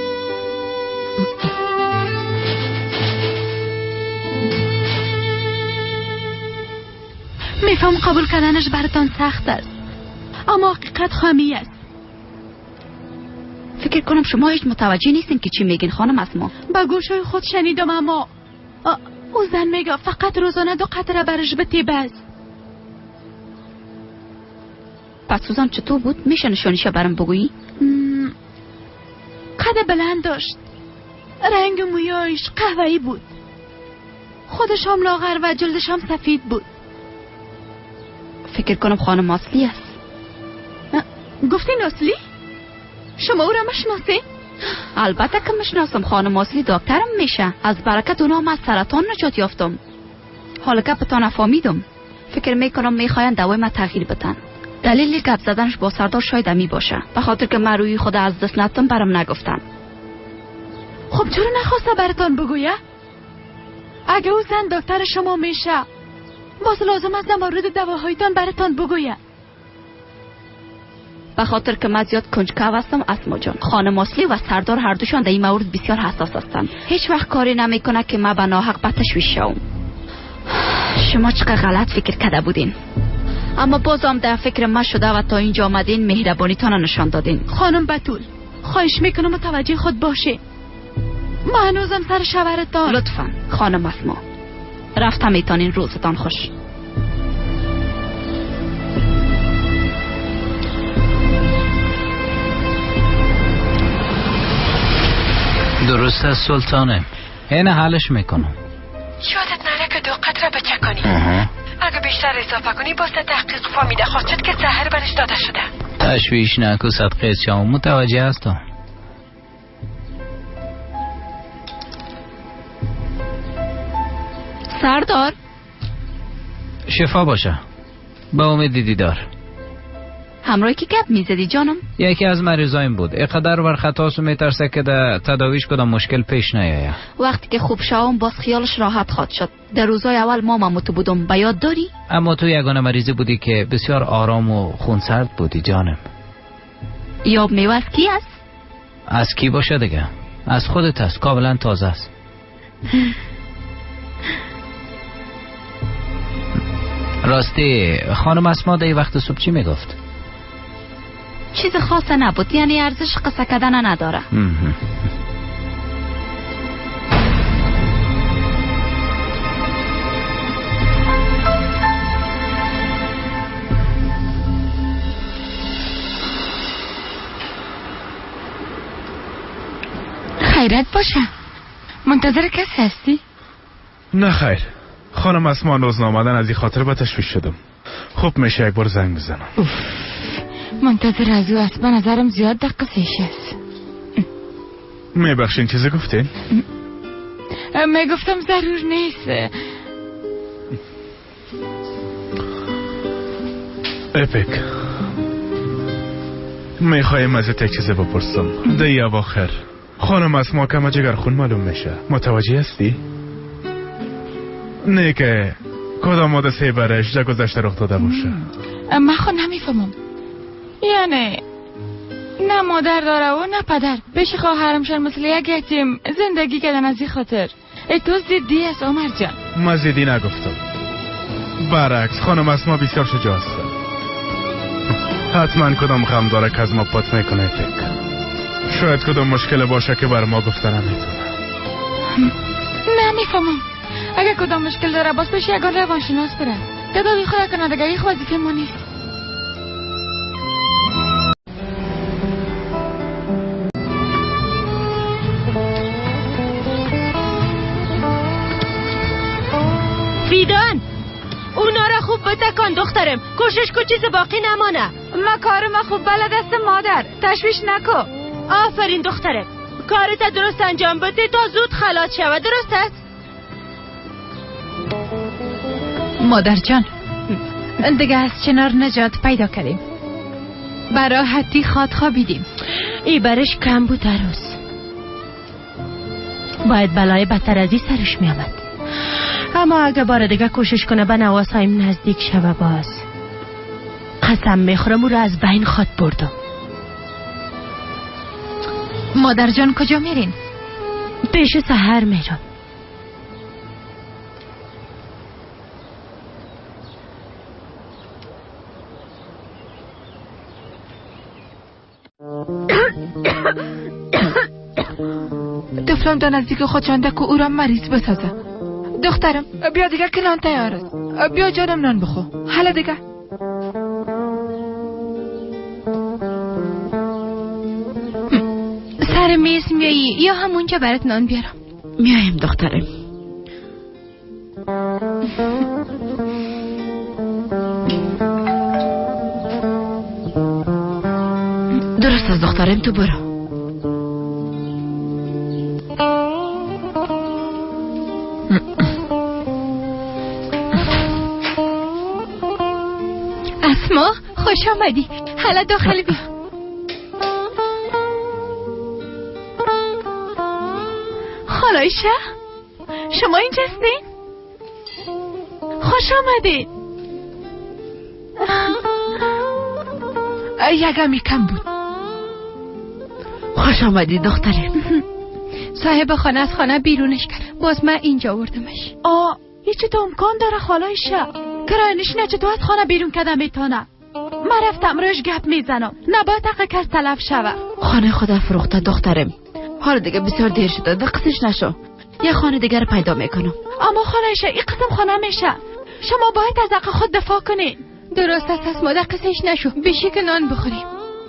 میفهم قبول کردنش براتان سخت است، اما حقیقت خامی است. فکر کنم شما هیچ متوجه نیستین که چی میگین خانم اسما. با گوشای خود شنیدم، اما او زن میگه فقط روزانه 2 قطره برش بتی بس. پسوزان چطور بود؟ میشه نشانیشه برام بگویی؟ قد بلند داشت، رنگ مویایش قهوه‌ای بود، خودش هم لاغر و جلدش هم سفید بود. فکر کنم خانم اصلی است. گفتین اصلی؟ شما او را مشناسی؟ البته که مشناسم. خانم اصلی دکترم میشه. از برکت اونا من از سرطان نجات یافتم. حالا گپتان نفهمیدم. فکر میکنم میخواین دوای من تغییر بدن. دلیل گپ زدنش با سردار شاید امی باشه، به خاطر که من روی خود از دست ندادم برام نگفتن. خب چرا نخواسته براتان بگویه؟ اگه او زن دکتر شما میشه باز لازم است در مورد دواهایتان براتان بگویه. به خاطر که من زیاد کنجکاو هستم اسما جان. خانم اصلی و سردار هر دوشان در این مورد بسیار حساس هستند. هیچ وقت کاری نمیکنه که من به ناحق به تشویش شوم. شما چقدر غلط فکر کرده بودین، اما بازم در فکر ما شده و تا اینجا آمدین مهربانیتان نشان دادین. خانم بتول خواهش میکنم متوجه خود باشه، ما هنوزم سر شوهرتان. لطفا خانم اسما رفتم، میتونین. روزتان خوش. درست است سلطانه، این حلش میکنم. یادت نره که 2 قطره بچه کنی. اگه بیشتر اضافه کنی باز تحقیق فامیده خواهد شد که زهر برش داده شده. تشویش نکو صدقه شما، متوجه هستم. سردار شفا باشه، به امید دیدار. همراه کی گپ میزدی جانم؟ یکی از مریضایم بود، اقدر ور خطاسو میترسه که در تداویش کدام مشکل پیش نیاید. وقتی که خوب شوم باز خیالش راحت خواهد شد. در روزای اول ما ماموتو بودم، به یاد داری؟ اما تو یگانه مریضی بودی که بسیار آرام و خونسرد بودی جانم. یا میوه از کی است؟ از کی باشه دیگه، از خودت است، کاملا تازه است. راستی خانم اسما در وقت صبح چی میگفت؟ چیز خاص نبود، یعنی ارزش قصه کردن نداره. خیرت باشه، منتظر کسی هستی؟ نه خیر خانم اسما هنوز نامدن، از این خاطر به تشویش شدم. خوب میشه یک بار زنگ بزنم. منتظر از او است، به نظرم زیاد دقیقش است. میبخشین چیزی گفتین؟ میگفتم ضرور نیست. اپیک میخوایم از یک چیزی بپرسم. در اواخر خانم اسما کم جگرخون معلوم میشه، متوجه هستی؟ نه که کدام حادثه برش در گذشته رخ داده باشه. من خود نمیفهمم، یعنی نه مادر داره و نه پدر، پیش خواهرمشان مثل یک یتیم زندگی کردن. از این خاطر تو زیدی است عمر جان. من زیدی نگفتم، برعکس خانم اسما بسیار شجاع است. حتما کدام غم داره که از ما پات میکنه. فکر شاید کدام مشکل باشه که بر ما گفته نمیتونه. نمیفهمم، اگه کدام مشکل داره باز پیش یگان روانشناس بره تداوی خود کنه دیگه، این وظیفه ما نیست. فیدان اونا را خوب بتکان دخترم، کوشش کو چیز باقی نمانه. ما کارم خوب بلد است مادر، تشویش نکو. آفرین دخترم، کارت درست انجام بده تا زود خلاص شود، درست است؟ مادر جان دیگه از چنار نجات پیدا کردیم، براحتی خواد خوابیدیم. ای برش کم بود عروس، باید بلای بدتر از این سرش می آمد. اما اگه بار دیگه کوشش کنه به نواسایم نزدیک شوه، باز قسم میخورم او را از بین خواد بردم. مادر جان کجا میرین؟ پیش سحر میرم. طفلان تا نزدیک خود شانده که او را مریض بسازه. دخترم بیا دیگه که نان تیار است، بیا جانم نان بخو. حالا دیگه سر میز میایی یا همونجا برات نان بیارم؟ میایم دخترم. درست از دخترم، تو برو. اسما خوش آمدی. حالا داخل بیا. خاله عایشه شما اینجا هستین؟ خوش آمدین. یکمی کم بود. خوش آمدی دخترم. صاحب خانه از خانه بیرونش کرد، باز من اینجا آوردمش. آه هیچ تو امکان داره خاله عایشه؟ کرایه نشینه چطور از خانه بیرون کردم میتونه؟ من رفتم روش گپ میزنم، نباید حق کس تلف شوه. خانه خدا فروخته دخترم، حالا دیگه بسیار دیر شده، دقتش نشو. یه خانه دیگر پیدا میکنم. اما خاله عایشه این قسم خانه میشه، شما باید از حق خود دفاع کنید. درست است اسما، دقتش نشو، بشی که نان بخوریم.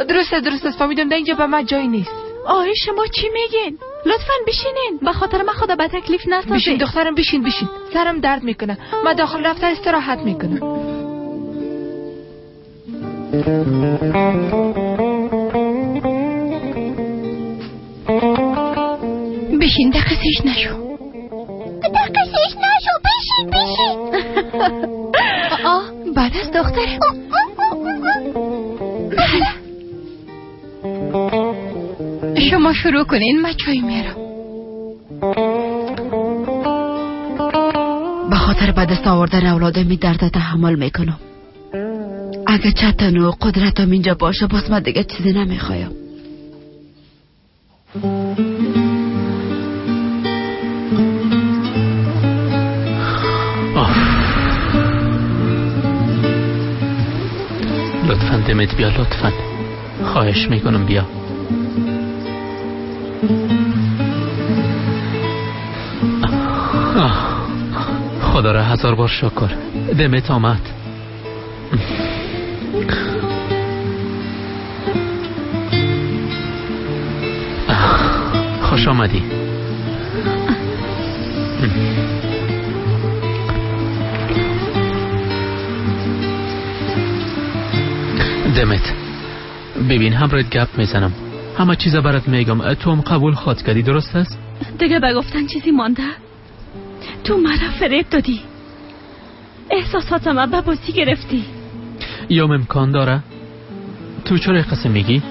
درست است فهمیدم. در اینجا به من جای نیست. آه شما چی میگین؟ لطفا بشینین، به خاطر من خدا به تکلیف نسازین. بشین دخترم، بشین بشین، سرم درد میکنه. من داخل رفته استراحت میکنم. بشین دقتش نشو، دقتش نشو، بشین بشین. آه بعد از دخترم. شما شروع کنین، من چای میارم. به خاطر به دست آوردن اولادم می درد تحمل میکنم. اگه چتن و قدرتم اینجا باشه باز من دیگه چیزی نمیخوایم. لطفا دمت بیا، لطفا خواهش میکنم بیا. خدا را هزار بار شکر دمت آمد. خوش آمدی. دمت ببین، همراهت گپ میزنم، همه چیز برات میگم، تو هم قبول خواد کردی، درست است؟ دیگه به گفتن چیزی مانده؟ تو مرا فریب دادی، احساساتم به بازی گرفتی. یا امکان داره؟ تو چرا قسم میگی؟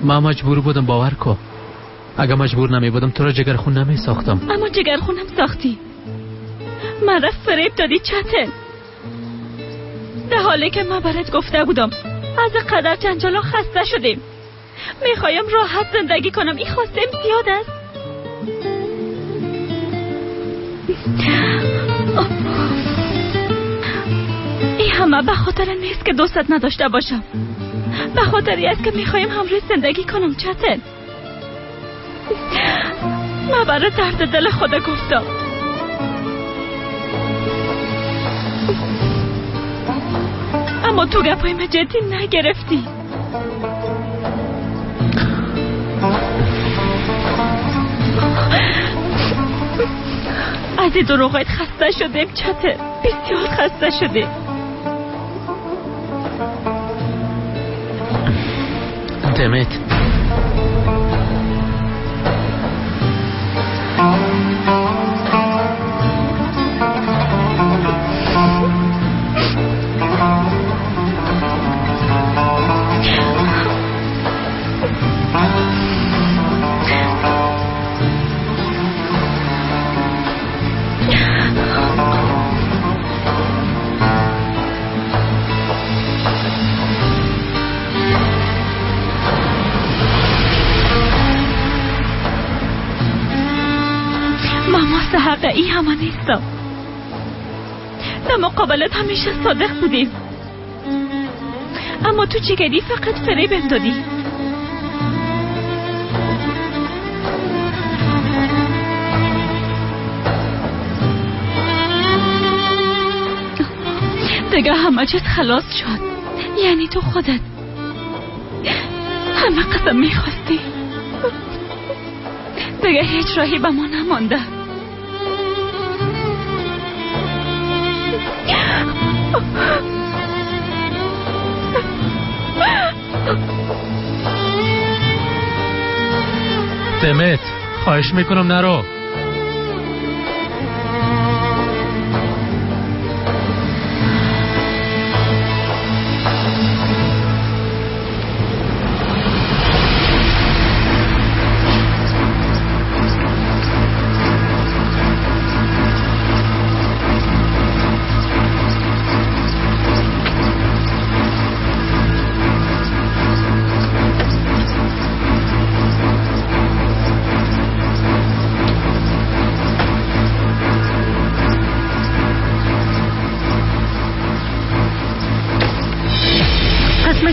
من مجبور بودم، باور کن. اگه مجبور نمی بودم تو را جگرخون نمی ساختم. اما جگرخونم ساختی، مرا فریب دادی چتن، در حالی که من برات گفته بودم از قدر جنجالا خسته شدیم، میخوایم راحت زندگی کنم. این خواستم زیاد است. این همه به خاطر نیست که دوستت نداشته باشم، به خاطری است که میخوایم همراه زندگی کنم چتن. من برای درد دل خود گفتم. اما تو گپای من جدی نگرفتی. از این دروغایت خسته شدیم چته، بسیار خسته شدیم. دمت ای همه نیستم. در مقابلت همیشه صادق بودیم، اما تو چی کردی؟ فقط فریبم دادی. دیگه همه چیز خلاص شد. یعنی تو خودت همه قسم میخواستی. دیگه هیچ راهی به ما نمانده. دمت، خواهش میکنم نرو.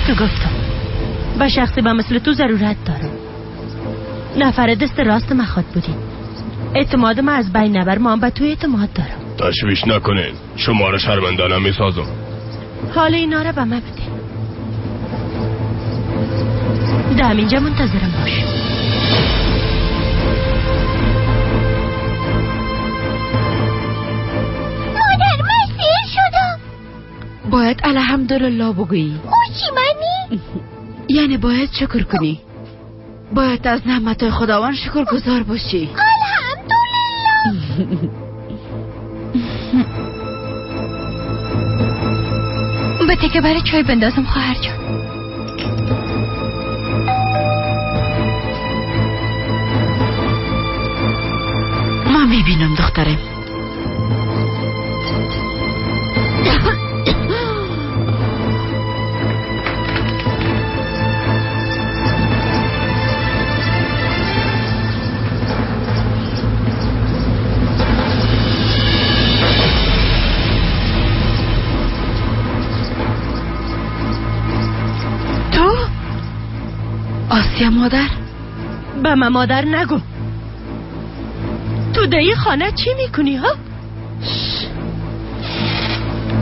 تو گفتم به شخصی به مثل تو ضرورت دارم. نفر دست راست من خود بودی. اعتماد من از بین نبر، ما هم به تو اعتماد دارم. تشویش نکنین، شما را شرمنده نمیسازم. حال اینا را به من بده. دم اینجا منتظرم باش. مادر من سیر شدم. باید الحمدلله بگویی. چی معنی؟ یعنی باید شکر کنی. باید از نعمت خداوند شکر گذار باشی. الحمدلله. بته که برای چای بندازم خواهر جان. ما میبینم دخترم. آسیا مادر؟ به من مادر نگو. تو در خانه چی میکنی ها؟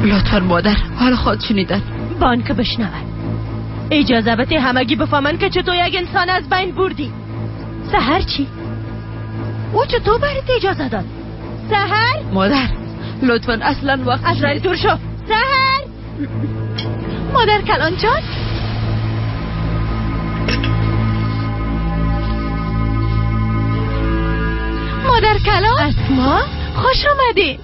لطفا مادر، حال خود شنیدن. بانک بشنون. اجازه بده همگی بفهمن که چطور یک انسان از بین بردی. سحر چی؟ او چطور برات اجازه داد؟ سحر؟ مادر لطفا اصلا وقت از راه دور شو. سحر؟ مادر کلان جان؟ مادر کلان؟ اسما خوش آمدی.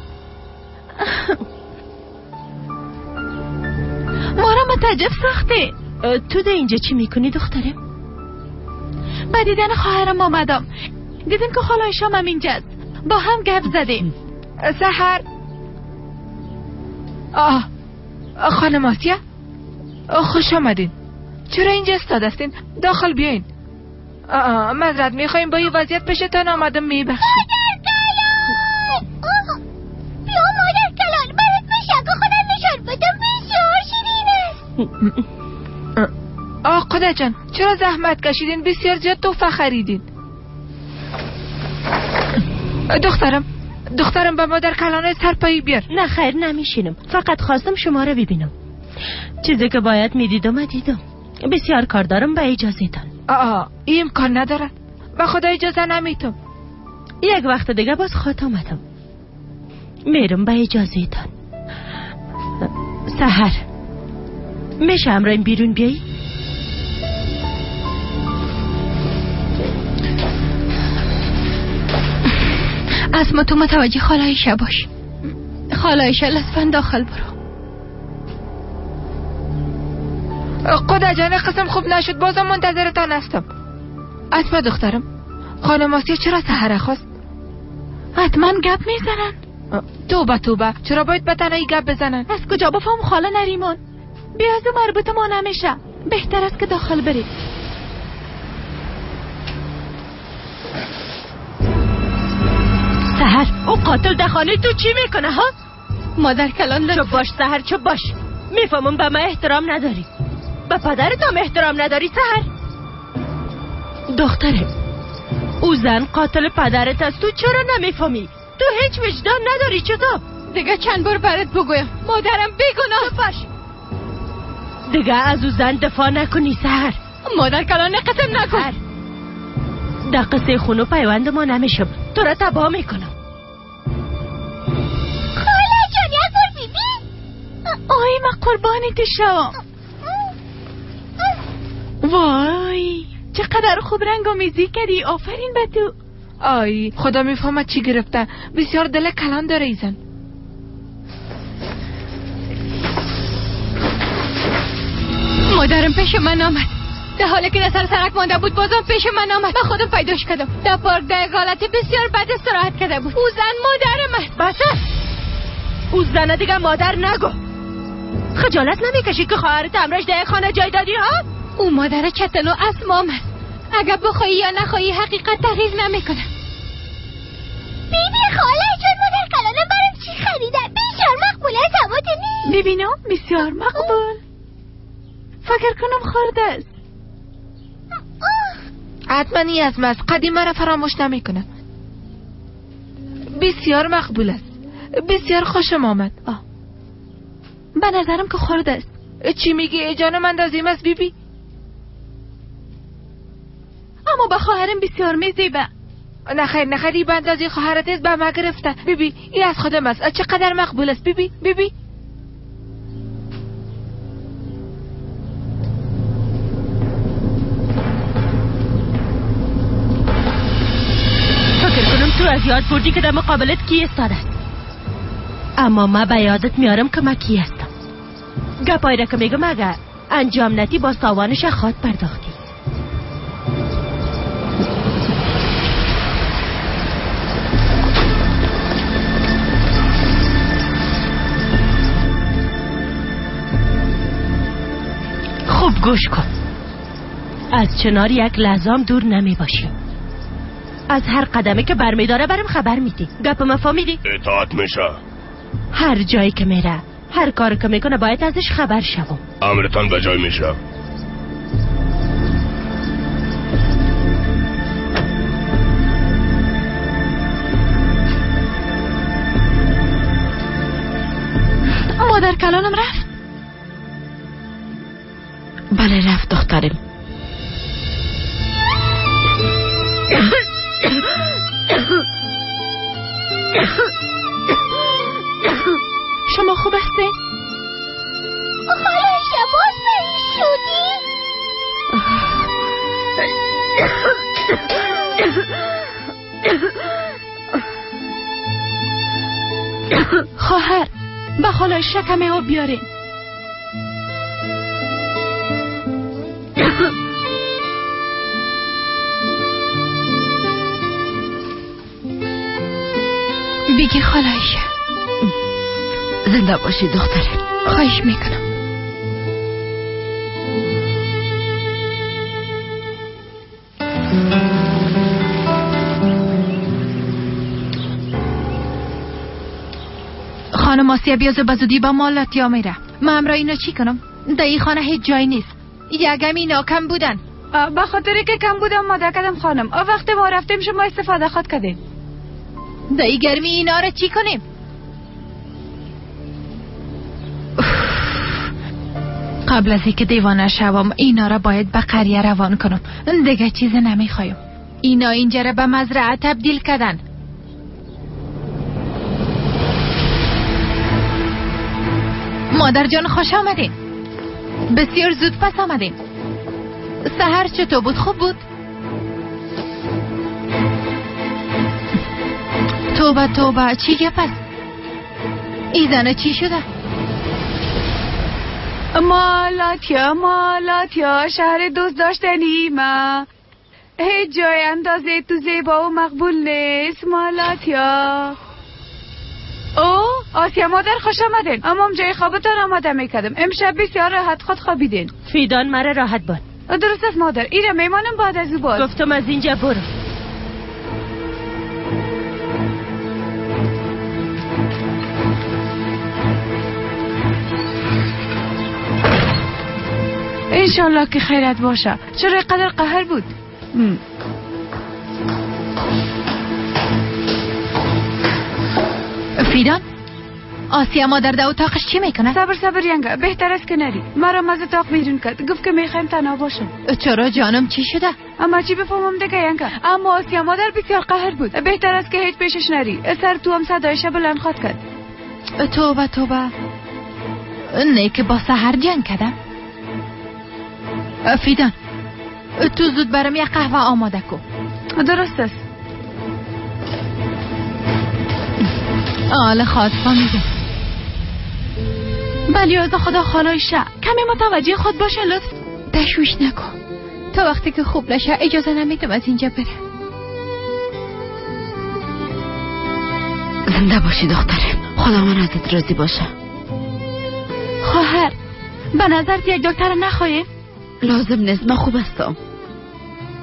ما را متعجب ساختی. تو ده اینجا چی میکنی دخترم؟ به دیدن خواهرم آمدم. دیدیم که خاله شام هم اینجاست. با هم گپ زدیم. سحر. آه خانم آسیا خوش آمدین. چرا اینجا استاد هستین؟ داخل بیاین. معذرت میخوایم با این وضعیت پیشتان آمدم، میبخشید. مادر کلان، بیا مادر کلان، برات مشک خودم نشان بدم، بسیار شیرین است. آه خدا جان، چرا زحمت کشیدین؟ بسیار زیاد تحفه خریدین. دخترم به مادر کلانه سرپایی بیار. نه خیر نمیشینم، فقط خواستم شما رو ببینم. چیزی که باید میدیدم دیدم. بسیار کار دارم، به اجازه تان. آه این امکان نداره، به خدا اجازه نمیتم. یک وقت دیگه باز خواهد آمدم. میرم به اجازه تان. سحر میشه همراهیم بیرون بیایی؟ اسما تو متوجه خاله عایشه باش. خاله عایشه لطفا داخل برو. خدا جان قسم خوب نشد، بازم منتظرتان هستم. اسما دخترم، خانم آسیا چرا سحر خواست؟ حتما گپ میزنن. توبه توبه، چرا باید به تنهایی گپ بزنن؟ از کجا بفهم خاله نریمان؟ بیازو مربوط ما نمیشه. بهتر است که داخل برید. سحر او قاتل در خانه تو چی میکنه ها؟ مادر کلان چپ باش سحر، چپ باش. میفهمم به من احترام نداری، به پدرت هم احترام نداری سحر. دختره او زن قاتل پدرت است، تو چرا نمیفهمی؟ تو هیچ وجدان نداری چطور؟ دیگه چند بار برات بگویم مادرم بیگناه. باش دیگه از او زن دفاع نکنی سحر. مادر کلان قسم نکن. در قصه خون و پیوند ما نمیشم. تو را تباه میکنم. خاله جان یک بار بیبی. آی ما قربانی تو شوم. وای چقدر خوب رنگ آمیزی کردی، آفرین به تو. آی خدا میفهمد چی گرفته، بسیار دل کلان داره ایزن. مادرم پیش من آمد، در حالی که در سر سرک مانده بود بازم پیش من آمد. من خودم پیداش کردم. در پارک در حالت بسیار بد استراحت کرده بود. او زن مادرم است. بس او زن دیگه مادر نگو. خجالت نمیکشی که خواهرت امرش در خانه جای دادی ها؟ او مادر چتن و اسمام است. اگر بخواهی یا نخواهی حقیقت تغییر نمیکنه. بیبی خاله جان مادر کلانم برام چی خریده؟ بسیار مقبول است. نیست ببینم بسیار مقبول. فکر کنم خورده است. حتما ای از ماست. قدیم مرا فراموش نمیکنه. بسیار مقبول است. بسیار خوشم آمد. به نظرم که خورده است. چی میگی جانم؟ اندازیم است بیبی. اما به خواهرم بسیار میزیبه. نخیر نخیر، ای به اندازه خواهرت است به ما گرفته. بیبی ای از خودم است. چقدر مقبول است بیبی. بیبی فکر کنم تو از یاد بردی که در مقابلت کی استاده است. اما ما به یادت میارم که ما کی هستم. گپایی را که میگم اگر انجام ندی با تاوانش خود پرداختی. خوب گوش کن. از چنار یک لحظه دور نمی باشی. از هر قدمی که برمیداره برم خبر میدی. گپ ما فهمیدی؟ اطاعت میشه. هر جایی که میره، هر کاری که میکنه باید ازش خبر شوم. امرتان به جای میشه. مادر کلانم رفت؟ بله رفت دخترم. شما خوب هستین؟ خاله باز مریض شدی؟ خواهر به خاله شکمه آب بیارین. بگی خاله عایشه. زنده باشی دخترم. خواهش میکنم. خانم آسیا بیازو به زودی با مالاتیا میره. من امرا اینا چی کنم؟ در این خانه هیچ جایی نیست. یگم اینا کم بودن. به خاطر که کم بودم مادر کردم خانم. وقتی ما رفتیم شما استفاده خود کردیم. در این گرمی اینا را چی کنیم؟ قبل از اینکه دیوانه شوم اینا را باید به قریه روان کنم. دیگه چیز نمیخوایم. اینا اینجا را به مزرعه تبدیل کردن. مادر جان خوش آمدین. بسیار زود پس آمدین. سحر چطور بود؟ خوب بود؟ توبه توبه، چی گپ است؟ ای زنه چی شده؟ مالاتیا مالاتیا شهر دوست داشتنی ما، هیچ جای اندازه تو زیبا و مقبول نیست مالاتیا. او آسیا مادر خوش آمدین. اما جای خوابتان آماده میکردم. امشب بسیار راحت خود خوابیدین. فیدان مرا راحت باد. درست است مادر. ایره میمانم بعد از او باز. گفتم از اینجا برو. انشالله که خیرت باشه. چرا قدر قهر بود؟ فیدان آسیا مادر در اتاقش چی میکنه؟ صبر ینگه، بهتر است که نری. مرا از اتاق بیرون کرد، گفت که میخوایم تنها باشم. چرا جانم چی شده؟ اما چی بفهمم دیگه ینگه. اما آسیا مادر بسیار قهر بود. بهتر است که هیچ پیشش نری. سر تو هم صدایش بلند خواد کرد. توبه توبه. نه که با سحر جنگ کردم. فیدان تو زود برام یک قهوه آماده کن. درست است. آله خواهد فهمیده. بله از خدا خالایشه کمی متوجه خود باشه لطف. تشویش نکن. تا وقتی که خوب نشه اجازه نمیدم از اینجا بره. زنده باشی دخترم، خدا من ازت راضی باشه. خواهر به نظرت یک دکتر نخواهیم؟ لازم نیست، من خوب هستم.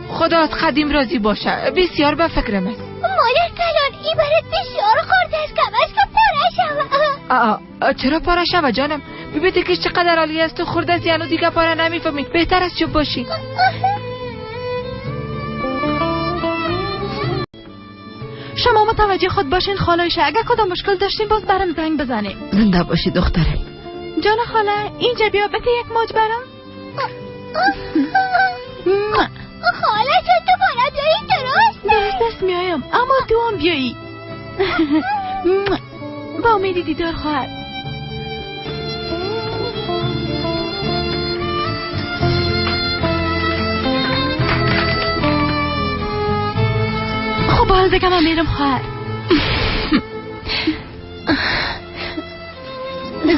خدا از قدیم راضی باشه، بسیار به فکرم است. مادر کلان ای برات بسیار خورده است، کم است که پاره شوه. چرا پاره شوه جانم؟ ببینید که چقدر عالی است. تو خورده است یعنی دیگه پاره نمیفهمی. بهتر است چوب باشی. شما متوجه خود باشین خالایشه. اگه کدام مشکل داشتین باز برام زنگ بزنید. زنده باشی دخترم. جان خاله اینجا بیا بده یک موج برام. خاله جان تو باید بیایی. درست درست است میایم، اما تو هم بیایی. با امید دیدار خواهر. خب حال دیگه من میرم خواهر.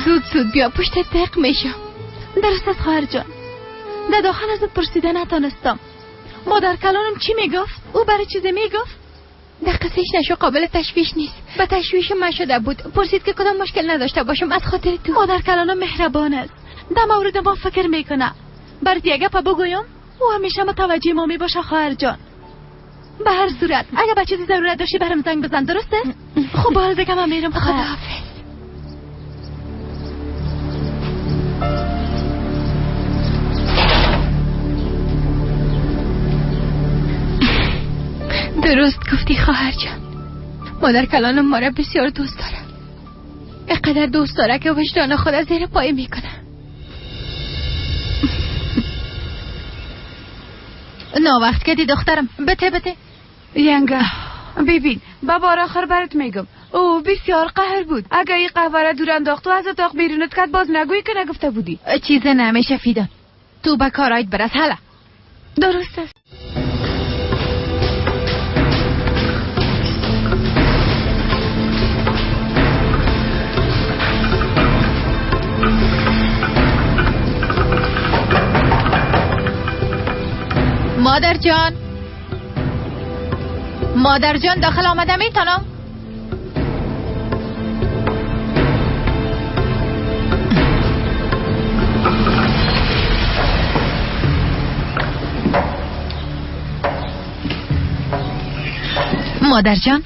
زود زود بیا، پشت دق میشم. درست است خواهر جان. در داخل ازت پرسیده نتانستم. مادر کلانم چی میگفت؟ او برای چیزی میگفت؟ در قصهش نشو، قابل تشویش نیست. به تشویش من شده بود. پرسید که کدام مشکل نداشته باشم از خاطر تو. مادر کلانم مهربان است، در مورد ما فکر میکنه. برات یک گپ بگویم، او همیشه متوجه ما میباشه خواهر جان. به هر صورت اگه به چیزی ضرورت داشتی برام زنگ بزن، درسته؟ خب حال دیگه من میرم خواهر. خداحافظ. درست گفتی خواهر جان. مادر کلانم ما را بسیار دوست داره. اینقدر دوست داره که وجدان خود از زیر پای میکنه. نا وقت کردی دخترم. بته بته. ینگه ببین، با بار آخر برات میگم، او بسیار قهر بود. اگه این قهوه را دور انداخت و از اتاق بیرونت کرد باز نگویی که نگفته بودی. چیز نمیشه فیدان، تو به کارایت برس. هلا درست است. مادر جان، مادر جان داخل آمده میتونم؟ مادر جان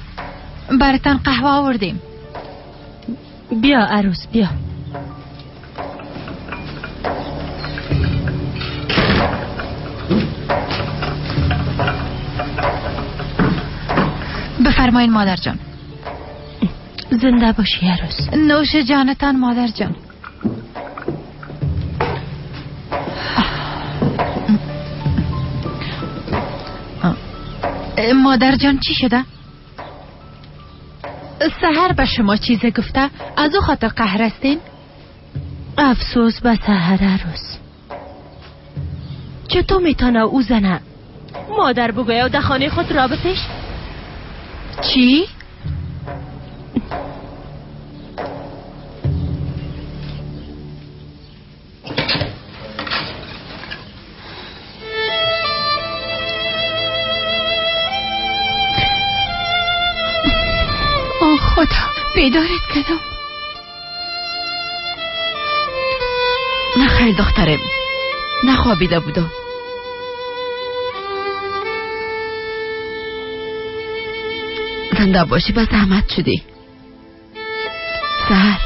براتان قهوه آوردیم. بیا عروس بیا. بفرمایین مادر جان. زنده باشی عروس. نوش جانتان مادر جان. مادر جان چی شده؟ سحر به شما چیزی گفته؟ از او خاطر قهر هستین؟ افسوس به سحر عروس. چطور میتونه او زنه مادر بگویه و در خانه خود رابطش؟ چی؟ آه خدا بیدارت کردم. نه خیر دخترم، نخوابیده بودم. زنده باشی به زحمت شدی. سحر،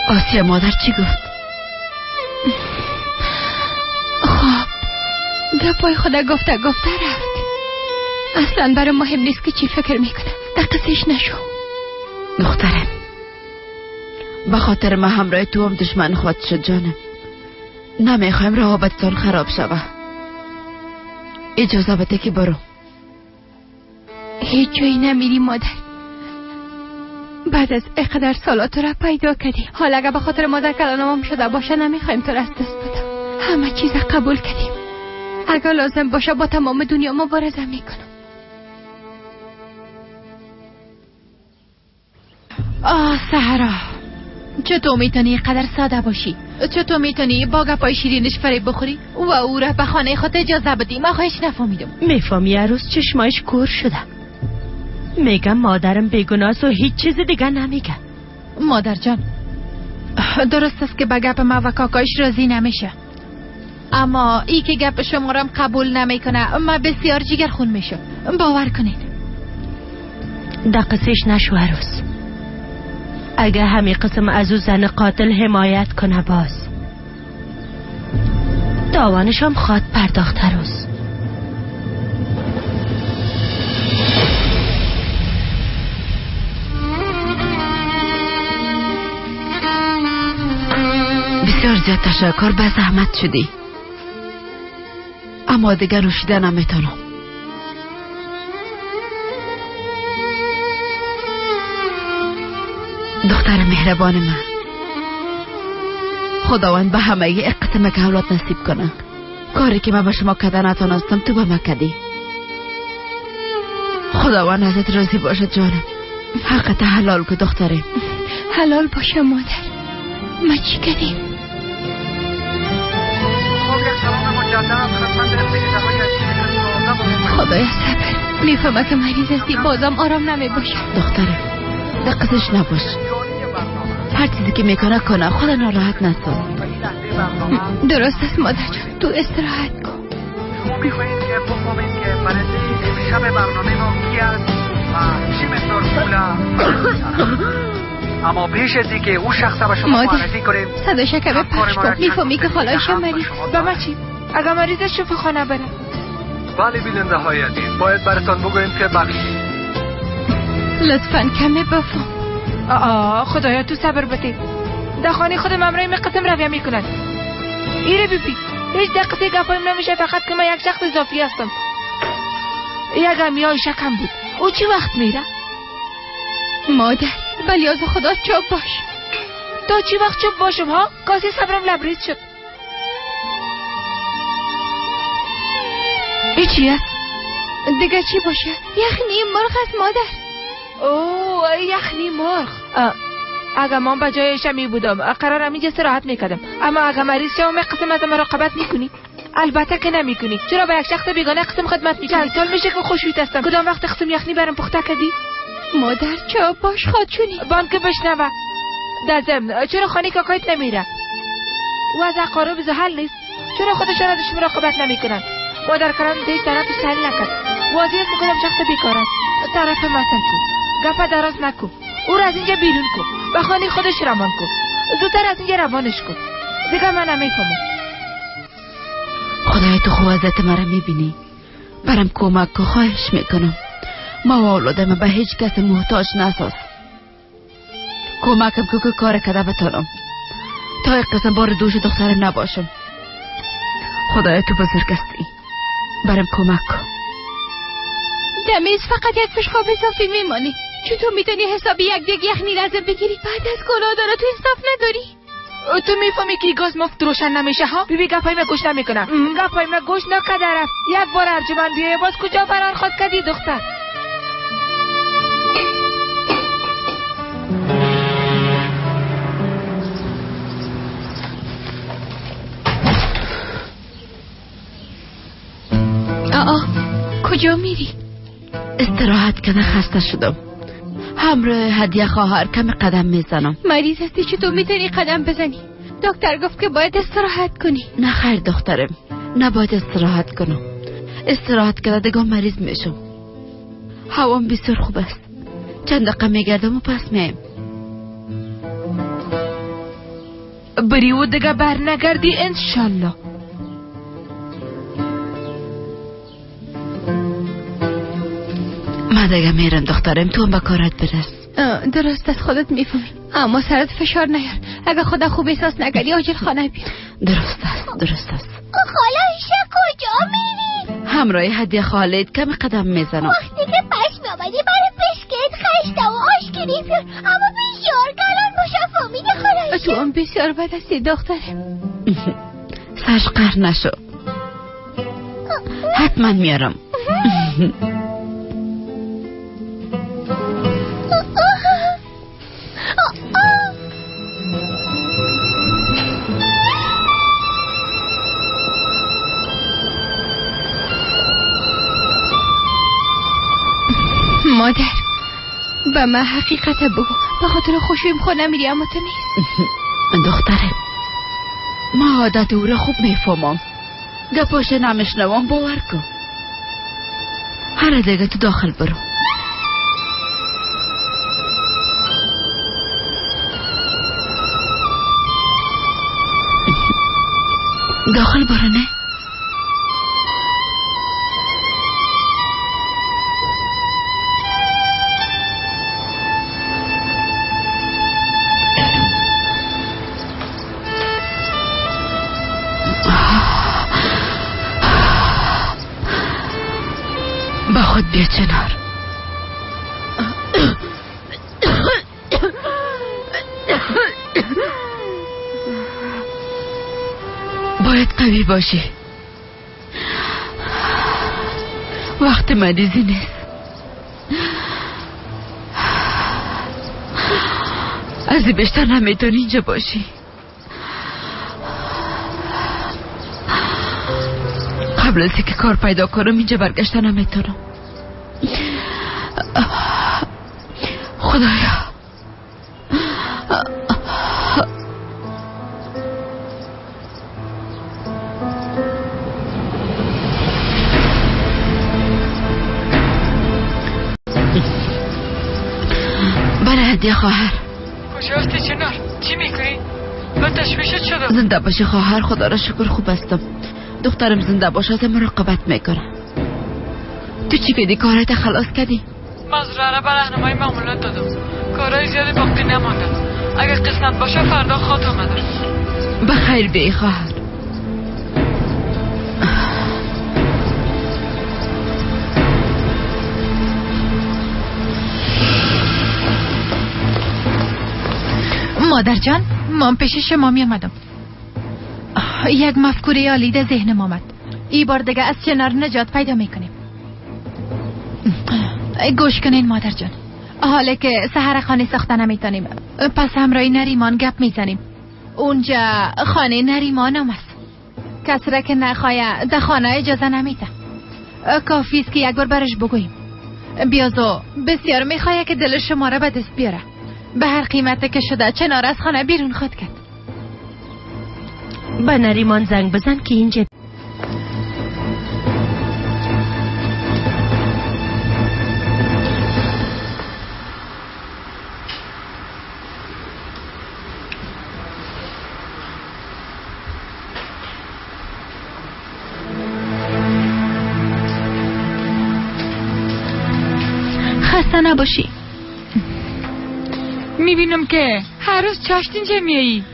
آسیا مادر چی گفت؟ خب گپای خدا گفته گفته رفت. اصلا برای مهم نیست که چی فکر میکنه. در قصهش نشو. دخترم، به خاطر ما همراه تو هم دشمن خواهد شد جانم. نمیخوایم روابطتان خراب شوه. اجازه بده که برو. هیچ جایی نمیری مادر. بعد از اقدر سالا تو را پیدا کردی. حالا اگه به خاطر مادر کلانم شده باشه نمیخوایم تو را از دست بدم. همه چیز قبول کردیم. اگر لازم باشه با تمام دنیا مبارزه میکنم. آه سهرا، چطور میتونی اینقدر ساده باشی؟ چطور میتونی با گپای شیرینش فریب بخوری و او را به خانه خود اجازه بدی؟ من خواهش نفهمیدم. میفهمی عروس چشمایش کور شده. میگم مادرم بیگناه و هیچ چیز دیگه نمیگه. مادر جان، درست است که به گپ ما و کاکایش راضی نمیشه، اما ای که گپ شما را قبول نمیکنه ما بسیار جگر خون میشه. باور کنید. دقیقش نشو عروس. اگه همی قسم از او زن قاتل حمایت کنه باز تاوانش هم خواد پرداخت عروس. بسیار زیاد تشکر، به زحمت شدی، اما دیگر نوشیده نمیتونم. دختر مهربان من، خداوند به همه یک قسم که اولاد نصیب کنه. کاری که من به شما کده نتونستم تو به من کدی. خداوند ازت راضی باشد جانم. حقت حلال که دخترم. حلال باشه مادر. ما چی کردیم؟ خدایا صبر. میفهمه که مریض هستی، بازم آرام نمی باشه. دخترم دقتش نباش، هر چیزی که میکنه کنه، خود ناراحت نساز. درست است مادر جان، تو استراحت کن. شما میخواهید که بفهمید که برنده امشب برنامه ما کی است و چه مقدار پول، اما پیش از اینکه او شخص به شما معرفی کنیم صدا شکمه پخش کن. میفهمی که خالایش مریض. به ما چی؟ اگر مریض شفاخانه بره. بله بیننده های عزیز، باید براتان بگویم که بخش لطفا کمی بفهم. آه خدایا تو صبر بده. در خانه خودم امرای می قسم رویه میکنن. ایره بی بی هیچ دقیقه گپایم نمیشه، فقط که من یک شخص اضافی هستم. یک امیای شکم بود. او چی وقت میره؟ مادر بلیاز خدا چوب باش. تا چی وقت چوب باشم ها؟ کاسی صبرم لبریز شد. ای چی است؟ دیگه چی باشه؟ یخنی مرغ است مادر. اوه یخنی مرغ. اگه من به جایش می بودم قرارم اینجا استراحت میکردم، اما اگه مریض شوم قسم از مراقبت میکنی؟ البته که نمیکنی. چرا به یک شخص بیگانه قسم خدمت میکنی؟ چند سال میشه که خوشویت هستم. کدام وقت قسم یخنی برم پخته کردی؟ مادر چه باش خودچونی بانک بشنوه. در ضمن چرا خانه کاکایت نمیره؟ وضع اقارب زحل نیست. چرا خودشان ازش مراقبت نمیکنن؟ مادر کلان دیش طرفش تحلیل نکرد. واضح است که کدام شخص بیکار است. طرف مثلا تو گپ دراز نکن. او را از اینجا بیرون کن. به خانه خودش روان کن. زودتر از اینجا روانش کن. دیگه من نمیفهمم. خدای تو خوب وضعیت مرا میبینی، برام کمک کن، خواهش میکنم. ما و اولادم به هیچ کس محتاج نساز. کمکم که کار کده بتانم تا یک قسم بار دوش دخترم نباشم. خدای تو بزرگ هستی، برام کمک کن. دمیز فقط یک بشقاب اضافی میمانی. چطور میتونی حسابی یک دیگ یخنی لازم بگیری؟ بعد از گناه داره تو انصاف نداری. تو میفهمی که گاز مفت روشن نمیشه ها؟ بیبی گپای من گوش نمیکنم. گپای من گوش نکرده رفت. یک بار ارجمند بیایه باز کجا فرار خواد کردی دختر؟ آه کجا میری؟ استراحت کنه خسته شدم. همراه هدیه خواهر کمی قدم میزنم. مریض هستی چطور میتونی قدم بزنی؟ دکتر گفت که باید استراحت کنی. نه خیر دخترم، نباید استراحت کنم. استراحت کنه دیگه مریض میشم. هوام بسیار خوب است. چند دقیقه میگردم و پس میایم. بری و دیگه بر نگردی انشالله. من دیگه میرم دخترم، تو هم به کارت برس. درست از خودت میفهمی، اما سرت فشار نیار. اگه خدا خوب احساس نکردی عاجل خانه بیا. درست است، درست است. خاله عایشه کجا میری؟ همراه هدیه خالد کمی قدم میزنم. وقتی که پس میآمدی برای بسکت خشته و آش گریف بیار، اما بسیار گلان باشه. فهمیدی خاله عایشه؟ تو هم بسیار بد هستی دخترم. سرش قهر نشو، حتما میارم. مادر به من حقیقت بگو، به خاطر خوشیم خود نمیری اما تو نیست. دختره ما عادت او را خوب میفهمم، گپاش نمیشنوم، باور کن. هر دیگه تو داخل برو. داخل برو. نه با خود بیا چنار. باید قوی باشی، وقت مریضی نیست. از این بیشتر نمیتونی اینجا باشی. قبل از اینکه کار پیدا کنم اینجا برگشتن نمیتونم. خدایا بله هدیه خواهر. کجا هستی چنار؟ چی میکنی؟ به تشویشت شدم. زنده باشی خواهر، خدا را شکر خوب هستم. دخترم زنده باشه از مراقبت میکنه. تو چی کردی؟ کارت خلاص کردی؟ مزرعه را به رهنمای معاملات دادم، کارهای زیادی باقی نمانده. اگر قسمت باشه فردا خواهد آمده. بخیر بی خواهر. مادر جان، من پیش شما می آمدم. یک مفکوره عالی در ذهنم آمد. ای بار دیگه از چنار نجات پیدا میکنیم. گوش کنین مادر جان، حالا که سحر خانه ساخته نمیتونیم، پس همراه نریمان گپ میزنیم. اونجا خانه نریمان هم است. کس را که نخواه در خانه اجازه نمیده. کافی است که یک بار برش بگوییم. بیازو بسیار میخواه که دل شما را به دست بیاره. به هر قیمت که شده چنار از خانه بیرون خود کرد. به نریمان زنگ بزن که اینجا. خسته نباشی. میبینم که هر روز چاشت اینجا میایی.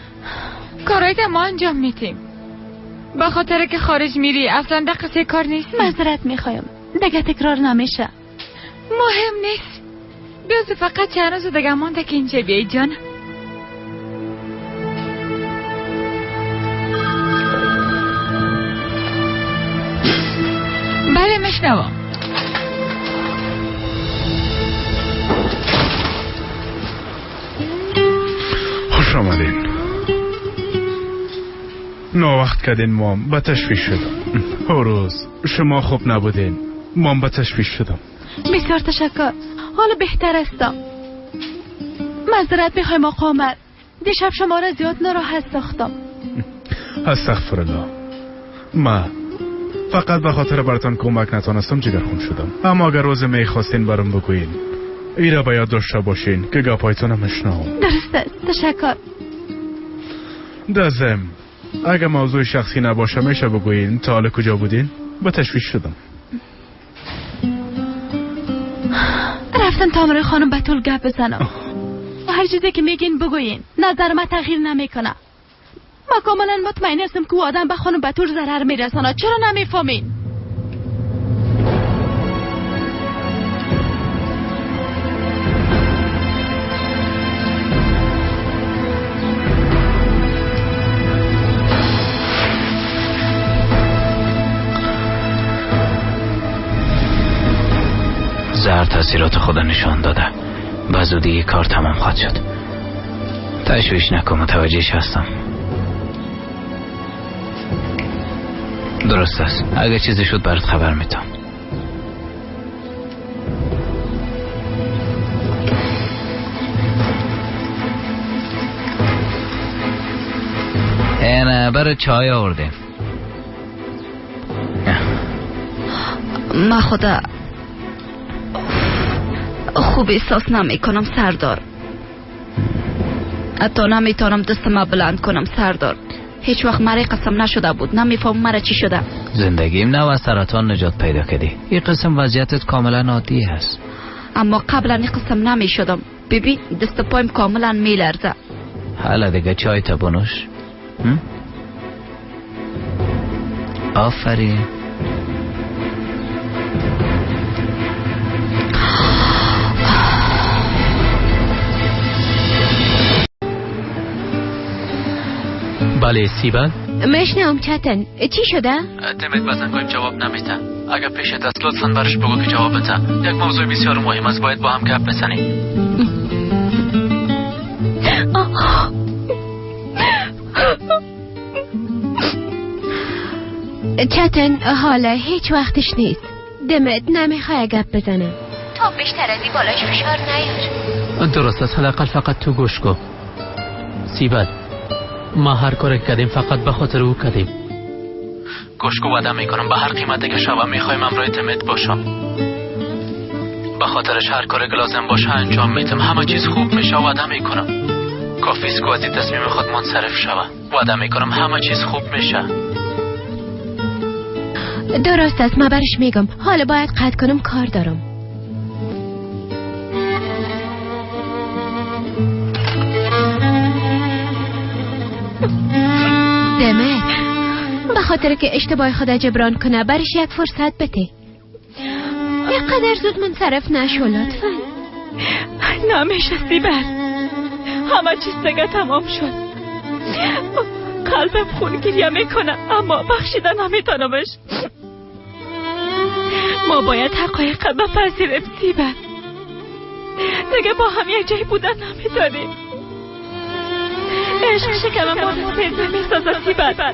کارهای ما انجام میتیم. به خاطر که خارج میری اصلا در قصه کار نیست. معذرت میخوایم، دیگه تکرار نمیشه. مهم نیست، بیازو فقط چند روز دیگه مانده که اینجا بیایی جان. بله میشنوم. خوش آمدین. ناوقت کردین، مام به تشویش شدم. روز شما خوب نبودین، مام به تشویش شدم. بسیار تشکر، حالا بهتر هستم. معذرت میخوایم آقا عمر، دیشب شما را زیاد ناراحت ساختم. استغفر الله. ما فقط به خاطر براتان کمک نتانستم جگرخون شدم. اما اگر روز میخواستین برام بگوین، ایرا باید داشته باشین که گپایتون مشنوم. درست است، تشکر. دازم اگه موضوع شخصی نباشه میشه بگوین تا حالا کجا بودین؟ به تشویش شدم. رفتم هستم تا امروی خانم بتول گپ بزنم. هر چیزی که میگین بگوین، نظر من تغییر نمیکنه. ما کاملا مطمئن هستم که او آدم به خانم بتول ضرر میرسانه. چرا نمیفهمین؟ زهر تاثیرات خود نشان داده. به زودی کار تمام خواهد شد. تشویش نکن، متوجهش هستم. درست است. اگه چیزی شد برات خبر میدم. اینه برای چای آوردیم. ما خدا خوب احساس نمی کنم سردار. حتی نمیتونم دستم بلند کنم سردار. هیچ وقت مرا قسم نشده بود. نمیفهم مرا چی شده. زندگیم نه و از سرطان نجات پیدا کردی. این قسم وضعیتت کاملا عادی هست. اما قبلا این قسم نمی شدم. ببین دست پایم کاملا میلرزه. حالا دیگه چای تا بنوش. آفرین. بله سیبل؟ مشنم چتن، چی شده؟ دمت بزنگایم جواب نمیده. اگر پیشت است لطفاً برش بگو که جواب بده. یک موضوع بسیار مهم است، باید با هم گپ بزنیم. چتن حالا هیچ وقتش نیست. دمت نمیخوای گپ بزنم. تو بیشتر از این بالاش فشار نیار. درست است، حداقل فقط تو گوش کن. سیبل، ما هر کاری کردیم فقط به خاطر او کردیم. گوش کو، وعده میکنم به هر قیمتی که شوه میخوایم امرای دمت باشم. به خاطرش هر کاری که لازم باشه انجام میدم. همه چیز خوب میشه، وعده میکنم. کافی است که از این تصمیم خود منصرف شوه. وعده میکنم همه چیز خوب میشه. درست است، من برش میگم. حالا باید قطع کنم، کار دارم. دمت به خاطر که اشتباه خود جبران کنه برش یک فرصت بده. اینقدر زود منصرف نشو لطفا. نمیشه سیبل، همه چیز دیگه تمام شد. قلبم خون گریه میکنه اما بخشیده نمیتونمش. ما باید حقایق بپذیریم سیبل. دیگه با هم یک جای بودن نمیتونیم. عشق شکم ما را سیر نمیسازد سیبل.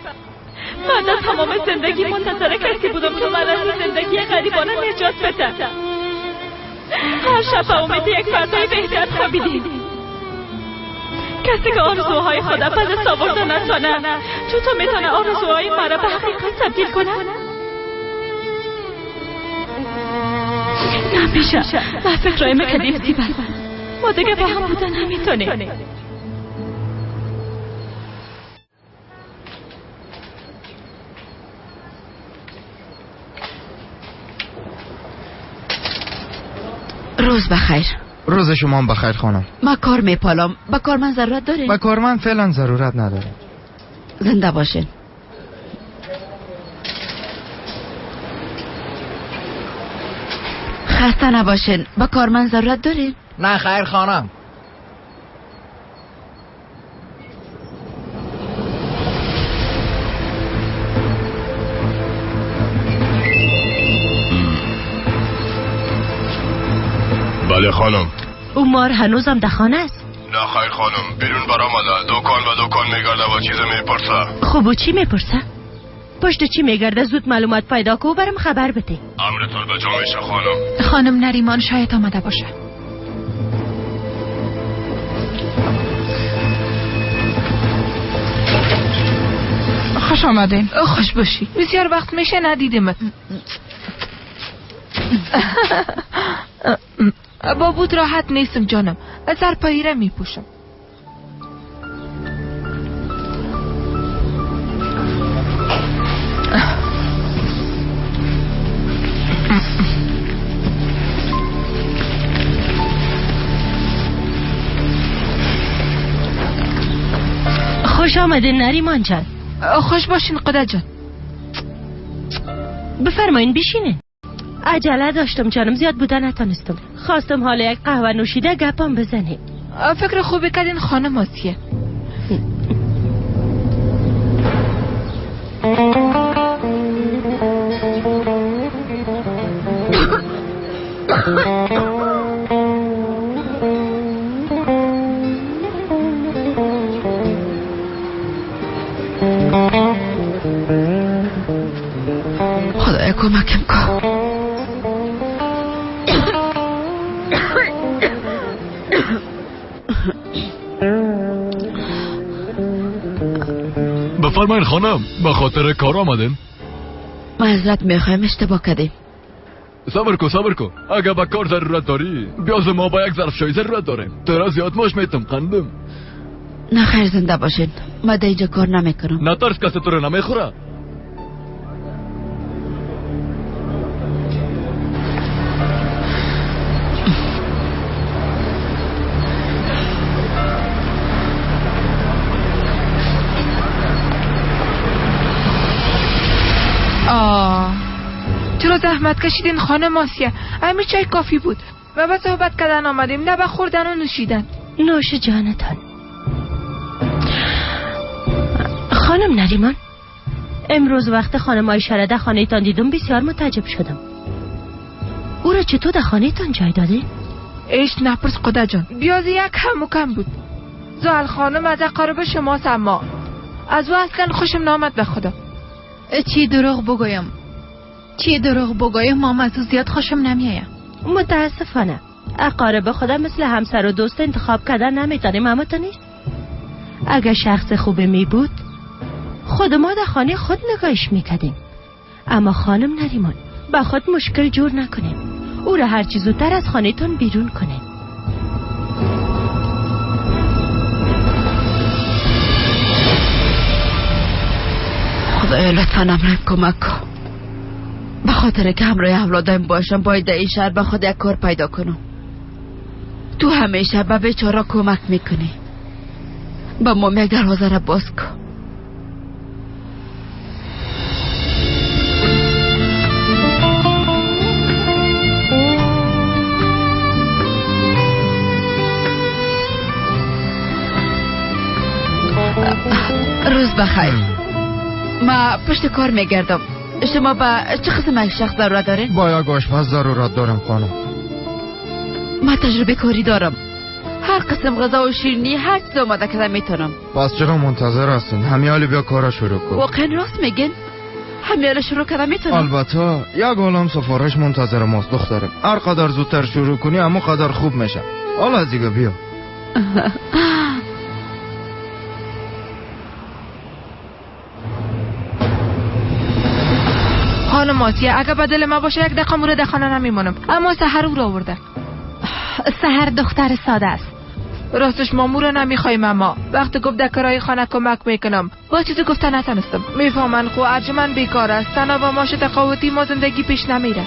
من در تمام زندگی منتظر کسی بودم که من از زندگی غریبانه نجات بده. هر شب به امید یک فردای بهتر خوابیدیم. کسی که آرزوهای خود به دست آورده نتانه چطور میتونه آرزوهای مرا به حقیقت تبدیل کنه؟ نمیشه. ما فکرهای میکردیم سیبل، ما دیگه با هم بودن نمیتونیم. روز بخیر. روز شما هم بخیر خانم. ما کار میپالم. با کار من ضرورت دارین؟ با کار من فعلا ضرورت نداره. زنده باشین. خسته نباشین. با کار من ضرورت دارین؟ نه خیر خانم. بله خانم. او مار هنوزم در خانه است؟ نه خیر خانم، بیرون برآمده، دکان به دکان میگرده و چیز میپرسه. خب و چی میپرسه؟ پشت چی میگرده؟ زود معلومات پیدا کو برم خبر بده. امرتون به جا میشه خانم. خانم نریمان شاید آمده باشه. خوش آمدین. خوش باشی. بسیار وقت میشه ندیدیمت. با بود راحت نیستم جانم. سرپایی را میپوشم. آمدین نریمان جان. خوش باشین قده جان. بفرمایین بشینین. عجله داشتم جانم، زیاد بوده نتانستم. خواستم حالا یک قهوه نوشیده گپم بزنیم. فکر خوبی کردین خانم آسیه. خدایا کمکم کن. بفرمایین خانم، به خاطر کار آمدین؟ معذرت میخوایم، اشتباه کردیم. صبر کو صبر کو، اگه به کار ضرورت داری بیاز ما با یک ظرف چای ضرورت داریم. تو زیاد ماش میتم قندم. نه خیر، زنده باشین، من در اینجا کار نمیکنم. نترس، کسی تو رو نمیخوره. چرا زحمت کشیدین خانم آسیه؟ همین چای کافی بود. ما به صحبت کردن آمدیم، نه به خوردن و نوشیدن. نوش جانتان. خانم نریمان، امروز وقت خانم عایشه را در خانه تان دیدم بسیار متعجب شدم. او را چطور در خانه تان جای دادین؟ ایش نپرس قده جان، بیازی یک هم و کم بود. زال خانم از اقارب شماست، اما از او اصلا خوشم نامد به خدا. چی دروغ بگویم؟ چی دروغ بگویم، مام از او زیاد خوشم نمیایم. متاسفانه اقارب خدا مثل همسر و دوست انتخاب کردن نمیتونیم، اما تو نیست. اگر شخص خوبی می بود خود ما در خانه خود نگاهش میکردیم. اما خانم نریمان، با خود مشکل جور نکنیم. او را هرچی زودتر از خانه تون بیرون کنیم. خدایا لطفا امرم کمک کن. به خاطر که همراه اولادم باشم باید در این شهر به خود یک کار پیدا کنم. تو همیشه به بیچاره کمک میکنی. با ما یک دروازه را باز کن. روز بخیر. ما پشت کار میگردم. شما با چه قسم یک شخص ضرورت دارین؟ با یک آشپز ضرورت دارم خانم. ما تجربه کاری دارم. هر قسم غذا و شیرینی هر چیز آماده کردم میتونم. پس چرا منتظر هستین؟ همیالی بیا کارا شروع کن. واقعا راست میگین؟ همیالی شروع کردم میتونم. البته یک عالم سفارش منتظر ماست دخترم. هر قدر زودتر شروع کنی اما قدر خوب میشه. حالا دیگه بیا. خانم آسیه، اگه به دل ما باشه یک دقیقه مورد خانه نمیمانم، اما سحر او را آورده. سحر دختر ساده است. راستش ما مو را نمیخوایم، اما وقتی گفت در کرای خانه کمک میکنم با چیزی گفته نتونستم. میفهمن خو ارجمن بیکار است، تنها با ماش تقاوتی ما زندگی پیش نمیره.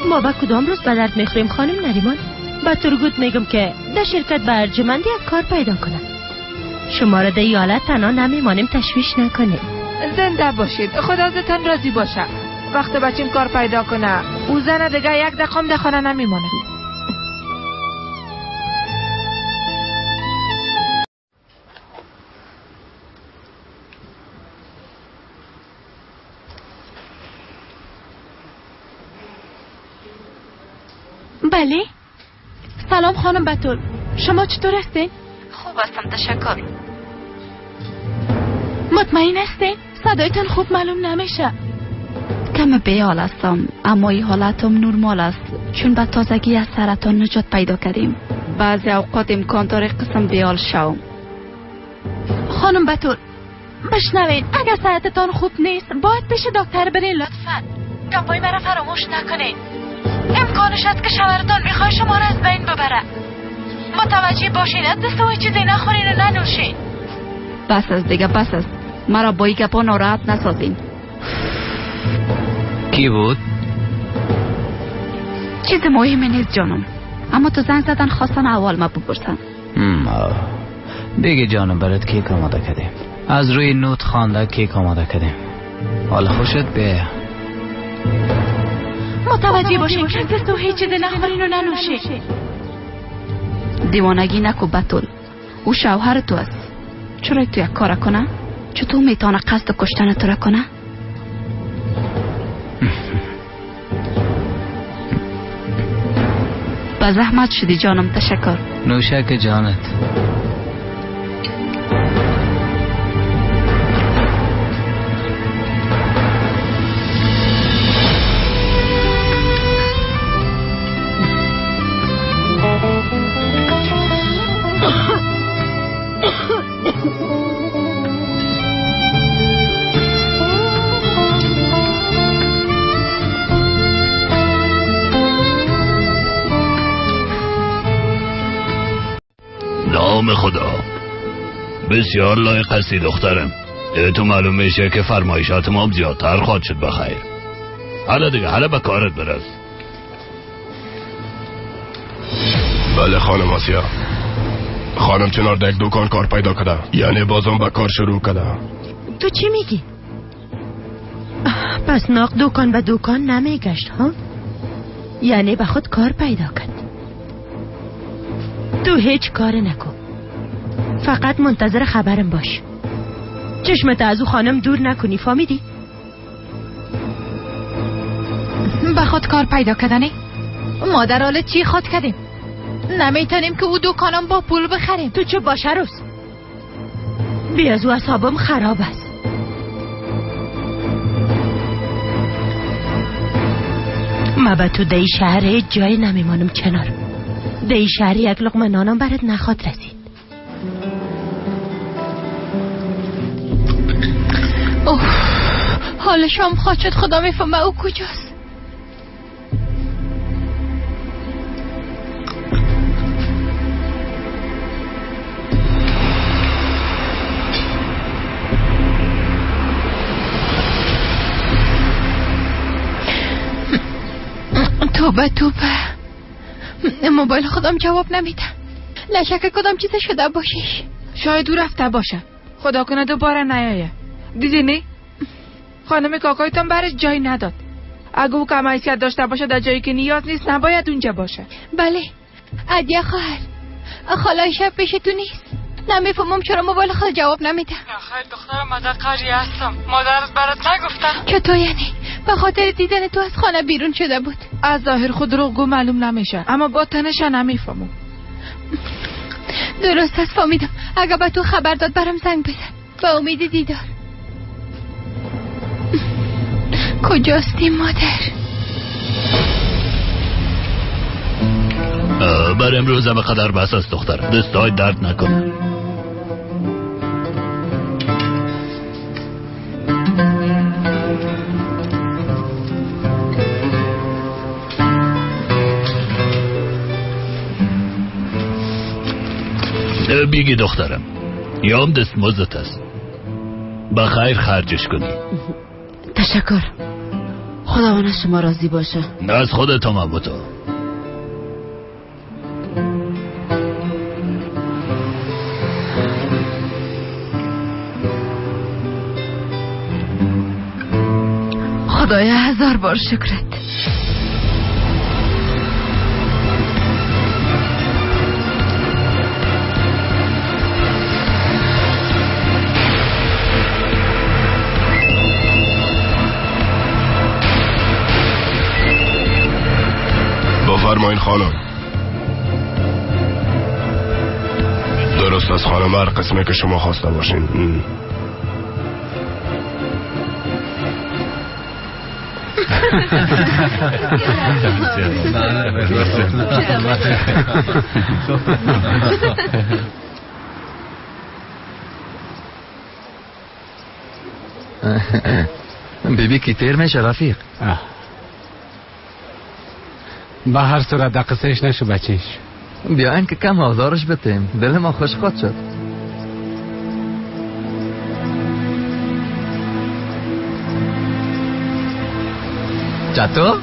ما با کدام روز به درد میخوریم خانم نریمان؟ با ترگوت میگم که در شرکت به ارجمند یک کار پیدا کنم. شما را در ایالت تنها نمیمانیم، تشویش نکنید. زنده باشید، خدا ازتان راضی باشه. وقت بچیم کار پیدا کنه او زن دیگه یک دقیقه در خانه نمیمانه. بله. سلام خانم بتول، شما چطور هستین؟ خوب هستم تشکر. مطمئن هستین؟ صدایتان خوب معلوم نمیشه. کم بیحال هستم، اما این حالتم نرمال است چون به تازگی از سرطان نجات پیدا کردیم. بعضی اوقات امکان داره قسم بیحال شوم. خانم بتول بشنوین، اگر صحتتان خوب نیست باید پیش دکتر برین لطفا. گپای مرا فراموش نکنین. امکانش هست که شوهرتان میخواد شما را از بین ببره. متوجه باشین از دست او چیزی نخورین و ننوشین. بس است دیگه، بس است. مرا با این گپا ناراحت نسازین. کی بود؟ چیز مهمی نیست جانم، اما تو زنگ زدن خواستن اول ما بپرسن. بگی جانم برات کیک آماده کردیم. از روی نوت خوانده کیک آماده کردیم. حالا خوشت به. متوجه باشین که تو هیچ چیز نخورین و ننوشین. دیوانگی نکو بتول. او شوهر تو است. چرا تو یک کار کنه؟ چطور میتونه قصد کشتن تو را کنه؟ با زحمت شدی جانم، تشکر. نوشک جانت. نام خدا، بسیار لایق هستی دخترم. تو معلوم میشه که فرمایشات ما زیادتر خواهد شد. بخیر، حالا دیگه، حالا به کارت برس. بله خانم آسیا، خانم چنار در یک دکان کار پیدا کرده، یعنی بازم به کار شروع کرده. تو چی میگی؟ پس ناق دکان به دکان نمیگشت ها؟ یعنی به خود کار پیدا کرد. تو هیچ کار نکن، فقط منتظر خبرم باش. چشمت از او خانم دور نکنی، فهمیدی؟ به خود کار پیدا کردنی؟ مادر حالا چی خود کردیم؟ نمیتونیم که او دکانم با پول بخریم. تو چه باشه روز؟ بی از او اعصابم خراب است. ما به تو دی شهر هیچ جای نمیمانم چنار. دی شهر یک لقمه نانم برات نخواد رسید. اوه، حال شام خواهد شد. خدا میفهمه او کجاست. توبه توبه، موبایل خودم جواب نمیده. لشک کدام چیز شده باشیش. شاید او رفته باشه. خدا کنه دوباره نیایه. دیدی نه؟ خانم کاکایتان برش جای نداد. اگه او کم حیثیت داشته باشه در جایی که نیاز نیست نباید اونجا باشه. بله عدیه خواهر، خاله شب پیش تو نیست. نمیفهمم چرا موبایل خود جواب نمیده. خیر دخترم، من در قریه هستم. مادرت برات نگفتم؟ چطور یعنی؟ به خاطر دیدن تو از خانه بیرون شده بود. از ظاهر خود دروغگو معلوم نمیشه، اما با تنش نمیفهمم. درست است فهمیدم. اگه به تو خبر داد برام زنگ بزن. با امید دیدار. کجاستی مادر؟ بر امروز هم قدر بس است دختر. دستای درد نکنه. بیگی دخترم، یام دستمزدت است. بخیر خرجش کنی. تشکر. خداوند از شما راضی باشه. از خودت هم تو. خدایا هزار بار شکرت. بفرمایین خانم. درست از خانم، هر قسمه که شما خواسته باشین. بیبی کی تیر میشه رفیق. به هر صورت در قصهش نشو بچهش. بیاین که کم آزارش بتیم، دل ما خوش خواهد شد.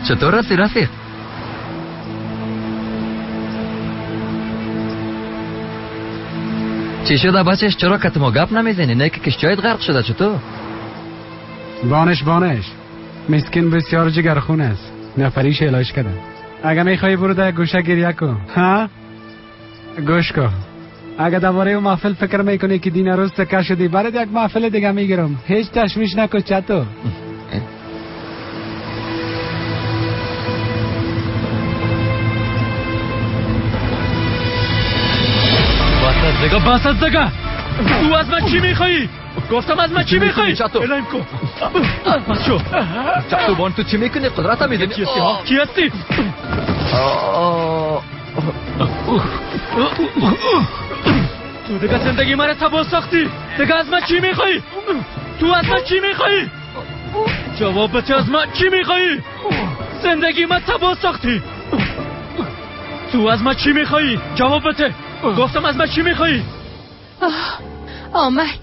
چطور رسی رفیق؟ چی شده بچهش؟ چرا کت ما گپ نمیزنی؟ نه که کشتیایت غرق شده چطور؟ بانش بانش، مسکین بسیار جگرخون است. نفریش علاج کرده. اگه میخوای برو در گوشه گریه کن. ها؟ گوش کن، اگه درباره اون محفل فکر میکنی که دین روز سکه شدی، برات یک محفل دیگه میگیرم. هیچ تشویش نکن چطور. بس از دیگه. تو از من چی میخوایی؟ گفتم از من چی میخوایی؟ الهیم کن. بس شو. چطور بان تو چی میکنی؟ قدرت هم میدونی. کی هستی ها؟ کی هستی؟ تو دیگه زندگی من تباه ساختی. دیگه از من چی میخوایی؟ تو از من چی میخوایی؟ جواب بده، از من چی میخوایی؟ زندگی من تباه ساختی. تو از من چی میخوایی؟ جواب بده. گفتم از من چی میخوایی؟ آمد.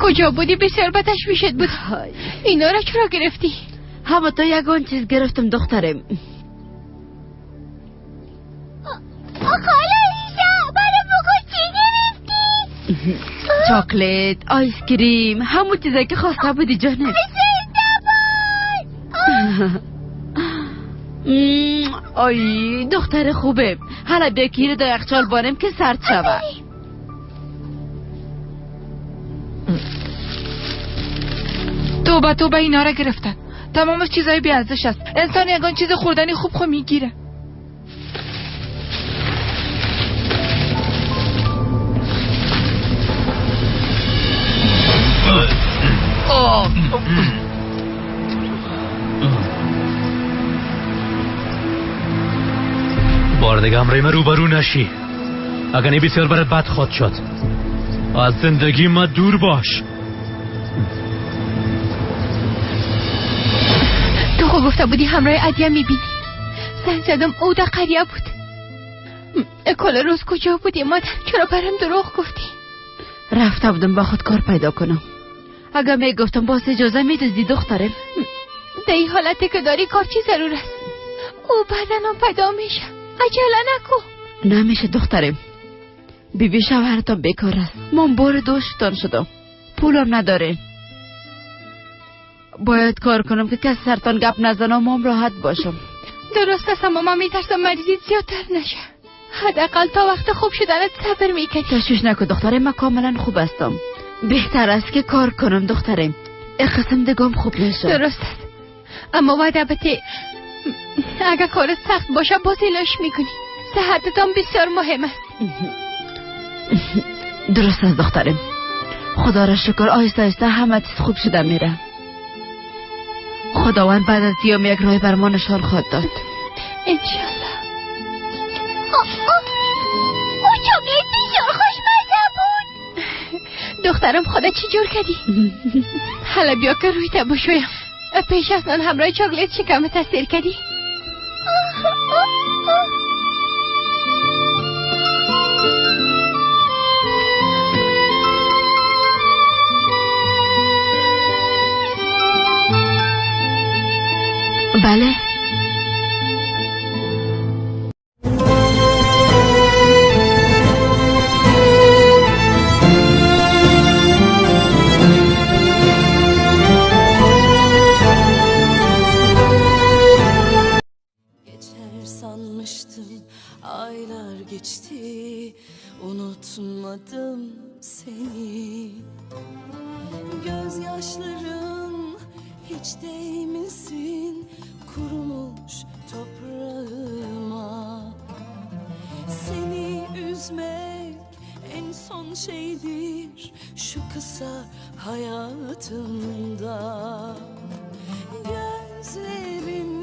کجا بودی؟ بسیار به تشویشت بود. اینا را چرا گرفتی؟ همه تا یگان چیز گرفتم دخترم. خاله ایشا برای بگو چی گرفتی؟ چاکلت، آیس کریم، همون چیزایی که خواسته بودی جانم. آی دختر خوبه، حالا بیا کیر در یخچال بانم که سرد شود. توبه توبه، اینا را گرفتن. تمام چیزای بی ارزش است. انسان یگان چیز خوردنی خوب خو میگیره. بار دیگه امره من روبرو نشی، اگر نی بسیار برات بد خواهد شد. از زندگی ما دور باش. تو خود گفته بودی همراه ادیه میبینی. زنگ زدم او در قریه بود. کل روز کجا بودی مادر؟ چرا برم دروغ گفتی؟ رفته بودم با خود کار پیدا کنم. اگر میگفتم باز اجازه میدادی دخترم؟ در این حالتی که داری کار چی ضرور است؟ او بعدا هم پیدا میشه. عجله نکن. نمیشه دخترم. بیبی شوهرتان بیکار است. من بار دوشتان شدم. پولم نداره. باید کار کنم که کس سرتان گپ نزنم و مام راحت باشم. درست است، اما من میترسم مریضی زیادتر نشه. حداقل تا وقت خوب شدنت صبر میکنی. تشویش نکن دخترم، من کاملا خوب هستم. بهتر است که کار کنم دخترم. قسم دگم خوب نشه. درست است، اما وعده بده اگر کار سخت باشه باز علاج میکنی. صحتتان بسیار مهم است. درست است دخترم، خدا را شکر آهسته آهسته همه چیز خوب شده میره. خداوند بعد از دیام یک راه بر ما نشان خواهد داد انشالله. او چاکلت بسیار خوشمزه بود. دخترم خدا چی جور کردی؟ حالا بیا که روی تباشویم. پیش از نان همراه چاکلت شکم تاثیر کردی؟ بله. Sanmıştım, aylar geçti, unutmadım seni. Gözyaşların hiç değmesin kurumuş toprağıma. Seni üzmek en son şeydir şu kısa hayatımda. Gözlerin